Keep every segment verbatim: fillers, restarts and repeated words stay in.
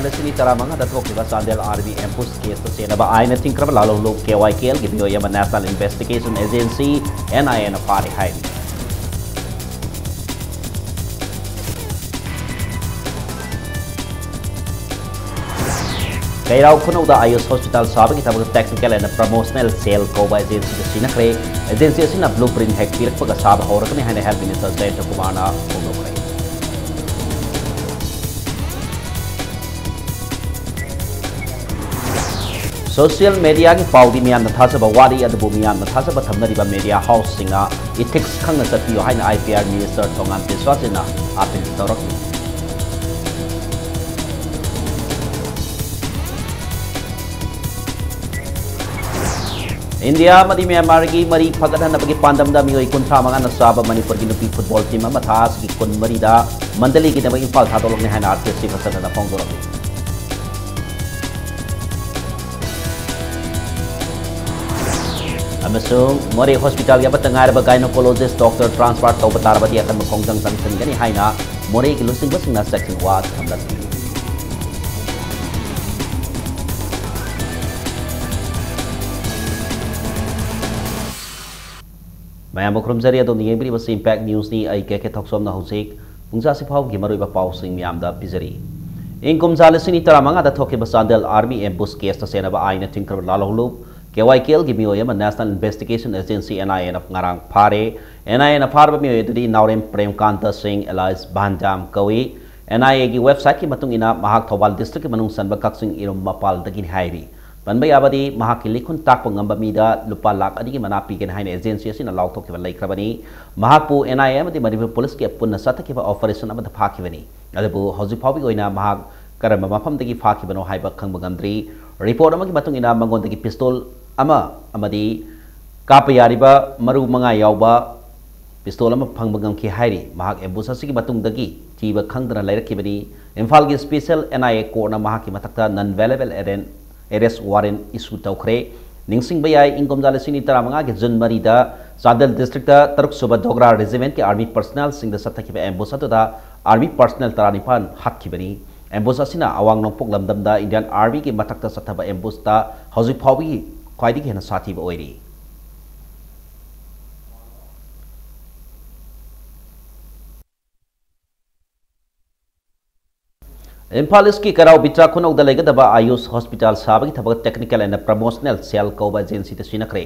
ꯂꯤꯁꯤꯡ ꯇꯔꯥꯃꯉꯥꯗ ꯊꯣꯛꯈꯤꯕ Chandel army ambush ꯀꯦꯁꯇ ꯆꯦꯟꯅꯕ ꯑꯥꯏꯟꯅ ꯊꯤꯡꯈ꯭ꯔꯕ ꯂꯥꯂꯣꯡꯂꯨꯞ ꯀꯦ ꯋꯥꯏ ꯀꯦ ꯑꯦꯜꯒꯤ ꯃꯤꯑꯣꯏ ꯑꯃ National Investigation Agency, N I A ꯅ ꯐꯥꯔꯦ ꯍꯥꯏꯔꯤ꯫ ꯀꯩꯔꯥꯎ ꯈꯨꯅꯧꯗ ꯑꯥꯌꯨꯁ ꯍꯣꯁꯄꯤꯇꯥꯜ ꯁꯥꯕꯒꯤ ꯊꯕꯛꯇ Technical and Promotional Cell ꯀꯧꯕ ꯑꯦꯖꯦꯟꯁꯤꯗ ꯁꯤꯟꯅꯈ꯭ꯔꯦ꯫ ꯑꯦꯖꯦꯟꯁꯤ ꯑꯁꯤꯅ blueprint ꯍꯦꯛ ꯄꯤꯔꯛꯄꯒ ꯁꯥꯕ ꯍꯧꯔꯒꯅꯤ ꯍꯥꯏꯅ Health Minister ꯖꯌꯟꯇ ꯀꯨꯃꯥꯔꯅ ꯐꯣꯡꯗꯣꯛꯈ꯭ꯔꯦ꯫ Social mediaꯒꯤ ꯄꯥꯎꯗꯤ ꯃꯤꯌꯥꯝꯅ ꯊꯥꯖꯕ ꯋꯥꯠꯂꯤ, ꯑꯗꯨꯕꯨ ꯃꯤꯌꯥꯝꯅ ꯊꯥꯖꯕ ꯊꯝꯅꯔꯤꯕ media houseꯁꯤꯡꯅ ethics ꯈꯪꯅ ꯆꯠꯄꯤꯌꯨ ꯍꯥꯏꯅ I P R Minister Thongam ꯕꯤꯁ꯭ꯋꯥꯁꯖꯤꯠꯅ appeal ꯇꯧꯔꯛꯂꯤ꯫ ꯏꯟꯗꯤꯌꯥ ꯑꯃꯗꯤ ꯃ꯭ꯌꯥꯟꯃꯥꯔꯒꯤ ꯃꯔꯤ ꯐꯒꯠꯍꯟꯅꯕꯒꯤ ꯄꯥꯟꯗꯝꯗ ꯃꯤꯑꯣꯏ ꯀꯨꯟꯊ꯭ꯔꯥ ꯃꯉꯥꯅ ꯆꯥꯕ ꯃꯅꯤꯄꯨꯔꯒꯤ ꯅꯨꯄꯤ football team ꯑꯃ ꯊꯥ ꯑꯁꯤꯒꯤ ꯀꯨꯟꯃꯔꯤꯗ ꯃꯟꯗꯂꯤꯒꯤꯗꯃꯛ ꯏꯝꯐꯥꯜ ꯊꯥꯗꯣꯛꯂꯛꯅꯤ ꯍꯥꯏꯅ R K C ꯐꯖꯅ ꯐꯣꯡꯗꯣꯔꯛꯂꯤ꯫ ꯑꯃꯁꯨꯡ ꯃꯣꯔꯦ ꯍꯣꯁꯄꯤꯇꯥꯜꯒꯤ ꯑꯃꯠꯇ ꯉꯥꯏꯔꯕ gynecologist doctor transfer ꯇꯧꯕ ꯇꯥꯔꯕꯗꯤ ꯑꯀꯟꯕ ꯈꯣꯡꯖꯪ ꯆꯪꯁꯤꯟꯒꯅꯤ ꯍꯥꯏꯅ ꯃꯣꯔꯦꯒꯤ ꯂꯨꯆꯤꯡꯕꯁꯤꯡꯅ ꯆꯦꯛꯁꯤꯟ ꯋꯥ ꯊꯝꯂꯛꯂꯤ꯫ ꯃꯌꯥꯝꯕꯨ ꯈꯨꯔꯨꯝꯖꯔꯤ, ꯑꯗꯣꯝꯅ ꯌꯦꯡꯕꯤꯔꯤꯕꯁꯤ Impact Newsꯅꯤ꯫ ꯑꯩ ꯀꯦ ꯀꯦ ꯊꯧꯁꯣꯝꯅ ꯍꯧꯖꯤꯛ ꯄꯨꯡꯖꯥꯁꯤ ꯐꯥꯎꯕꯒꯤ ꯃꯔꯨꯑꯣꯏꯕ ꯄꯥꯎꯁꯤꯡ ꯃꯌꯥꯝꯗ ꯄꯤꯖꯔꯤ꯫ ꯏꯪ ꯀꯨꯝꯖꯥ ꯂꯤꯁꯤꯡ ꯑꯅꯤ ꯇꯔꯥꯃꯉꯥꯗ ꯊꯣꯛꯈꯤꯕ ꯆꯥꯟꯗꯦꯜ ꯑꯥꯔꯃꯤ ꯑꯦꯝꯕꯨꯁ ꯀꯦꯁꯇ ꯆꯦꯟꯅꯕ ꯑꯥꯏꯟꯅ ꯊꯤꯡꯈ꯭ꯔꯕ ꯂꯥꯂꯣꯡꯂꯨꯞ ꯀꯦ ꯋꯥꯏ ꯀꯦ ꯑꯦꯜꯒꯤ ꯃꯤꯑꯣꯏ ꯑꯃ National Investigation Agency, N I A ꯅ ꯉꯔꯥꯡ ꯐꯥꯔꯦ꯫ N I A ꯅ ꯐꯥꯔꯕ ꯃꯤꯑꯣꯏ ꯑꯗꯨꯗꯤ ꯅꯥꯎꯔꯦꯝ ꯄ꯭ꯔꯦꯝꯀꯥꯟꯇ ꯁꯤꯡ alias ꯚꯥꯟꯗꯥꯝ ꯀꯧꯏ꯫ N I A ꯒꯤ websiteꯀꯤ ꯃꯇꯨꯡ ꯏꯟꯅ, ꯃꯍꯥꯛ ꯊꯧꯕꯥꯜ districtꯀꯤ ꯃꯅꯨꯡ ꯆꯟꯕ ꯀꯛꯆꯤꯡ ꯏꯔꯨꯝ ꯃꯄꯥꯜꯗꯒꯤꯅꯤ ꯍꯥꯏꯔꯤ꯫ ꯄꯟꯕ ꯌꯥꯕꯗꯤ, ꯃꯍꯥꯛꯀꯤ ꯂꯤꯈꯨꯟ ꯇꯥꯛꯄ ꯉꯝꯕ ꯃꯤꯗ ꯂꯨꯄꯥ ꯂꯥꯈ ꯑꯅꯤꯒꯤ ꯃꯅꯥ ꯄꯤꯒꯅꯤ ꯍꯥꯏꯅ ꯑꯦꯖꯦꯟꯁꯤ ꯑꯁꯤꯅ ꯂꯥꯎꯊꯣꯛꯈꯤꯕ ꯂꯩꯈ꯭ꯔꯕꯅꯤ꯫ ꯃꯍꯥꯛꯄꯨ N I A ꯑꯃꯗꯤ ꯃꯅꯤꯄꯨꯔ ꯄꯨꯂꯤꯁꯀꯤ ꯄꯨꯟꯅ ꯆꯠꯊꯈꯤꯕ operation ꯑꯃꯗ ꯐꯥꯈꯤꯕꯅꯤ꯫ ꯑꯗꯨꯕꯨ ꯍꯧꯖꯤꯛ ꯐꯥꯎꯕꯒꯤ ꯑꯣꯏꯅ ꯃꯍꯥꯛ ꯀꯔꯝꯕ ꯃꯐꯝꯗꯒꯤ ꯐꯥꯈꯤꯕꯅꯣ ꯍꯥꯏꯕ ꯈꯪꯕ ꯉꯝꯗ꯭ꯔꯤ꯫ Report ꯑꯃꯒꯤ ꯃꯇꯨꯡ ꯏꯟꯅ, ꯃꯉꯣꯟꯗꯒꯤ pistol ꯑꯃ ꯑꯃꯗꯤ ꯀꯥꯞꯄ ꯌꯥꯔꯤꯕ ꯃꯔꯨ ꯃꯉꯥ ꯌꯥꯎꯕ pistol ꯑꯃ ꯐꯪꯕ ꯉꯝꯈꯤ ꯍꯥꯏꯔꯤ꯫ ꯃꯍꯥꯛ ambush ꯑꯁꯤꯒꯤ ꯃꯇꯨꯡꯗꯒꯤ ꯊꯤꯕ ꯈꯪꯗꯅ ꯂꯩꯔꯛꯈꯤꯕꯅꯤ꯫ ꯏꯝꯐꯥꯜꯒꯤ special N I A courtꯅ ꯃꯍꯥꯛꯀꯤ ꯃꯊꯛꯇ non bailable arrest, arrest warrant issue ꯇꯧꯈ꯭ꯔꯦ꯫ ꯅꯤꯡꯁꯤꯡꯕ ꯌꯥꯏ, ꯏꯪ ꯀꯨꯝꯖꯥ ꯂꯤꯁꯤꯡ ꯑꯅꯤ ꯇꯔꯥꯃꯉꯥꯒꯤ June ꯃꯔꯤꯗ ꯆꯥꯟꯗꯦꯜ districtꯇ ꯇꯔꯨꯛ ꯁꯨꯕ ꯗꯣꯒ꯭ꯔꯥ regimentꯀꯤ army personnelꯁꯤꯡꯗ ꯆꯠꯊꯈꯤꯕ ambush ꯑꯗꯨꯗ army personnel ꯇꯔꯥꯅꯤꯄꯥꯟ ꯍꯥꯠꯈꯤꯕꯅꯤ꯫ ꯑꯦꯝꯕꯨꯁ ꯑꯁꯤꯅ ꯑꯋꯥꯡ ꯅꯣꯡꯄꯣꯛ ꯂꯝꯗꯝꯗ ꯏꯟꯗꯤꯌꯥꯟ ꯑꯥꯔꯃꯤꯒꯤ ꯃꯊꯛꯇ ꯆꯠꯊꯕ ꯑꯦꯝꯕꯨꯁꯇ ꯍꯧꯖꯤꯛ ꯐꯥꯎꯕꯒꯤ ꯈ꯭ꯋꯥꯏꯗꯒꯤ ꯍꯦꯟꯅ ꯁꯥꯊꯤꯕ ꯑꯣꯏꯔꯤ꯫ ꯏꯝꯐꯥꯜ ꯏꯁꯀꯤ ꯀꯩꯔꯥꯎ ꯕꯤꯇ꯭ꯔꯥ ꯈꯨꯅꯧꯗ ꯂꯩꯒꯗꯕ ꯑꯥꯌꯨꯁ ꯍꯣꯁꯄꯤꯇꯥꯜ ꯁꯥꯕꯒꯤ ꯊꯕꯛ technical and promotional cell ꯀꯧꯕ ꯑꯦꯖꯦꯟꯁꯤꯗ ꯁꯤꯟꯅꯈ꯭ꯔꯦ꯫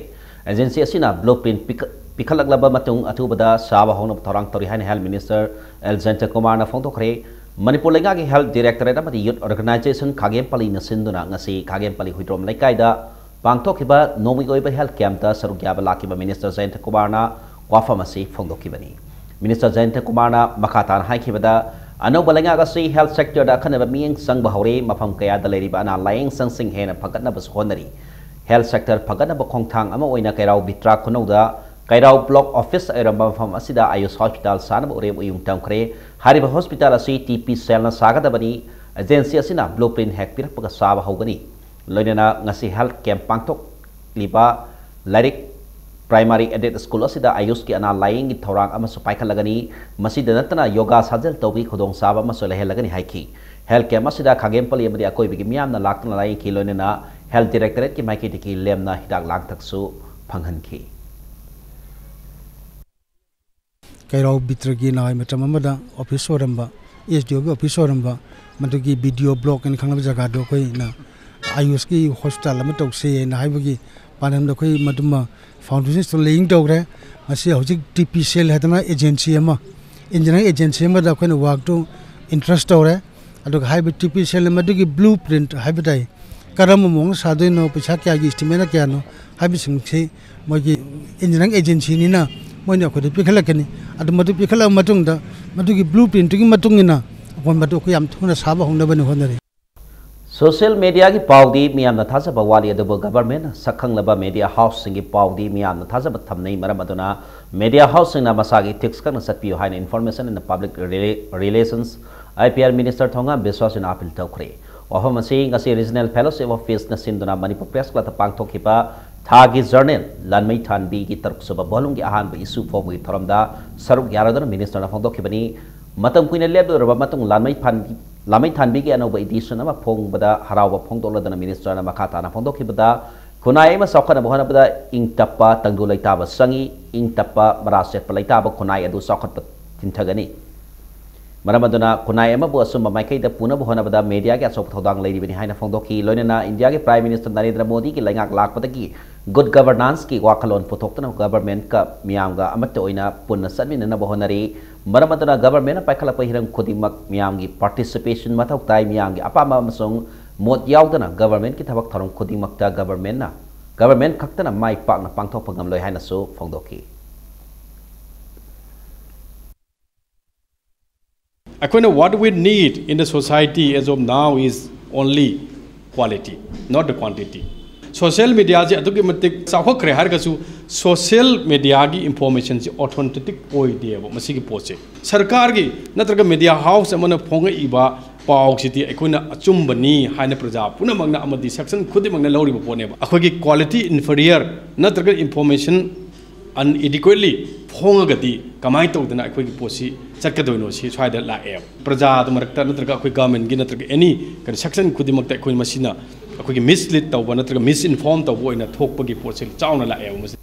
ꯑꯦꯖꯦꯟꯁꯤ ꯑꯁꯤꯅ blueprint ꯄꯤꯈꯠ-, ꯄꯤꯈꯠꯂꯛꯂꯕ ꯃꯇꯨꯡ ꯑꯊꯨꯕꯗ ꯁꯥꯕ ꯍꯧꯅꯕ ꯊꯧꯔꯥꯡ ꯇꯧꯔꯤ ꯍꯥꯏꯅ health minister ꯑꯦꯜ ꯖꯌꯟꯇ ꯀꯨꯃꯥꯔꯅ ꯐꯣꯡꯗꯣꯛꯈ꯭ꯔꯦ꯫ ꯃꯅꯤꯄꯨꯔ ꯂꯩꯉꯥꯛꯀꯤ health directorate ꯑꯃꯗꯤ youth organization ꯈꯥꯒꯦꯝꯄꯜꯂꯤꯅ ꯁꯤꯟꯗꯨꯅ ꯉꯁꯤ ꯈꯥꯒꯦꯝꯄꯜꯂꯤ ꯍꯨꯏꯗ꯭ꯔꯣꯝ ꯂꯩꯀꯥꯏꯗ ꯄꯥꯡꯊꯣꯛꯈꯤꯕ ꯅꯣꯡꯃꯒꯤ ꯑꯣꯏꯕ health campꯇ ꯁꯔꯨꯛ ꯌꯥꯕ ꯂꯥꯛꯈꯤꯕ minister ꯖꯌꯟꯇ ꯀꯨꯃꯥꯔꯅ ꯋꯥꯐꯝ ꯑꯁꯤ ꯐꯣꯡꯗꯣꯛꯈꯤꯕꯅꯤ꯫ Minister ꯖꯌꯟꯇ ꯀꯨꯃꯥꯔꯅ ꯃꯈꯥ ꯇꯥꯅ ꯍꯥꯏꯈꯤꯕꯗ, ꯑꯅꯧꯕ ꯂꯩꯉꯥꯛ ꯑꯁꯤ health sectorꯗ ꯑꯈꯟꯅꯕ ꯃꯤꯠꯌꯦꯡ ꯆꯪꯕ ꯍꯧꯔꯦ, ꯃꯐꯝ ꯀꯌꯥꯗ ꯂꯩꯔꯤꯕ ꯑꯅꯥ ꯂꯥꯌꯦꯡ ꯁꯪꯁꯤꯡ ꯍꯦꯟꯅ ꯐꯒꯠꯅꯕꯁꯨ ꯍꯣꯠꯅꯔꯤ꯫ Health sector ꯐꯒꯠꯅꯕ ꯈꯣꯡꯊꯥꯡ ꯑꯃ ꯑꯣꯏꯅ ꯀꯩꯔꯥꯎ ꯕꯤꯇ꯭ꯔꯥ ꯈꯨꯅꯧꯗ ꯀꯩꯔꯥꯎ block office ꯑꯣꯏꯔꯝꯕ ꯃꯐꯝ ꯑꯁꯤꯗ ꯑꯥꯌꯨꯁ ꯍꯣꯁꯄꯤꯇꯥꯜ ꯁꯥꯅꯕ ꯎꯔꯦꯝ ꯎꯌꯨꯡ ꯊꯝꯈ꯭ꯔꯦ꯫ ꯍꯥꯏꯔꯤꯕ ꯍꯣꯁꯄꯤꯇꯥꯜ ꯑꯁꯤ ꯇꯤ ꯄꯤ ꯁꯦꯜꯅ ꯁꯥꯒꯗꯕꯅꯤ꯫ ꯑꯦꯖꯦꯟꯁꯤ ꯑꯁꯤꯅ blueprint ꯍꯦꯛ ꯄꯤꯔꯛꯄꯒ ꯁꯥꯕ ꯍꯧꯒꯅꯤ꯫ ꯂꯣꯏꯅꯅ ꯉꯁꯤ health camp ꯄꯥꯡꯊꯣꯛꯂꯤꯕ ꯂꯥꯏꯔꯤꯛ primary aided school ꯑꯁꯤꯗ ꯑꯥꯌꯨꯁꯀꯤ ꯑꯅꯥ ꯂꯥꯌꯦꯡꯒꯤ ꯊꯧꯔꯥꯡ ꯑꯃꯁꯨ ꯄꯥꯏꯈꯠꯂꯒꯅꯤ꯫ ꯃꯁꯤꯗ ꯅꯠꯇꯅ ꯌꯣꯒꯥ ꯁꯥꯖꯦꯜ ꯇꯧꯕꯒꯤ ꯈꯨꯗꯣꯡꯆꯥꯕ ꯑꯃꯁꯨ ꯂꯩꯍꯜꯂꯒꯅꯤ ꯍꯥꯏꯈꯤ꯫ Health camp ꯑꯁꯤꯗ ꯈꯥꯒꯦꯝꯄꯜꯂꯤ ꯑꯃꯗꯤ ꯑꯀꯣꯏꯕꯒꯤ ꯃꯤꯌꯥꯝꯅ ꯂꯥꯛꯇꯨꯅ ꯂꯥꯌꯦꯡꯈꯤ, ꯂꯣꯏꯅꯅ health directorateꯀꯤ ꯃꯥꯏꯀꯩꯗꯒꯤ ꯂꯦꯝꯅ ꯍꯤꯗꯥꯛ ꯂꯥꯡꯊꯛꯁꯨ ꯐꯪꯍꯟꯈꯤ꯫ ꯀꯩꯔꯥꯎ ꯕꯤꯇ꯭ꯔꯒꯤ ꯅꯍꯥꯟꯋꯥꯏ ꯃꯇꯝ ꯑꯃꯗ office ꯑꯣꯏꯔꯝꯕ, ꯑꯦꯁ ꯗꯤ ꯑꯣꯒꯤ office ꯑꯣꯏꯔꯝꯕ, ꯃꯗꯨꯒꯤ ꯕꯤ ꯗꯤ ꯑꯣ block ꯍꯥꯏꯅ ꯈꯪꯅꯕ ꯖꯒꯥꯗꯣ ꯑꯩꯈꯣꯏꯅ ꯑꯥꯌꯨꯁꯀꯤ ꯍꯣꯁꯄꯤꯇꯥꯜ ꯑꯃ ꯇꯧꯁꯦꯅ ꯍꯥꯏꯕꯒꯤ ꯄꯥꯟꯗꯝꯗ ꯑꯩꯈꯣꯏ ꯃꯗꯨꯃ foundation stone laying ꯇꯧꯈ꯭ꯔꯦ꯫ ꯃꯁꯤ ꯍꯧꯖꯤꯛ ꯇꯤ ꯄꯤ ꯁꯦꯜ ꯍꯥꯏꯗꯅ agency ꯑꯃ, engineering agency ꯑꯃꯗ ꯑꯩꯈꯣꯏꯅ workꯇꯨ entrust ꯇꯧꯔꯦ꯫ ꯑꯗꯨꯒ ꯍꯥꯏꯔꯤꯕ ꯇꯤ ꯄꯤ ꯁꯦꯜꯅ ꯃꯗꯨꯒꯤ blueprint ꯍꯥꯏꯕ ꯇꯥꯏ, ꯀꯔꯝꯕ ꯃꯑꯣꯡꯗ ꯁꯥꯗꯣꯏꯅꯣ, ꯄꯩꯁꯥ ꯀꯌꯥꯒꯤ estimateꯅ ꯀꯌꯥꯅꯣ ꯍꯥꯏꯕꯁꯤꯡꯁꯤ ꯃꯣꯏꯒꯤ engineering agencyꯅꯤꯅ ꯃꯣꯏꯅ ꯑꯩꯈꯣꯏꯗ ꯄꯤꯈꯠꯂꯛꯀꯅꯤ꯫ ꯑꯗꯨ ꯃꯗꯨ ꯄꯤꯈꯠꯂꯛꯑꯕ ꯃꯇꯨꯡꯗ ꯃꯗꯨꯒꯤ blueprintꯇꯨꯒꯤ ꯃꯇꯨꯡ ꯏꯟꯅ ꯑꯩꯈꯣꯏ ꯃꯗꯨ ꯑꯩꯈꯣꯏ ꯌꯥꯝ ꯊꯨꯅ ꯁꯥꯕ ꯍꯧꯅꯕꯅꯤ ꯍꯣꯠꯅꯔꯤ꯫ Social mediaꯒꯤ ꯄꯥꯎꯗꯤ ꯃꯤꯌꯥꯝꯅ ꯊꯥꯖꯕ ꯋꯥꯠꯂꯤ, ꯑꯗꯨꯕꯨ governmentꯅ ꯁꯛꯈꯪꯂꯕ media houseꯁꯤꯡꯒꯤ ꯄꯥꯎꯗꯤ ꯃꯤꯌꯥꯝꯅ ꯊꯥꯖꯕ ꯊꯝꯅꯩ꯫ ꯃꯔꯝ ꯑꯗꯨꯅ media houseꯁꯤꯡꯅ ꯃꯁꯥꯒꯤ ethics ꯈꯛꯅ ꯆꯠꯄꯤꯌꯨ ꯍꯥꯏꯅ Information and Public Rela-, Relations, I P R minister Thongam ꯕꯤꯁ꯭ꯋꯥꯁꯅ appeal ꯇꯧꯈ꯭ꯔꯦ꯫ ꯋꯥꯐꯝ ꯑꯁꯤ ꯉꯁꯤ Regional Fellowship of Peaceꯅ ꯁꯤꯟꯗꯨꯅ ꯃꯅꯤꯄꯨꯔ Press Clubꯇ ꯄꯥꯡꯊꯣꯛꯈꯤꯕ ꯊꯥꯒꯤ journal ꯂꯥꯟꯃꯩ ꯊꯥꯟꯕꯤꯒꯤ ꯇꯔꯨꯛ ꯁꯨꯕ volumeꯒꯤ ꯑꯍꯥꯟꯕ issue ꯐꯣꯡꯕꯒꯤ ꯊꯧꯔꯝꯗ ꯁꯔꯨꯛ ꯌꯥꯔꯗꯨꯅ ministerꯅ ꯐꯣꯡꯗꯣꯛꯈꯤꯕꯅꯤ꯫ ꯃꯇꯝ ꯀꯨꯏꯅ ꯂꯦꯞꯂꯨꯔꯕ ꯃꯇꯨꯡ ꯂꯥꯟꯃꯩ ꯊꯥꯟꯕꯤ ꯂꯥꯃꯩ ꯊꯥꯟꯕꯤꯒꯤ ꯑꯅꯧꯕ edition ꯑꯃ ꯐꯣꯡꯕꯗ ꯍꯔꯥꯎꯕ ꯐꯣꯡꯗꯣꯛꯂꯗꯨꯅ ministerꯅ ꯃꯈꯥ ꯇꯥꯅ ꯐꯣꯡꯗꯣꯛꯈꯤꯕꯗ, ꯈꯨꯟꯅꯥꯏ ꯑꯃ ꯆꯥꯎꯈꯠꯅꯕ ꯍꯣꯠꯅꯕꯗ ꯏꯪ ꯇꯞꯄ ꯇꯪꯗꯨ ꯂꯩꯇꯥꯕ ꯆꯪꯏ, ꯏꯪ ꯇꯞꯄ ꯃꯔꯥ ꯆꯦꯠꯄ ꯂꯩꯇꯥꯕ ꯈꯨꯟꯅꯥꯏ ꯑꯗꯨ ꯆꯥꯎꯈꯠꯄ ꯊꯤꯟꯊꯒꯅꯤ꯫ ꯃꯔꯝ ꯑꯗꯨꯅ ꯈꯨꯟꯅꯥꯏ ꯑꯃꯕꯨ ꯑꯆꯨꯝꯕ ꯃꯥꯏꯀꯩꯗ ꯄꯨꯅꯕ ꯍꯣꯠꯅꯕꯗ mediaꯒꯤ ꯑꯆꯧꯕ ꯊꯧꯗꯥꯡ ꯂꯩꯔꯤꯕꯅꯤ ꯍꯥꯏꯅ ꯐꯣꯡꯗꯣꯛꯈꯤ꯫ ꯂꯣꯏꯅꯅ ꯏꯟꯗꯤꯌꯥꯒꯤ Prime Minister ꯅꯔꯦꯟꯗ꯭ꯔ ꯃꯣꯗꯤꯒꯤ ꯂꯩꯉꯥꯛ ꯂꯥꯛꯄꯗꯒꯤ good governanceꯀꯤ ꯋꯥꯈꯜꯂꯣꯟ ꯄꯨꯊꯣꯛꯇꯨꯅ governmentꯀ ꯃꯤꯌꯥꯝꯒ ꯑꯃꯠꯇ ꯑꯣꯏꯅ ꯄꯨꯟꯅ ꯆꯠꯃꯤꯟꯅꯅꯕ ꯍꯣꯠꯅꯔꯤ꯫ ꯃꯔꯝ ꯑꯗꯨꯅ governmentꯅ ꯄꯥꯏꯈꯠꯂꯛꯄ ꯍꯤꯔꯝ ꯈꯨꯗꯤꯡꯃꯛ ꯃꯤꯌꯥꯝꯒꯤ participation ꯃꯊꯧ ꯇꯥꯏ, ꯃꯤꯌꯥꯝꯒꯤ ꯑꯄꯥꯝꯕ ꯑꯃꯁꯨꯡ ꯃꯣꯠ ꯌꯥꯎꯗꯅ governmentꯀꯤ ꯊꯕꯛ ꯊꯧꯔꯝ ꯈꯨꯗꯤꯡꯃꯛꯇ governmentꯅ, government ꯈꯛꯇꯅ ꯃꯥꯏ ꯄꯥꯛꯅ ꯄꯥꯡꯊꯣꯛꯄ ꯉꯝꯂꯣꯏ ꯍꯥꯏꯅꯁꯨ ꯐꯣꯡꯗꯣꯛꯈꯤ꯫ ꯑꯩꯈꯣꯏꯅ what we need in the society as of now is only quality, not the quantity. Social mediaꯁꯤ ꯑꯗꯨꯛꯀꯤ ꯃꯇꯤꯛ ꯆꯥꯎꯈꯠꯈ꯭ꯔꯦ ꯍꯥꯏꯔꯒꯁꯨ social mediaꯒꯤ informationꯁꯤ authentic ꯑꯣꯏꯗꯦꯕ꯫ ꯃꯁꯤꯒꯤ ꯄꯣꯠꯁꯦ ꯁꯔꯀꯥꯔꯒꯤ ꯅꯠꯇ꯭ꯔꯒ media house ꯑꯃꯅ ꯐꯣꯡꯉꯛꯏꯕ ꯄꯥꯎꯁꯤꯗꯤ ꯑꯩꯈꯣꯏꯅ ꯑꯆꯨꯝꯕꯅꯤ ꯍꯥꯏꯅ ꯄ꯭ꯔꯖꯥ ꯄꯨꯝꯅꯃꯛꯅ ꯑꯃꯗꯤ section ꯈꯨꯗꯤꯡꯃꯛꯅ ꯂꯧꯔꯤꯕ ꯄꯣꯠꯅꯦꯕ꯫ ꯑꯩꯈꯣꯏꯒꯤ quality inferior ꯅꯠꯇ꯭ꯔꯒ information unadequately ꯐꯣꯡꯉꯒꯗꯤ ꯀꯃꯥꯏꯅ ꯇꯧꯗꯅ ꯑꯩꯈꯣꯏꯒꯤ ꯄꯣꯠꯁꯤ ꯆꯠꯀꯗꯣꯏꯅꯣ? ꯁꯤ ꯁ꯭ꯋꯥꯏꯗ ꯂꯥꯛꯑꯦꯕ꯫ ꯄ꯭ꯔꯖꯥꯗꯨ ꯃꯔꯛꯇ ꯅꯠꯇ꯭ꯔꯒ ꯑꯩꯈꯣꯏ governmentꯀꯤ ꯅꯠꯇ꯭ꯔꯒ any ꯀꯩꯅꯣ section ꯈꯨꯗꯤꯡꯃꯛꯇ ꯑꯩꯈꯣꯏ ꯃꯁꯤꯅ ꯑꯩꯈꯣꯏꯒꯤ mislead ꯇꯧꯕ ꯅꯠꯇ꯭ꯔꯒ misinform ꯇꯧꯕ ꯑꯣꯏꯅ ꯊꯣꯛꯄꯒꯤ ꯄꯣꯠꯁꯤ ꯆꯥꯎꯅ ꯂꯥꯛꯑꯦꯕ ꯃꯁꯤ꯫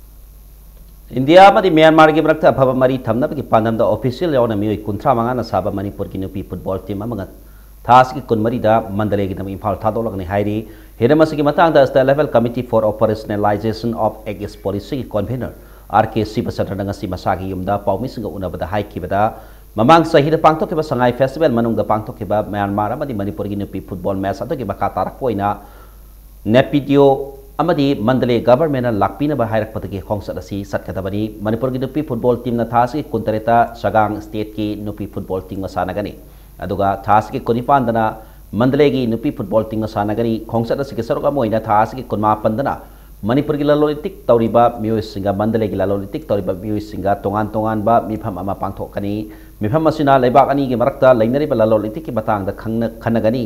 ꯏꯟꯗꯤꯌꯥ ꯑꯃꯗꯤ ꯃ꯭ꯌꯥꯟꯃꯥꯔꯒꯤ ꯃꯔꯛꯇ ꯑꯐꯕ ꯃꯔꯤ ꯊꯝꯅꯕꯒꯤ ꯄꯥꯟꯗꯝꯗ official ꯌꯥꯎꯅ ꯃꯤꯑꯣꯏ ꯀꯨꯟꯊ꯭ꯔꯥ ꯃꯉꯥꯅ ꯁꯥꯕ ꯃꯅꯤꯄꯨꯔꯒꯤ ꯅꯨꯄꯤ football team ꯑꯃꯒ ꯊꯥ ꯑꯁꯤꯒꯤ ꯀꯨꯟꯃꯔꯤꯗ ꯃꯟꯗꯂꯦꯒꯤꯗꯃꯛ ꯏꯝꯐꯥꯜ ꯊꯥꯗꯣꯛꯂꯒꯅꯤ ꯍꯥꯏꯔꯤ꯫ ꯍꯤꯔꯝ ꯑꯁꯤꯒꯤ ꯃꯇꯥꯡꯗ State Level Committee for Operationalization of Act East Policyꯒꯤ convener ꯑꯥꯔ ꯀꯦ ꯁꯤꯕꯆꯟꯗ꯭ꯔꯅ ꯉꯁꯤ ꯃꯁꯥꯒꯤ ꯌꯨꯝꯗ ꯄꯥꯎꯃꯤꯁꯤꯡꯒ ꯎꯅꯕꯗ ꯍꯥꯏꯈꯤꯕꯗ, ꯃꯃꯥꯡ ꯆꯍꯤꯗ ꯄꯥꯡꯊꯣꯛꯈꯤꯕ ꯁꯉꯥꯏ festival ꯃꯅꯨꯡꯗ ꯄꯥꯡꯊꯣꯛꯈꯤꯕ ꯃ꯭ꯌꯥꯟꯃꯥꯔ ꯑꯃꯗꯤ ꯃꯅꯤꯄꯨꯔꯒꯤ ꯅꯨꯄꯤ football match ꯑꯗꯨꯒꯤ ꯃꯈꯥ ꯇꯥꯔꯛꯄ ꯑꯣꯏꯅ ꯅꯦꯄꯤꯗꯤꯑꯣ ꯑꯃꯗꯤ ꯃꯟꯗꯂꯦ governmentꯅ ꯂꯥꯛꯄꯤꯅꯕ ꯍꯥꯏꯔꯛꯄꯗꯒꯤ ꯈꯣꯡꯆꯠ ꯑꯁꯤ ꯆꯠꯀꯗꯕꯅꯤ꯫ ꯃꯅꯤꯄꯨꯔꯒꯤ ꯅꯨꯄꯤ football teamꯅ ꯊꯥ ꯑꯁꯤꯒꯤ ꯀꯨꯟꯇꯔꯦꯠꯇ ꯆꯒꯥꯡ stateꯀꯤ ꯅꯨꯄꯤ football teamꯒ ꯁꯥꯟꯅꯒꯅꯤ꯫ ꯑꯗꯨꯒ ꯊꯥ ꯑꯁꯤꯒꯤ ꯀꯨꯟꯅꯤꯄꯥꯟꯗꯅ ꯃꯟꯗꯂꯦꯒꯤ ꯅꯨꯄꯤ football teamꯒ ꯁꯥꯟꯅꯒꯅꯤ꯫ ꯈꯣꯡꯆꯠ ꯑꯁꯤꯒꯤ ꯁꯔꯨꯛ ꯑꯃ ꯑꯣꯏꯅ ꯊꯥ ꯑꯁꯤꯒꯤ ꯀꯨꯟꯃꯥꯄꯟꯗꯅ ꯃꯅꯤꯄꯨꯔꯒꯤ ꯂꯂꯣꯟ ꯏꯇꯤꯛ ꯇꯧꯔꯤꯕ ꯃꯤꯑꯣꯏꯁꯤꯡꯒ, ꯃꯟꯗꯂꯦꯒꯤ ꯂꯂꯣꯟ ꯏꯇꯤꯛ ꯇꯧꯔꯤꯕ ꯃꯤꯑꯣꯏꯁꯤꯡꯒ ꯇꯣꯉꯥꯟ ꯇꯣꯉꯥꯟꯕ ꯃꯤꯐꯝ ꯑꯃ ꯄꯥꯡꯊꯣꯛꯀꯅꯤ꯫ ꯃꯤꯐꯝ ꯑꯁꯤꯅ ꯂꯩꯕꯥꯛ ꯑꯅꯤꯒꯤ ꯃꯔꯛꯇ ꯂꯩꯅꯔꯤꯕ ꯂꯂꯣꯟ ꯏꯇꯤꯛꯀꯤ ꯃꯇꯥꯡꯗ ꯈꯪꯅ-, ꯈꯟꯅꯒꯅꯤ꯫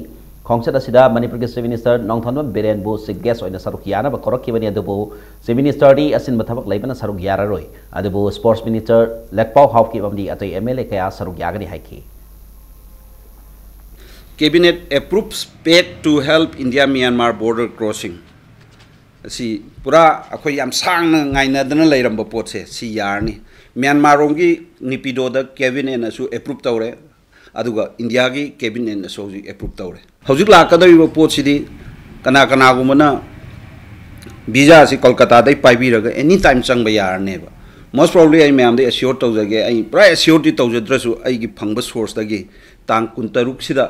ꯈꯣꯡꯆꯠ ꯑꯁꯤꯗ ꯃꯅꯤꯄꯨꯔꯒꯤ Chief Minister Nongthombam ꯕꯤꯔꯦꯟꯕꯨ chief guest ꯑꯣꯏꯅ ꯁꯔꯨꯛ ꯌꯥꯅꯕ ꯀꯧꯔꯛꯈꯤꯕꯅꯤ, ꯑꯗꯨꯕꯨ Chief Ministerꯗꯤ ꯑꯁꯤꯟꯕ ꯊꯕꯛ ꯂꯩꯕꯅ ꯁꯔꯨꯛ ꯌꯥꯔꯔꯣꯏ꯫ ꯑꯗꯨꯕꯨ sports minister ꯂꯦꯛꯄꯥꯎ ꯍꯥꯎꯀꯤꯞ ꯑꯃꯗꯤ ꯑꯇꯩ M L A ꯀꯌꯥ ꯁꯔꯨꯛ ꯌꯥꯒꯅꯤ ꯍꯥꯏꯈꯤ꯫ Cabinet approves pact to help India Myanmar border crossing. ꯑꯁꯤ ꯄꯨꯔꯥ ꯑꯩꯈꯣꯏ ꯌꯥꯝ ꯁꯥꯡꯅ ꯉꯥꯏꯅꯗꯅ ꯂꯩꯔꯝꯕ ꯄꯣꯠꯁꯦ ꯁꯤ ꯌꯥꯔꯅꯤ꯫ ꯃ꯭ꯌꯥꯟꯃꯥꯔ ꯔꯣꯝꯒꯤ ꯅꯤꯄꯤꯗꯣꯗ ꯀꯦꯕꯤꯅꯦꯠꯅꯁꯨ ꯑꯦꯄ꯭ꯔꯨꯞ ꯇꯧꯔꯦ, ꯑꯗꯨꯒ ꯏꯟꯗꯤꯌꯥꯒꯤ ꯀꯦꯕꯤꯅꯦꯠꯅꯁꯨ ꯍꯧꯖꯤꯛ ꯑꯦꯄ꯭ꯔꯨꯞ ꯇꯧꯔꯦ꯫ ꯍꯧꯖꯤꯛ ꯂꯥꯛꯀꯗꯧꯔꯤꯕ ꯄꯣꯠꯁꯤꯗꯤ ꯀꯅꯥ ꯀꯅꯥꯒꯨꯝꯕꯅ ꯚꯤꯖꯥꯁꯤ ꯀꯣꯜꯀꯇꯥꯗꯩ ꯄꯥꯏꯕꯤꯔꯒ ꯑꯦꯅꯤ ꯇꯥꯏꯝ ꯆꯪꯕ ꯌꯥꯔꯅꯦꯕ꯫ ꯃꯣꯁ ꯄ꯭ꯔꯣꯕ꯭ꯂꯤ ꯑꯩ ꯃꯌꯥꯝꯗ ꯑꯦꯁꯤꯌꯣꯔ ꯇꯧꯖꯒꯦ, ꯑꯩ ꯄꯨꯔꯥ ꯑꯦꯁꯤꯌꯣꯔꯗꯤ ꯇꯧꯖꯗ꯭ꯔꯁꯨ ꯑꯩꯒꯤ ꯐꯪꯕ ꯁꯣꯔꯁꯇꯒꯤ ꯇꯥꯡ ꯀꯨꯟꯇꯔꯨꯛꯁꯤꯗ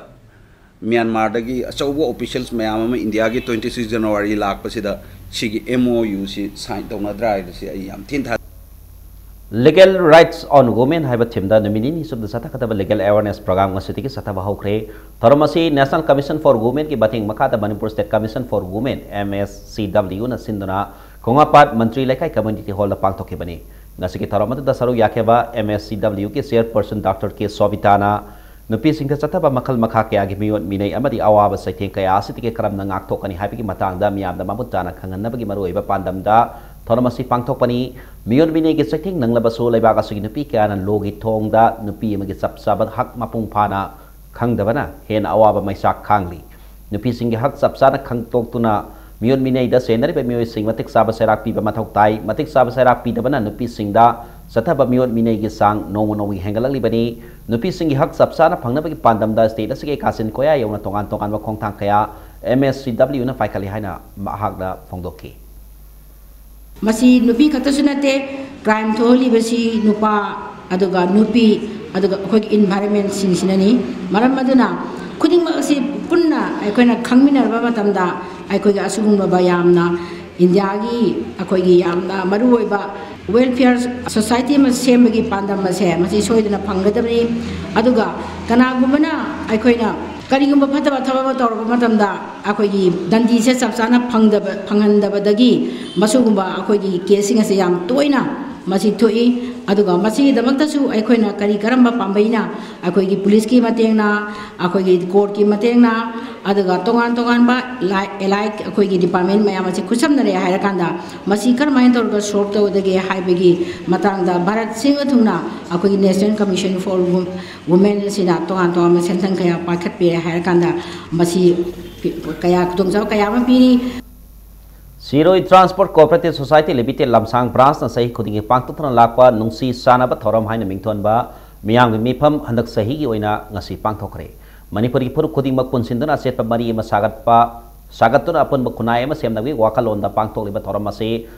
ꯃ꯭ꯌꯥꯟꯃꯥꯔꯗꯒꯤ ꯑꯆꯧꯕ ꯑꯣꯐꯤꯁꯤꯌꯦꯜꯁ ꯃꯌꯥꯝ ꯑꯃ ꯏꯟꯗꯤꯌꯥꯒꯤ twenty six January ꯂꯥꯛꯄꯁꯤꯗ ꯁꯤꯒꯤ MOU ꯁꯤ ꯁꯥꯏꯟ ꯇꯧꯅꯗ꯭ꯔꯥ ꯍꯥꯏꯕꯁꯤ ꯑꯩ ꯌꯥꯝ ꯊꯤꯅ ꯊꯥꯖꯩ꯫ Legal Rights on Women ꯍꯥꯏꯕ ꯊꯤꯝꯗ ꯅꯨꯃꯤꯠ ꯅꯤꯅꯤ ꯆꯨꯞꯅ ꯆꯠꯊꯒꯗꯕ ꯂꯤꯒꯦꯜ ꯑꯦꯋꯦꯔꯅꯦꯁ ꯄ꯭ꯔꯣꯒ꯭ꯔꯥꯝ ꯉꯁꯤꯗꯒꯤ ꯆꯠꯊꯕ ꯍꯧꯈ꯭ꯔꯦ꯫ ꯊꯧꯔꯝ ꯑꯁꯤ ꯅꯦꯁꯅꯦꯜ ꯀꯃꯤꯁꯟ ꯐꯣꯔ ꯋꯨꯃꯦꯟꯒꯤ ꯃꯇꯦꯡ ꯃꯈꯥꯗ Manipur state commission for women, MSCWꯅ ꯁꯤꯟꯗꯨꯅ ꯈꯣꯡꯉꯥꯄꯥꯠ ꯃꯟꯇ꯭ꯔꯤ ꯂꯩꯀꯥꯏ ꯀꯝꯃ꯭ꯌꯨꯅꯤꯇꯤ ꯍꯣꯜꯗ ꯄꯥꯡꯊꯣꯛꯈꯤꯕꯅꯤ꯫ ꯉꯁꯤꯒꯤ ꯊꯧꯔꯝ ꯑꯗꯨꯗ ꯁꯔꯨꯛ ꯌꯥꯈꯤꯕ MSCWꯒꯤ ꯆꯤꯌꯔꯄꯔꯁꯟ ꯗꯣꯛꯇꯔ ꯀꯦ ꯁꯣꯕꯤꯇꯥꯅ ꯅꯨꯄꯤꯁꯤꯡꯗ ꯆꯠꯊꯕ ꯃꯈꯜ ꯃꯈꯥ ꯀꯌꯥꯒꯤ ꯃꯤꯑꯣꯠ ꯃꯤꯅꯩ ꯑꯃꯗꯤ ꯑꯋꯥꯕ ꯆꯩꯊꯦꯡ ꯀꯌꯥ ꯑꯁꯤꯗꯒꯤ ꯀꯔꯝꯅ ꯉꯥꯛꯊꯣꯛꯀꯅꯤ ꯍꯥꯏꯕꯒꯤ ꯃꯇꯥꯡꯗ ꯃꯤꯌꯥꯝꯗ ꯃꯃꯨꯠ ꯇꯥꯅ ꯈꯪꯍꯟꯅꯕꯒꯤ ꯃꯔꯨꯑꯣꯏꯕ ꯄꯥꯟꯗꯝꯗ ꯊꯧꯔꯝ ꯑꯁꯤ ꯄꯥꯡꯊꯣꯛꯄꯅꯤ꯫ ꯃꯤꯑꯣꯠ ꯃꯤꯅꯩꯒꯤ ꯆꯩꯊꯦꯡ ꯅꯪꯂꯕꯁꯨ ꯂꯩꯕꯥꯛ ꯑꯁꯤꯒꯤ ꯅꯨꯄꯤ ꯀꯌꯥꯅ ꯂꯣꯒꯤ ꯊꯣꯡꯗ ꯅꯨꯄꯤ ꯑꯃꯒꯤ ꯆꯞ ꯆꯥꯕ ꯍꯛ ꯃꯄꯨꯡ ꯐꯥꯅ ꯈꯪꯗꯕꯅ ꯍꯦꯟꯅ ꯑꯋꯥꯕ ꯃꯩꯆꯥꯛ ꯈꯥꯡꯂꯤ꯫ ꯅꯨꯄꯤꯁꯤꯡꯒꯤ ꯍꯛ ꯆꯞ ꯆꯥꯅ ꯈꯪꯗꯣꯛꯇꯨꯅ ꯃꯤꯑꯣꯠ ꯃꯤꯅꯩꯗ ꯁꯦꯟꯅꯔꯤꯕ ꯃꯤꯑꯣꯏꯁꯤꯡ ꯃꯇꯤꯛ ꯆꯥꯕ ꯆꯩꯔꯥꯛ ꯄꯤꯕ ꯃꯊꯧ ꯇꯥꯏ꯫ ꯃꯇꯤꯛ ꯆꯥꯕ ꯆꯩꯔꯥꯛ ꯄꯤꯗꯕꯅ ꯅꯨꯄꯤꯁꯤꯡꯗ ꯆꯠꯊꯕ ꯃꯤꯑꯣꯠ ꯃꯤꯅꯩꯒꯤ ꯆꯥꯡ ꯅꯣꯡꯃ ꯅꯣꯡꯃꯒꯤ ꯍꯦꯟꯒꯠꯂꯛꯂꯤꯕꯅꯤ꯫ ꯅꯨꯄꯤꯁꯤꯡꯒꯤ ꯍꯛ ꯆꯞ ꯆꯥꯅ ꯐꯪꯅꯕꯒꯤ ꯄꯥꯟꯗꯝꯗ ꯁ꯭ꯇꯦꯠ ꯑꯁꯤꯒꯤ ꯀꯥꯆꯤꯟ ꯀꯣꯌꯥ ꯌꯧꯅ ꯇꯣꯉꯥꯟ ꯇꯣꯉꯥꯟꯕ ꯈꯣꯡꯊꯥꯡ ꯀꯌꯥ MSCWꯅ ꯄꯥꯏꯈꯠꯂꯤ ꯍꯥꯏꯅ ꯃꯍꯥꯛꯅ ꯐꯣꯡꯗꯣꯛꯈꯤ꯫ ꯃꯁꯤ ꯅꯨꯄꯤ ꯈꯛꯇꯁꯨ ꯅꯠꯇꯦ, ꯀ꯭ꯔꯥꯏꯝ ꯊꯣꯛꯍꯜꯂꯤꯕꯁꯤ ꯅꯨꯄꯥ, ꯑꯗꯨꯒ ꯅꯨꯄꯤ, ꯑꯗꯨꯒ ꯑꯩꯈꯣꯏꯒꯤ ꯏꯟꯚꯥꯏꯔꯟꯃꯦꯟꯁꯤꯡꯁꯤꯅꯅꯤ꯫ ꯃꯔꯝ ꯑꯗꯨꯅ ꯈꯨꯗꯤꯡꯃꯛ ꯑꯁꯤ ꯄꯨꯟꯅ ꯑꯩꯈꯣꯏꯅ ꯈꯪꯃꯤꯟꯅꯔꯕ ꯃꯇꯝꯗ ꯑꯩꯈꯣꯏꯒꯤ ꯑꯁꯤꯒꯨꯝꯂꯕ ꯌꯥꯝꯅ ꯏꯟꯗꯤꯌꯥꯒꯤ ꯑꯩꯈꯣꯏꯒꯤ ꯌꯥꯝꯅ ꯃꯔꯨꯑꯣꯏꯕ ꯋꯦꯜꯐꯤꯌꯔ ꯁꯣꯁꯥꯏꯇꯤ ꯑꯃ ꯁꯦꯝꯕꯒꯤ ꯄꯥꯟꯗꯝ ꯑꯁꯦ ꯃꯁꯤ ꯁꯣꯏꯗꯅ ꯐꯪꯒꯗꯕꯅꯤ꯫ ꯑꯗꯨꯒ ꯀꯅꯥꯒꯨꯝꯕꯅ ꯑꯩꯈꯣꯏꯅ ꯀꯔꯤꯒꯨꯝꯕ ꯐꯠꯇꯕ ꯊꯕꯛ ꯑꯃ ꯇꯧꯔꯕ ꯃꯇꯝꯗ ꯑꯩꯈꯣꯏꯒꯤ ꯗꯟꯗꯤꯁꯦ ꯆꯞ ꯆꯥꯅ ꯐꯪꯗꯕ, ꯐꯪꯍꯟꯗꯕꯗꯒꯤ ꯃꯁꯤꯒꯨꯝꯕ ꯑꯩꯈꯣꯏꯒꯤ ꯀꯦꯁꯁꯤꯡ ꯑꯁꯦ ꯌꯥꯝ ꯇꯣꯏꯅ ꯃꯁꯤ ꯊꯣꯛꯏ꯫ ꯑꯗꯨꯒ ꯃꯁꯤꯒꯤꯗꯃꯛꯇꯁꯨ ꯑꯩꯈꯣꯏꯅ ꯀꯔꯤ ꯀꯔꯝꯕ ꯄꯥꯝꯕꯩꯅ ꯑꯩꯈꯣꯏꯒꯤ ꯄꯨꯂꯤꯁꯀꯤ ꯃꯇꯦꯡꯅ, ꯑꯩꯈꯣꯏꯒꯤ ꯀꯣꯔꯠꯀꯤ ꯃꯇꯦꯡꯅ, ꯑꯗꯨꯒ ꯇꯣꯉꯥꯟ ꯇꯣꯉꯥꯟꯕ ꯑꯦꯂꯥꯏꯠ ꯑꯩꯈꯣꯏꯒꯤ ꯗꯤꯄꯥꯔꯠꯃꯦꯟ ꯃꯌꯥꯝ ꯑꯁꯤ ꯈꯨꯠꯁꯝꯅꯔꯦ ꯍꯥꯏꯔꯀꯥꯟꯗ, ꯃꯁꯤ ꯀꯔꯝꯍꯥꯏꯅ ꯇꯧꯔꯒ ꯁꯣꯜꯕ ꯇꯧꯒꯗꯒꯦ ꯍꯥꯏꯕꯒꯤ ꯃꯇꯥꯡꯗ ꯚꯥꯔꯠ ꯁꯤꯟꯕ ꯊꯨꯡꯅ ꯑꯩꯈꯣꯏꯒꯤ National Commission for Women ꯑꯁꯤꯅ ꯇꯣꯉꯥꯟ ꯇꯣꯉꯥꯟꯕ ꯁꯦꯟꯁꯟ ꯀꯌꯥ ꯄꯥꯏꯈꯠꯄꯤꯔꯦ ꯍꯥꯏꯔꯀꯥꯟꯗ, ꯃꯁꯤ ꯀꯌꯥ ꯈꯨꯗꯣꯡꯆꯥꯕ ꯀꯌꯥ ꯑꯃ ꯄꯤꯔꯤ꯫ ꯁꯤꯔꯣꯏ ꯇ꯭ꯔꯥꯟꯁꯄꯣꯔꯠ ꯀꯣꯑꯣꯄꯔꯦꯇꯤꯚ ꯁꯣꯁꯥꯏꯇꯤ ꯂꯤꯃꯤꯇꯦꯗ ꯂꯝꯁꯥꯡ ꯕ꯭ꯔꯥꯟꯁꯅ ꯆꯍꯤ ꯈꯨꯗꯤꯡꯒꯤ ꯄꯥꯡꯊꯣꯛꯇꯨꯅ ꯂꯥꯛꯄ ꯅꯨꯡꯁꯤ ꯆꯥꯟꯅꯕ ꯊꯧꯔꯝ ꯍꯥꯏꯅ ꯃꯤꯡꯊꯣꯟꯕ ꯃꯤꯌꯥꯝꯒꯤ ꯃꯤꯐꯝ ꯍꯟꯗꯛ ꯆꯍꯤꯒꯤ ꯑꯣꯏꯅ ꯉꯁꯤ ꯄꯥꯡꯊꯣꯛꯈ꯭ꯔꯦ꯫ ꯃꯅꯤꯄꯨꯔꯒꯤ ꯐꯨꯔꯨꯞ ꯈꯨꯗꯤꯡꯃꯛ ꯄꯨꯟꯁꯤꯟꯗꯨꯅ ꯑꯆꯦꯠꯄ ꯃꯔꯤ ꯑꯃ ꯁꯥꯒꯠꯄ ꯁꯥꯒꯠꯇꯨꯅ ꯑꯄꯨꯟꯕ ꯈꯨꯟꯅꯥꯏ ꯑꯃ ꯁꯦꯝꯅꯕꯒꯤ ꯋꯥꯈꯜꯂꯣꯟꯗ ꯄꯥꯡꯊꯣꯛꯂꯤꯕ ꯊꯧꯔꯝ ꯑꯁꯤ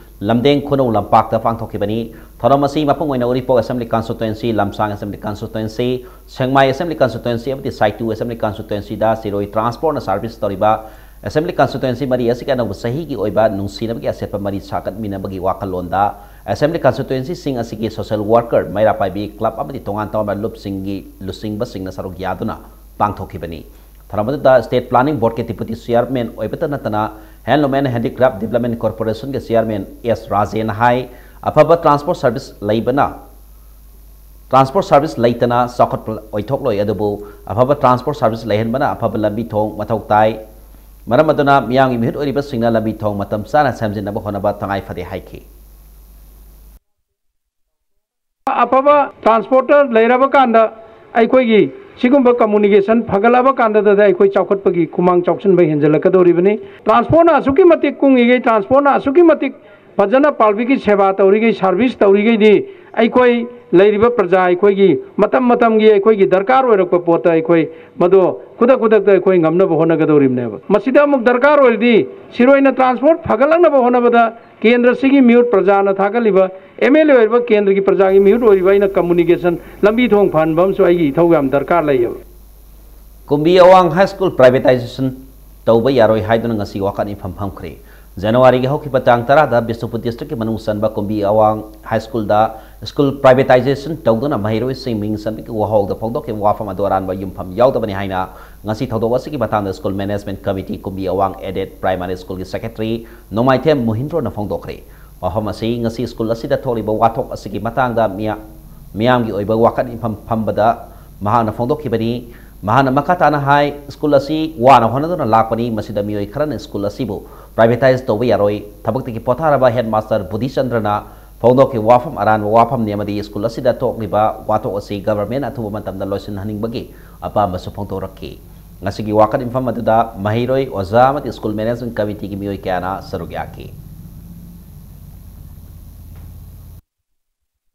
ꯂꯝꯗꯦꯡ ꯈꯨꯅꯧ ꯂꯝꯄꯥꯛꯇ ꯄꯥꯡꯊꯣꯛꯈꯤꯕꯅꯤ꯫ ꯊꯧꯔꯝ ꯑꯁꯤ ꯃꯄꯨꯡ ꯑꯣꯏꯅ ꯎꯔꯤꯄꯣꯛ ꯑꯦꯁꯦꯝꯕ꯭ꯂꯤ ꯀꯟꯁꯇꯤꯇ꯭ꯋꯦꯟꯁꯤ, ꯂꯝꯁꯥꯡ ꯑꯦꯁꯦꯝꯕ꯭ꯂꯤ ꯀꯟꯁꯇꯤꯇ꯭ꯋꯦꯟꯁꯤ, ꯁꯦꯡꯃꯥꯏ ꯑꯦꯁꯦꯝꯕ꯭ꯂꯤ ꯀꯟꯁꯇꯤꯇ꯭ꯋꯦꯟꯁꯤ ꯑꯃꯗꯤ ꯁꯥꯏꯇꯨ ꯑꯦꯁꯦꯝꯕ꯭ꯂꯤ ꯀꯟꯁꯇꯤꯇ꯭ꯋꯦꯟꯁꯤꯗ ꯁꯤꯔꯣꯏ ꯇ꯭ꯔꯥꯟꯁꯄꯣꯔꯠꯅ ꯁꯥꯔꯚꯤꯁ ꯇꯧꯔꯤꯕ ꯑꯦꯁꯦꯝꯕ꯭ꯂꯤ ꯀꯟꯁꯇꯤꯇ꯭ꯋꯦꯟꯁꯤ ꯃꯔꯤ ꯑꯁꯤꯒꯤ ꯑꯅꯧꯕ ꯆꯍꯤꯒꯤ ꯑꯣꯏꯕ ꯅꯨꯡꯁꯤꯅꯕꯒꯤ ꯑꯆꯦꯠꯄ ꯃꯔꯤ ꯁꯥꯒꯠꯃꯤꯟꯅꯕꯒꯤ ꯋꯥꯈꯜꯂꯣꯟꯗ ꯑꯦꯁꯦꯝꯕ꯭ꯂꯤ ꯀꯟꯁꯇꯤꯇ꯭ꯋꯦꯟꯁꯤꯁꯤꯡ ꯑꯁꯤꯒꯤ ꯁꯣꯁꯤꯌꯦꯜ ꯋꯥꯔꯀꯔ, ꯃꯩꯔꯥ ꯄꯥꯏꯕꯤ ꯀ꯭ꯂꯕ ꯑꯃꯗꯤ ꯇꯣꯉꯥꯟ ꯇꯣꯉꯥꯟꯕ ꯂꯨꯞꯁꯤꯡꯒꯤ ꯂꯨꯆꯤꯡꯕꯁꯤꯡꯅ ꯁꯔꯨꯛ ꯌꯥꯗꯨꯅ ꯄꯥꯡꯊꯣꯛꯈꯤꯕꯅꯤ꯫ ꯊꯧꯔꯝ ꯑꯗꯨꯗ ꯁ꯭ꯇꯦꯠ ꯄ꯭ꯂꯥꯅꯤꯡ ꯕꯣꯔꯗꯀꯤ ꯗꯤꯄꯨꯇꯤ ꯆꯤꯌꯥꯔꯃꯦꯟ ꯑꯣꯏꯕꯇ ꯅꯠꯇꯅ ꯍꯦꯟꯂꯨꯝ ꯑꯦꯟ ꯍꯦꯟꯗꯤꯀ꯭ꯔꯥꯐ ꯗꯤꯕ꯭ꯂꯞꯃꯦꯟ ꯀꯣꯔꯄꯣꯔꯦꯁꯟꯒꯤ ꯆꯤꯌꯥꯔꯃꯦꯟ ꯑꯦꯁ ꯔꯥꯖꯦꯟꯅ ꯍꯥꯏ, ꯑꯐꯕ ꯇ꯭ꯔꯥꯟꯁꯄꯣꯔꯠ ꯁꯥꯔꯚꯤꯁ ꯂꯩꯕꯅ ꯇ꯭ꯔꯥꯟꯁꯄꯣꯔꯠ ꯁꯥꯔꯚꯤꯁ ꯂꯩꯇꯅ ꯆꯥꯎꯈꯠꯄ ꯑꯣꯏꯊꯣꯛꯂꯣꯏ, ꯑꯗꯨꯕꯨ ꯑꯐꯕ ꯇ꯭ꯔꯥꯟꯁꯄꯣꯔꯠ ꯁꯥꯔꯚꯤꯁ ꯂꯩꯍꯟꯕꯅ ꯑꯐꯕ ꯂꯝꯕꯤ ꯊꯣꯡ ꯃꯊꯧ ꯇꯥꯏ꯫ ꯃꯔꯝ ꯑꯗꯨꯅ ꯃꯤꯌꯥꯝꯒꯤ ꯃꯤꯍꯨꯠ ꯑꯣꯏꯔꯤꯕꯁꯤꯡꯅ ꯂꯝꯕꯤ ꯊꯣꯡ ꯃꯇꯝ ꯆꯥꯅ ꯁꯦꯝꯖꯤꯟꯅꯕ ꯍꯣꯠꯅꯕ ꯇꯉꯥꯏ ꯐꯗꯦ ꯍꯥꯏꯈꯤ꯫ ꯑꯐꯕ ꯇ꯭ꯔꯥꯟꯁꯄꯣꯔꯇꯔ ꯂꯩꯔꯕ ꯀꯥꯟꯗ ꯑꯩꯈꯣꯏꯒꯤ ꯁꯤꯒꯨꯝꯕ ꯀꯝꯃꯨꯅꯤꯀꯦꯁꯟ ꯐꯒꯠꯂꯕ ꯀꯥꯟꯗꯗ ꯑꯩꯈꯣꯏ ꯆꯥꯎꯈꯠꯄꯒꯤ ꯈꯨꯃꯥꯡ ꯆꯥꯎꯁꯤꯟꯕ ꯍꯦꯟꯖꯜꯂꯛꯀꯗꯧꯔꯤꯕꯅꯤ꯫ ꯇ꯭ꯔꯥꯟꯁꯄꯣꯔꯠꯅ ꯑꯁꯨꯛꯀꯤ ꯃꯇꯤꯛ ꯀꯨꯡꯉꯤꯈꯩ, ꯇ꯭ꯔꯥꯟꯁꯄꯣꯔꯠꯅ ꯑꯁꯨꯛꯀꯤ ꯃꯇꯤꯛ ꯐꯖꯅ ꯄꯥꯕ꯭ꯂꯤꯛꯀꯤ ꯁꯦꯕꯥ ꯇꯧꯔꯤꯈꯩ, ꯁꯥꯔꯚꯤꯁ ꯇꯧꯔꯤꯈꯩꯗꯤ ꯑꯩꯈꯣꯏ ꯂꯩꯔꯤꯕ ꯄ꯭ꯔꯖꯥ ꯑꯩꯈꯣꯏꯒꯤ ꯃꯇꯝ ꯃꯇꯝꯒꯤ ꯑꯩꯈꯣꯏꯒꯤ ꯗꯔꯀꯥꯔ ꯑꯣꯏꯔꯛꯄ ꯄꯣꯠꯇ ꯑꯩꯈꯣꯏ ꯃꯗꯨ ꯈꯨꯗꯛ ꯈꯨꯗꯛꯇ ꯑꯩꯈꯣꯏ ꯉꯝꯅꯕ ꯍꯣꯠꯅꯒꯗꯧꯔꯤꯕꯅꯦꯕ꯫ ꯃꯁꯤꯗ ꯑꯃꯨꯛ ꯗꯔꯀꯥꯔ ꯑꯣꯏꯔꯗꯤ ꯁꯤꯔꯣꯏꯅ ꯇ꯭ꯔꯥꯟꯁꯄꯣꯔꯠ ꯐꯒꯠꯂꯛꯅꯕ ꯍꯣꯠꯅꯕꯗ ꯀꯦꯟꯗ꯭ꯔꯁꯤꯒꯤ ꯃꯤꯍꯨꯠ ꯄ꯭ꯔꯖꯥꯅ ꯊꯥꯒꯠꯂꯤꯕ ꯑꯦꯝ ꯑꯦꯜ ꯑꯦ ꯑꯣꯏꯔꯤꯕ ꯀꯦꯟꯗ꯭ꯔꯒꯤ ꯄ꯭ꯔꯖꯥꯒꯤ ꯃꯤꯍꯨꯠ ꯑꯣꯏꯔꯤꯕ ꯑꯩꯅ ꯀꯝꯃꯨꯅꯤꯀꯦꯁꯟ ꯂꯝꯕꯤ ꯊꯣꯡ ꯐꯍꯟꯕ ꯑꯃꯁꯨ ꯑꯩꯒꯤ ꯏꯊꯧ ꯌꯥꯝ ꯗꯔꯀꯥꯔ ꯂꯩꯌꯦꯕ꯫ ꯀꯨꯝꯕꯤ ꯑꯋꯥꯡ ꯍꯥꯏ ꯁ꯭ꯀꯨꯜ ꯄ꯭ꯔꯥꯏꯚꯦꯇꯥꯏꯖꯦꯁꯟ ꯇꯧꯕ ꯌꯥꯔꯣꯏ ꯍꯥꯏꯗꯨꯅ ꯉꯁꯤ ꯋꯥꯀꯠ ꯃꯤꯐꯝ ꯐꯝꯈ꯭ꯔꯦ꯫ ꯖꯅꯋꯥꯔꯤꯒꯤ ꯍꯧꯈꯤꯕ ꯇꯥꯡ ꯇꯔꯥꯗ ꯕꯤꯁꯅꯨꯄꯨꯔ ꯗꯤꯁꯇ꯭ꯔꯤꯛꯀꯤ ꯃꯅꯨꯡ ꯆꯟꯕ ꯀꯨꯝꯕꯤ ꯑꯋꯥꯡ ꯍꯥꯏ ꯁ꯭ꯀꯨꯜꯗ ꯁ꯭ꯀꯨꯜ ꯄ꯭ꯔꯥꯏꯚꯦꯇꯥꯏꯖꯦꯁꯟ ꯇꯧꯗꯨꯅ ꯃꯍꯩꯔꯣꯏꯁꯤꯡ ꯃꯤꯡ ꯆꯟꯕꯒꯤ ꯋꯥꯍꯧꯗ ꯐꯣꯡꯗꯣꯛꯈꯤꯕ ꯋꯥꯐꯝ ꯑꯗꯨ ꯑꯔꯥꯟꯕ ꯌꯨꯝꯐꯝ ꯌꯥꯎꯗꯕꯅꯤ ꯍꯥꯏꯅ ꯉꯁꯤ ꯊꯧꯗꯣꯛ ꯑꯁꯤꯒꯤ ꯃꯇꯥꯡꯗ ꯁ꯭ꯀꯨꯜ ꯃꯦꯅꯦꯖꯃꯦꯟꯠ ꯀꯃꯤꯇꯤ ꯀꯨꯝꯕꯤ ꯑꯋꯥꯡ ꯑꯦꯗꯦꯗ ꯄ꯭ꯔꯥꯏꯃꯥꯔꯤ ꯁ꯭ꯀꯨꯜꯒꯤ ꯁꯦꯀ꯭ꯔꯦꯇꯔꯤ ꯅꯣꯡꯃꯥꯏꯊꯦꯝ ꯃꯣꯍꯤꯟꯗ꯭ꯔꯣꯅ ꯐꯣꯡꯗꯣꯛꯈ꯭ꯔꯦ꯫ ꯋꯥꯐꯝ ꯑꯁꯤ ꯉꯁꯤ ꯁ꯭ꯀꯨꯜ ꯑꯁꯤꯗ ꯊꯣꯛꯂꯤꯕ ꯋꯥꯊꯣꯛ ꯑꯁꯤꯒꯤ ꯃꯇꯥꯡꯗ ꯃꯤꯌꯥ-, ꯃꯤꯌꯥꯝꯒꯤ ꯑꯣꯏꯕ ꯋꯥꯀꯠ ꯃꯤꯐꯝ ꯐꯝꯕꯗ ꯃꯍꯥꯛꯅ ꯐꯣꯡꯗꯣꯛꯈꯤꯕꯅꯤ꯫ ꯃꯍꯥꯛꯅ ꯃꯈꯥ ꯇꯥꯅ ꯍꯥꯏ, ꯁ꯭ꯀꯨꯜ ꯑꯁꯤ ꯋꯥꯅ ꯍꯣꯠꯅꯗꯨꯅ ꯂꯥꯛꯄꯅꯤ, ꯃꯁꯤꯗ ꯃꯤꯑꯣꯏ ꯈꯔꯅ ꯁ꯭ꯀꯨꯜ ꯑꯁꯤꯕꯨ ꯄ꯭ꯔꯥꯏꯚꯦꯇꯥꯏꯖ ꯇꯧꯕ ꯌꯥꯔꯣꯏ꯫ ꯊꯕꯛꯇꯒꯤ ꯄꯣꯊꯥꯔꯕ ꯍꯦꯗꯃꯥꯁꯇꯔ ꯕꯨꯙꯤꯆꯟꯗ꯭ꯔꯅ ꯐꯣꯡꯗꯣꯛꯈꯤꯕ ꯋꯥꯐꯝ ꯑꯔꯥꯟꯕ ꯋꯥꯐꯝꯅꯤ ꯑꯃꯗꯤ ꯁ꯭ꯀꯨꯜ ꯑꯁꯤꯗ ꯊꯣꯛꯂꯤꯕ ꯋꯥꯊꯣꯛ ꯑꯁꯤ ꯒꯚꯔꯟꯃꯦꯟꯠ ꯑꯊꯨꯕ ꯃꯇꯝꯗ ꯂꯣꯏꯁꯤꯟꯍꯟꯅꯤꯡꯕꯒꯤ ꯑꯄꯥꯝꯕꯁꯨ ꯐꯣꯡꯗꯣꯔꯛꯈꯤ꯫ ꯉꯁꯤꯒꯤ ꯋꯥꯀꯠ ꯃꯤꯐꯝ ꯑꯗꯨꯗ ꯃꯍꯩꯔꯣꯏ, ꯑꯣꯖꯥ ꯑꯃꯗꯤ ꯁ꯭ꯀꯨꯜ ꯃꯦꯅꯦꯖꯃꯦꯟꯠ ꯀꯃꯤꯇꯤꯒꯤ ꯃꯤꯑꯣꯏ ꯀꯌꯥꯅ ꯁꯔꯨꯛ ꯌꯥꯈꯤ꯫